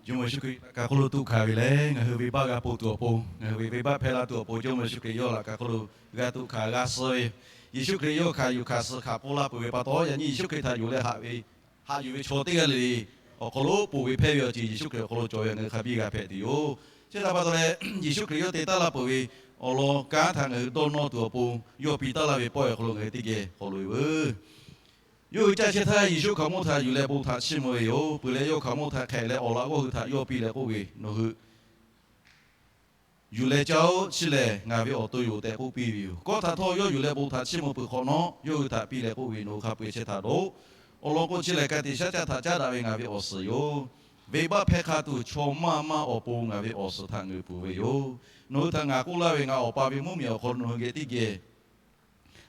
Jawˇmawˇ Yeˍsuˆ Hkriꞈ laꞈ ka hk'oˆ lo tuꞈ hkanˍ ve lehˬ, ngaˬ hui venˇbaˆ g'a ponˬ tuˬ awˬ pon, ngaˬ hui ve venˇbaˆ hpehˇ laˇ tuˬ awˬ pon, Jawˇmawˇ Yeˍsuˆ Hkriꞈ yawˇ laꞈ ka hk'oˆ lo g'a tuꞈ hkanˍ g'a suh ve, Yeˍsuˆ Hkriꞈ yawˇ hkanˍ yuˬ hkanˍ suh hkanˍ pfuhˇ laˇ peuˬ ve pa taw, yaꞈ nyi Yeˍsuˆ Hkriꞈ htaꞈ yuˬ leh haꞈ yuˬ ve chaw teˇ g'aˇ le le awˬ hk'aw lo ponˬ ve hpehˇ ve awˬ ceuˬ Yeˍsuˆ Hkriꞈ awˬ hk'aw lo cawˬ ve ngaˬ hui hk'a biˇ g'a hpehꞈ tuˬ yoˬ. Chi htaꞈ pa taw leh, Yeˍsuˆ Hkriꞈ yawˇ te taˉ laˇ peuˬ ve awˬ lawn kanˉ htaꞈ ngaˬ hui dawˇ nawˇ tuˬ awˬ pon, yawˇ piˇ taˉ laˇ ve pawehˇ awˬ hk'aw lo ngaˬ hui teˇ geh k'awꞈ loꞈ e veuˬ. Yawˇ hui caˇ chehˇ htaˇ, Yeˍsuˆ hkaoˍmonˇ htaꞈ yuˬ leh bon htaꞈ chiˇ mvuh ve yoˬ. Peuˬ leh yawˇ hkaoˍmonˇ htaꞈ hk'ehꞈ leh, awˬ laꞈ g'awˇ hui htaꞈ yawˇ piˇ leh k'oˆ ve, Nawˬ hui yuˬ leh caˇ-oˆ. Chi lehˬ ngaˬ ve awˬ to yoˬ tehꞈ k'oˆ piˇ ve yoˬ. Kawˆ htaꞈ htawˇ yawˇ yuˬ leh bon htaꞈ chiˇ mvuh peuˬ hk'awꞈ nawˉ, yawˇ hui htaꞈ piˇ leh k'oˆ ve, Nawˬ hui hk'a peu-eˬ chehˇ htaꞈ dawˇ-oˆ. Awˬ lawn k'o, chi lehˬ ka tiꞈ shaˉ caˆ htaꞈ caˉ daꞈ ve ngaˬ ve awˬ suhˍ yoˬ. Venˇbaˆ hpehˇ hk'a tuˬ chaw maˇ maˇ awˬ pon ngaˬ ve awˬ suhˍ htaꞈ ngeuˍ pfuhˍ ve yoˬ. Nawˬ hui htaꞈ ngaˬ k'oˆ laˇ ve, ngaˬ Awˬ pa ve mvuhˇmiˬ awˬ hk'aw lo nawˬ hui geh teˇ geh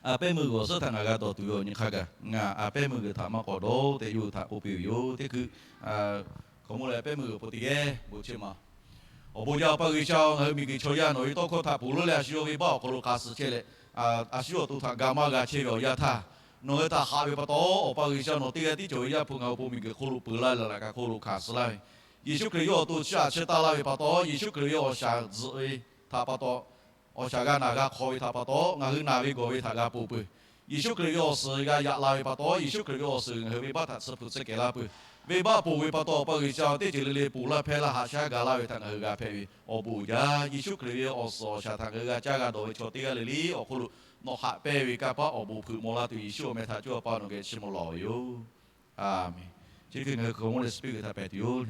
a pehˉ meuˇ g'uiˬ awˬ suhˉ htaꞈ ngaˬ g'a dawˬ tuˬ ve awˬ nyi hk'a gaˬ, ngaˬ a pehˉ meuˇ g'uiˬ htaꞈ maˇ k'awꞈ dawˇ tehꞈ yawˇ hui htaꞈ k'oˆ piˇ ve yoˬ. Teˇ hkui hkaoˍmonˇ leh a pehˉ meuˇ g'uiˬ awˬ pon teˇ geh bon chehˇ ma. Awˬ bon jaˇ Awˬ pa G'uiˬsha-oˬ, ngaˬ hui miˬguiˬ chaw yaˇ nawˬ ve tawˇ hkawˇ htaꞈ ponˬ leuˉ leh, a shu yawˇ ve venˇbaˆ awˬ hk'aw lo hk'a suh chehˇ leh, a shu yawˇ awˬ to htaꞈ ga maˇ g'a chehˇ ve awˬ yanˇ htaˇ, nawˬ hui htaꞈ haꞈ ve pa taw, Awˬ pa G'uiˬsha nawˬ teˇ g'aˇ tiˉ cawˬ ve Yaˇ hpu ngaˬ awˬ pon miˬguiˬ hk'oˆ lo peuˬ laˇ leh laꞈ ka hk'oˆ lo hkanˍ suh laˇ ve, Yeˍsuˆ Hkriꞈ yawˇ awˬ to chiˇ aꞈ chiˇ taˇ laˇ ve pa taw, Yeˍsuˆ Hkriꞈ yawˇ awˬ shaˍ tzuhꞈ ve htaꞈ pa taw, awˬ shaˍ g'a naˬ g'a hk'aw ve htaꞈ pa taw, ngaˬ hui naˬ ve gawˬ ve htaꞈ g'a ponˬ peuˬ. Yeˍsuˆ Hkriꞈ ve awˬ suhˍ g'a yaꞈ la ve pa taw, Yeˍsuˆ Hkriꞈ ve awˬ suhˍ ngaˬ hui venˇbaˆ htaꞈ tsuhˇ hpu tsuhˇ kehˬ laˇ peuˬ. Venˇbaˆ ponˬ ve pa taw, Awˬ pa G'uiˬsha teˇ ceuˬ le le ponˬ laˇ hpehˇ laˇ haꞈ shaˉ ga laˇ ve htaꞈ ngaˬ hui g'a hpehꞈ ve awˬ bon uiˍ jaˇ. Yeˍsuˆ Hkriꞈ ve awˬ suhˍ awˬ shaˍ htaꞈ ngaˬ hui g'a caˇ g'a dawˬ ve chaw teˇ g'aˇ le le awˬ hk'oˆ lo nawˬ haꞈ pehnˇ ve kanˇ paˆ awˬ bon hpeuꞈ maw laˇ tuˬ, Yeˍsuˆ awˬ meh htaꞈ cuˇ Awˬ pa nawˬ geh chiˇ mvuh lawˬ ve yoˬ. A menˬ. Chi hk'e ngaˬ hui hkaoˍmonˇ leh Spirit htaꞈ hpehꞈ tuˬ yoˬ.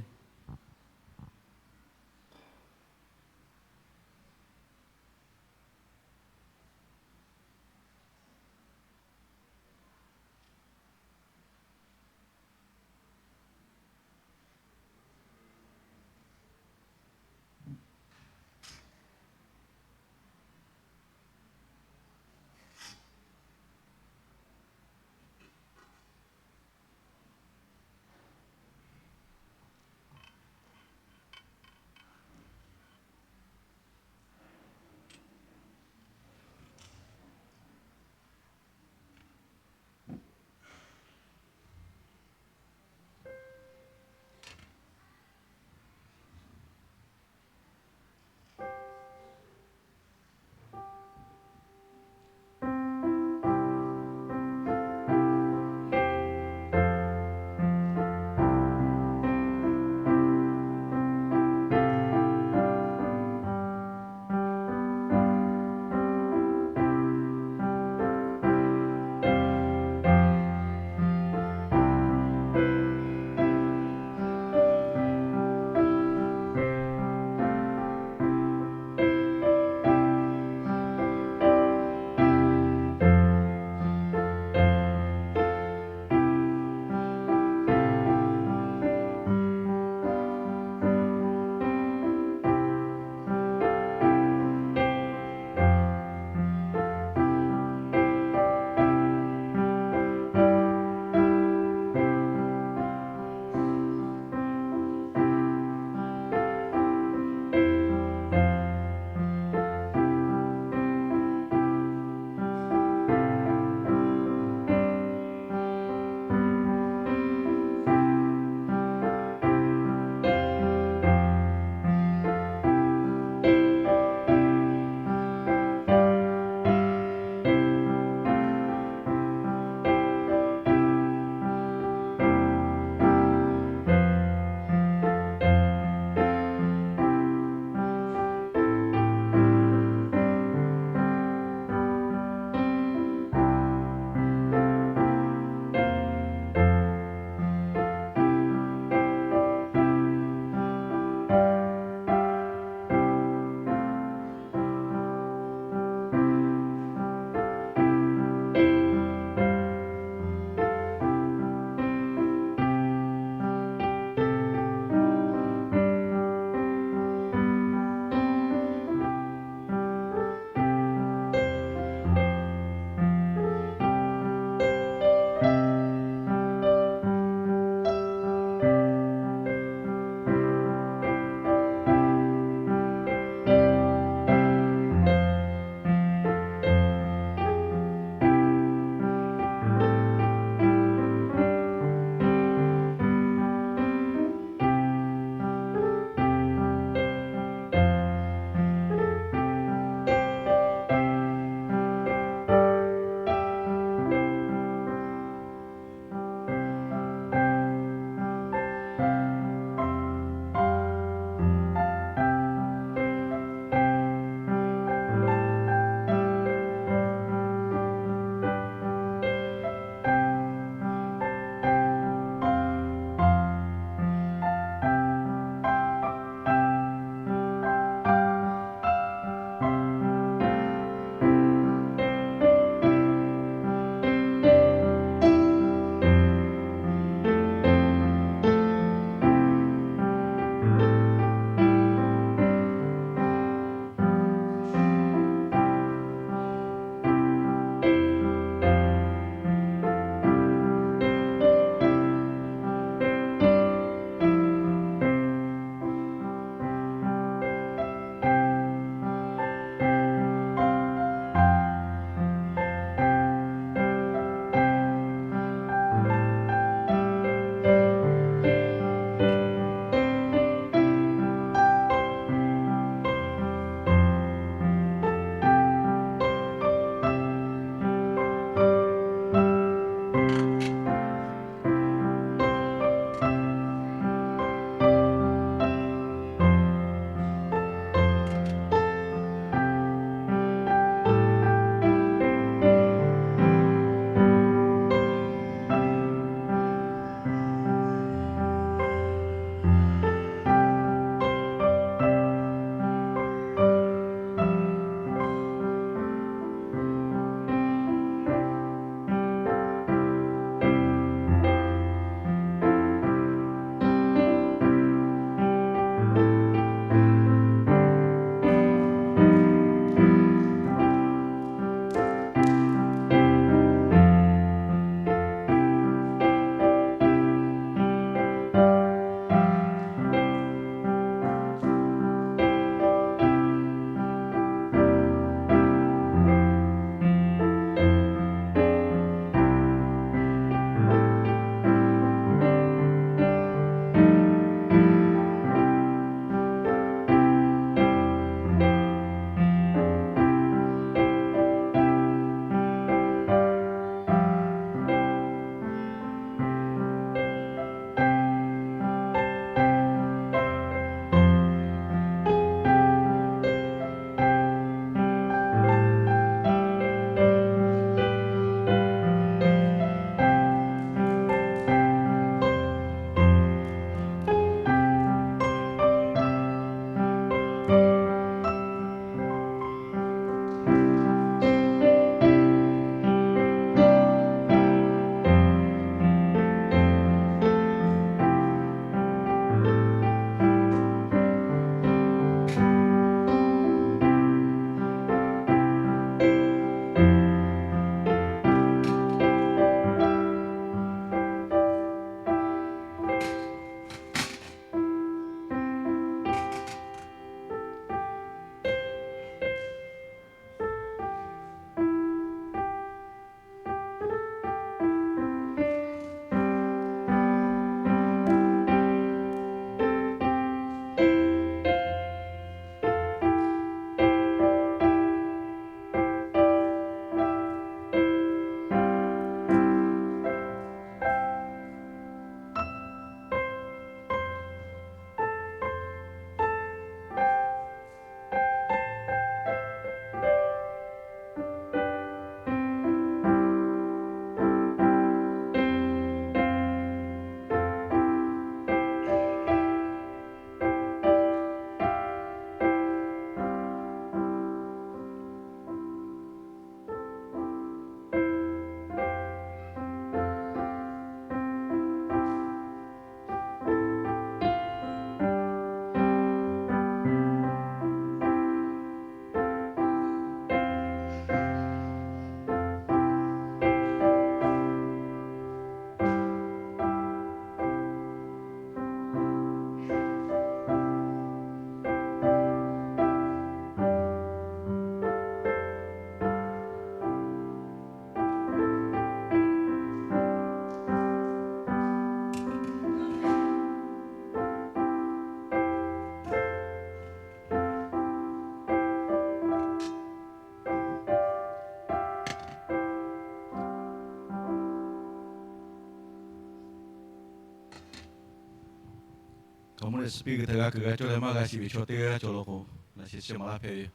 Awˬ mvuhˇ leh chi piˇ g'uiˬ htaꞈ g'a kuiˬ g'a cawˇ leh maˇ g'a shiˍ ve chaw teˇ g'aˇ cawˬ law k'o, laꞈ sheh chi maˍ laˇ hpehꞈ ve yoˬ.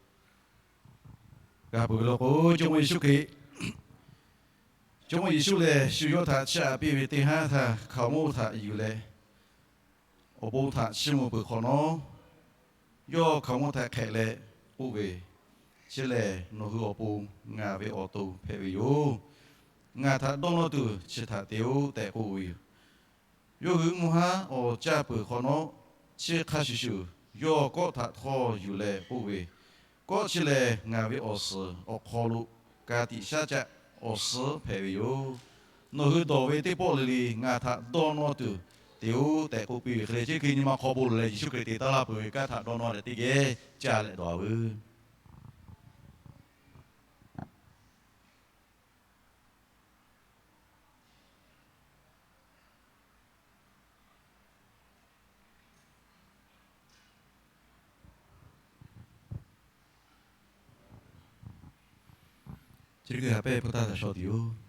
G'a peuˬ ve law k'o, Jawˇmawˇ Yeˍsuˆ Hkriꞈ, Jawˇmawˇ Yeˍsuˆ lehˬ shu yawˇ htaꞈ chiˇ aꞈ piˇ ve teˇ haˉ htaˇ hkaoˍmonˇ htaꞈ yuˬ leh, awˬ bon htaꞈ chiˇ mvuh peuˬ hk'awꞈ nawˉ, yawˇ hkaoˍmonˇ htaꞈ hk'ehꞈ leh k'oˆ ve, Chi lehˬ nawˬ hui awˬ pon ngaˬ ve awˬ to hpehꞈ ve yoˬ. Ngaˬ htaꞈ dawˇ nawˇ tuˬ chi htaꞈ te-oˆ tehꞈ k'oˆ ve yoˬ. Yawˇ hui mvuhˇ haˉ awˬ caˇ peuˬ hk'awꞈ nawˉ, chi hk'a shuˍ shuˍ yawˇ kawˆ htaꞈ htawˇ yuˬ leh k'oˆ ve, Kawˆ chi lehˬ ngaˬ ve awˬ suhˍ awˬ hk'aw lo ka tiꞈ shaˉ caˆ awˬ suhˉ hpehꞈ ve yoˬ. Nawˬ hui dawˬ ve teˇ pawˆ le le ngaˬ htaꞈ dawˇ nawˇ tuˬ te-oˆ tehꞈ k'oˆ piˇ ve hk'e le, chi hk'e nyi ma hk'aw bon lehˬ Yeˍsuˆ Hkriꞈ te taˍ laˇ peuˬ ve kanˉ htaꞈ dawˇ nawˇ leh teˇ geh caˇ leh dawˬ-a veuˬ. Chi hk'e haꞈ pehnˇ hpu taˇ htaꞈ shaw tuˬ yoˬ.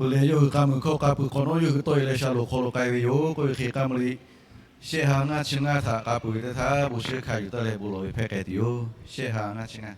Leh yawˇ hui k'a muiˬ hkawˇ k'a peuˬ hk'awꞈ nawˉ, yawˇ hui tawˆ e leh sha loˍ hk'aw lo k'ai ve yoˬ. K'oˆ ve hk'e k'aˇ ma le, shehˆ ha ngaˇ chi ngaˇ htaꞈ k'a peuˬ ve teˇ htaˇ, bon shinˉ hkanˇ yuˬ taˍ leh bon lawˬ ve hpehˇ k'ai tuˬ yoˬ. Shehˆ ha ngaˇ chi ngaˇ.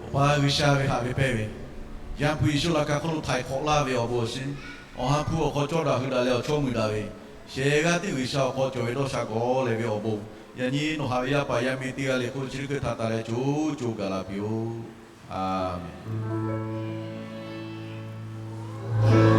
Awˬ pa G'uiˬsha ve haꞈ ve pehnˇ ve, Yaˇ hpu Yeˍsuˆ laꞈ ka hk'oˆ lo htaiˍ hk'awꞈ laˇ ve awˬ bon awˬ shinˉ, Awˬ ha hpu awˬ hk'aw cawˇ daꞈ hui daꞈ leh awˬ chawˇ mui daꞈ ve, shehˍ g'aˇ tiˉ G'uiˬsha awˬ hk'aw cawˬ ve dawˇ sha gawˬ leh ve awˬ bon, yaꞈ nyi nawˬ haꞈ ve yaˇ paˍ yaˇ miˇ teˇ g'aˇ le hk'oˆ chi teˇ hkui htaꞈ taˍ leh co co gaˬ la piˇ-oˆ. Aˍmenˍ.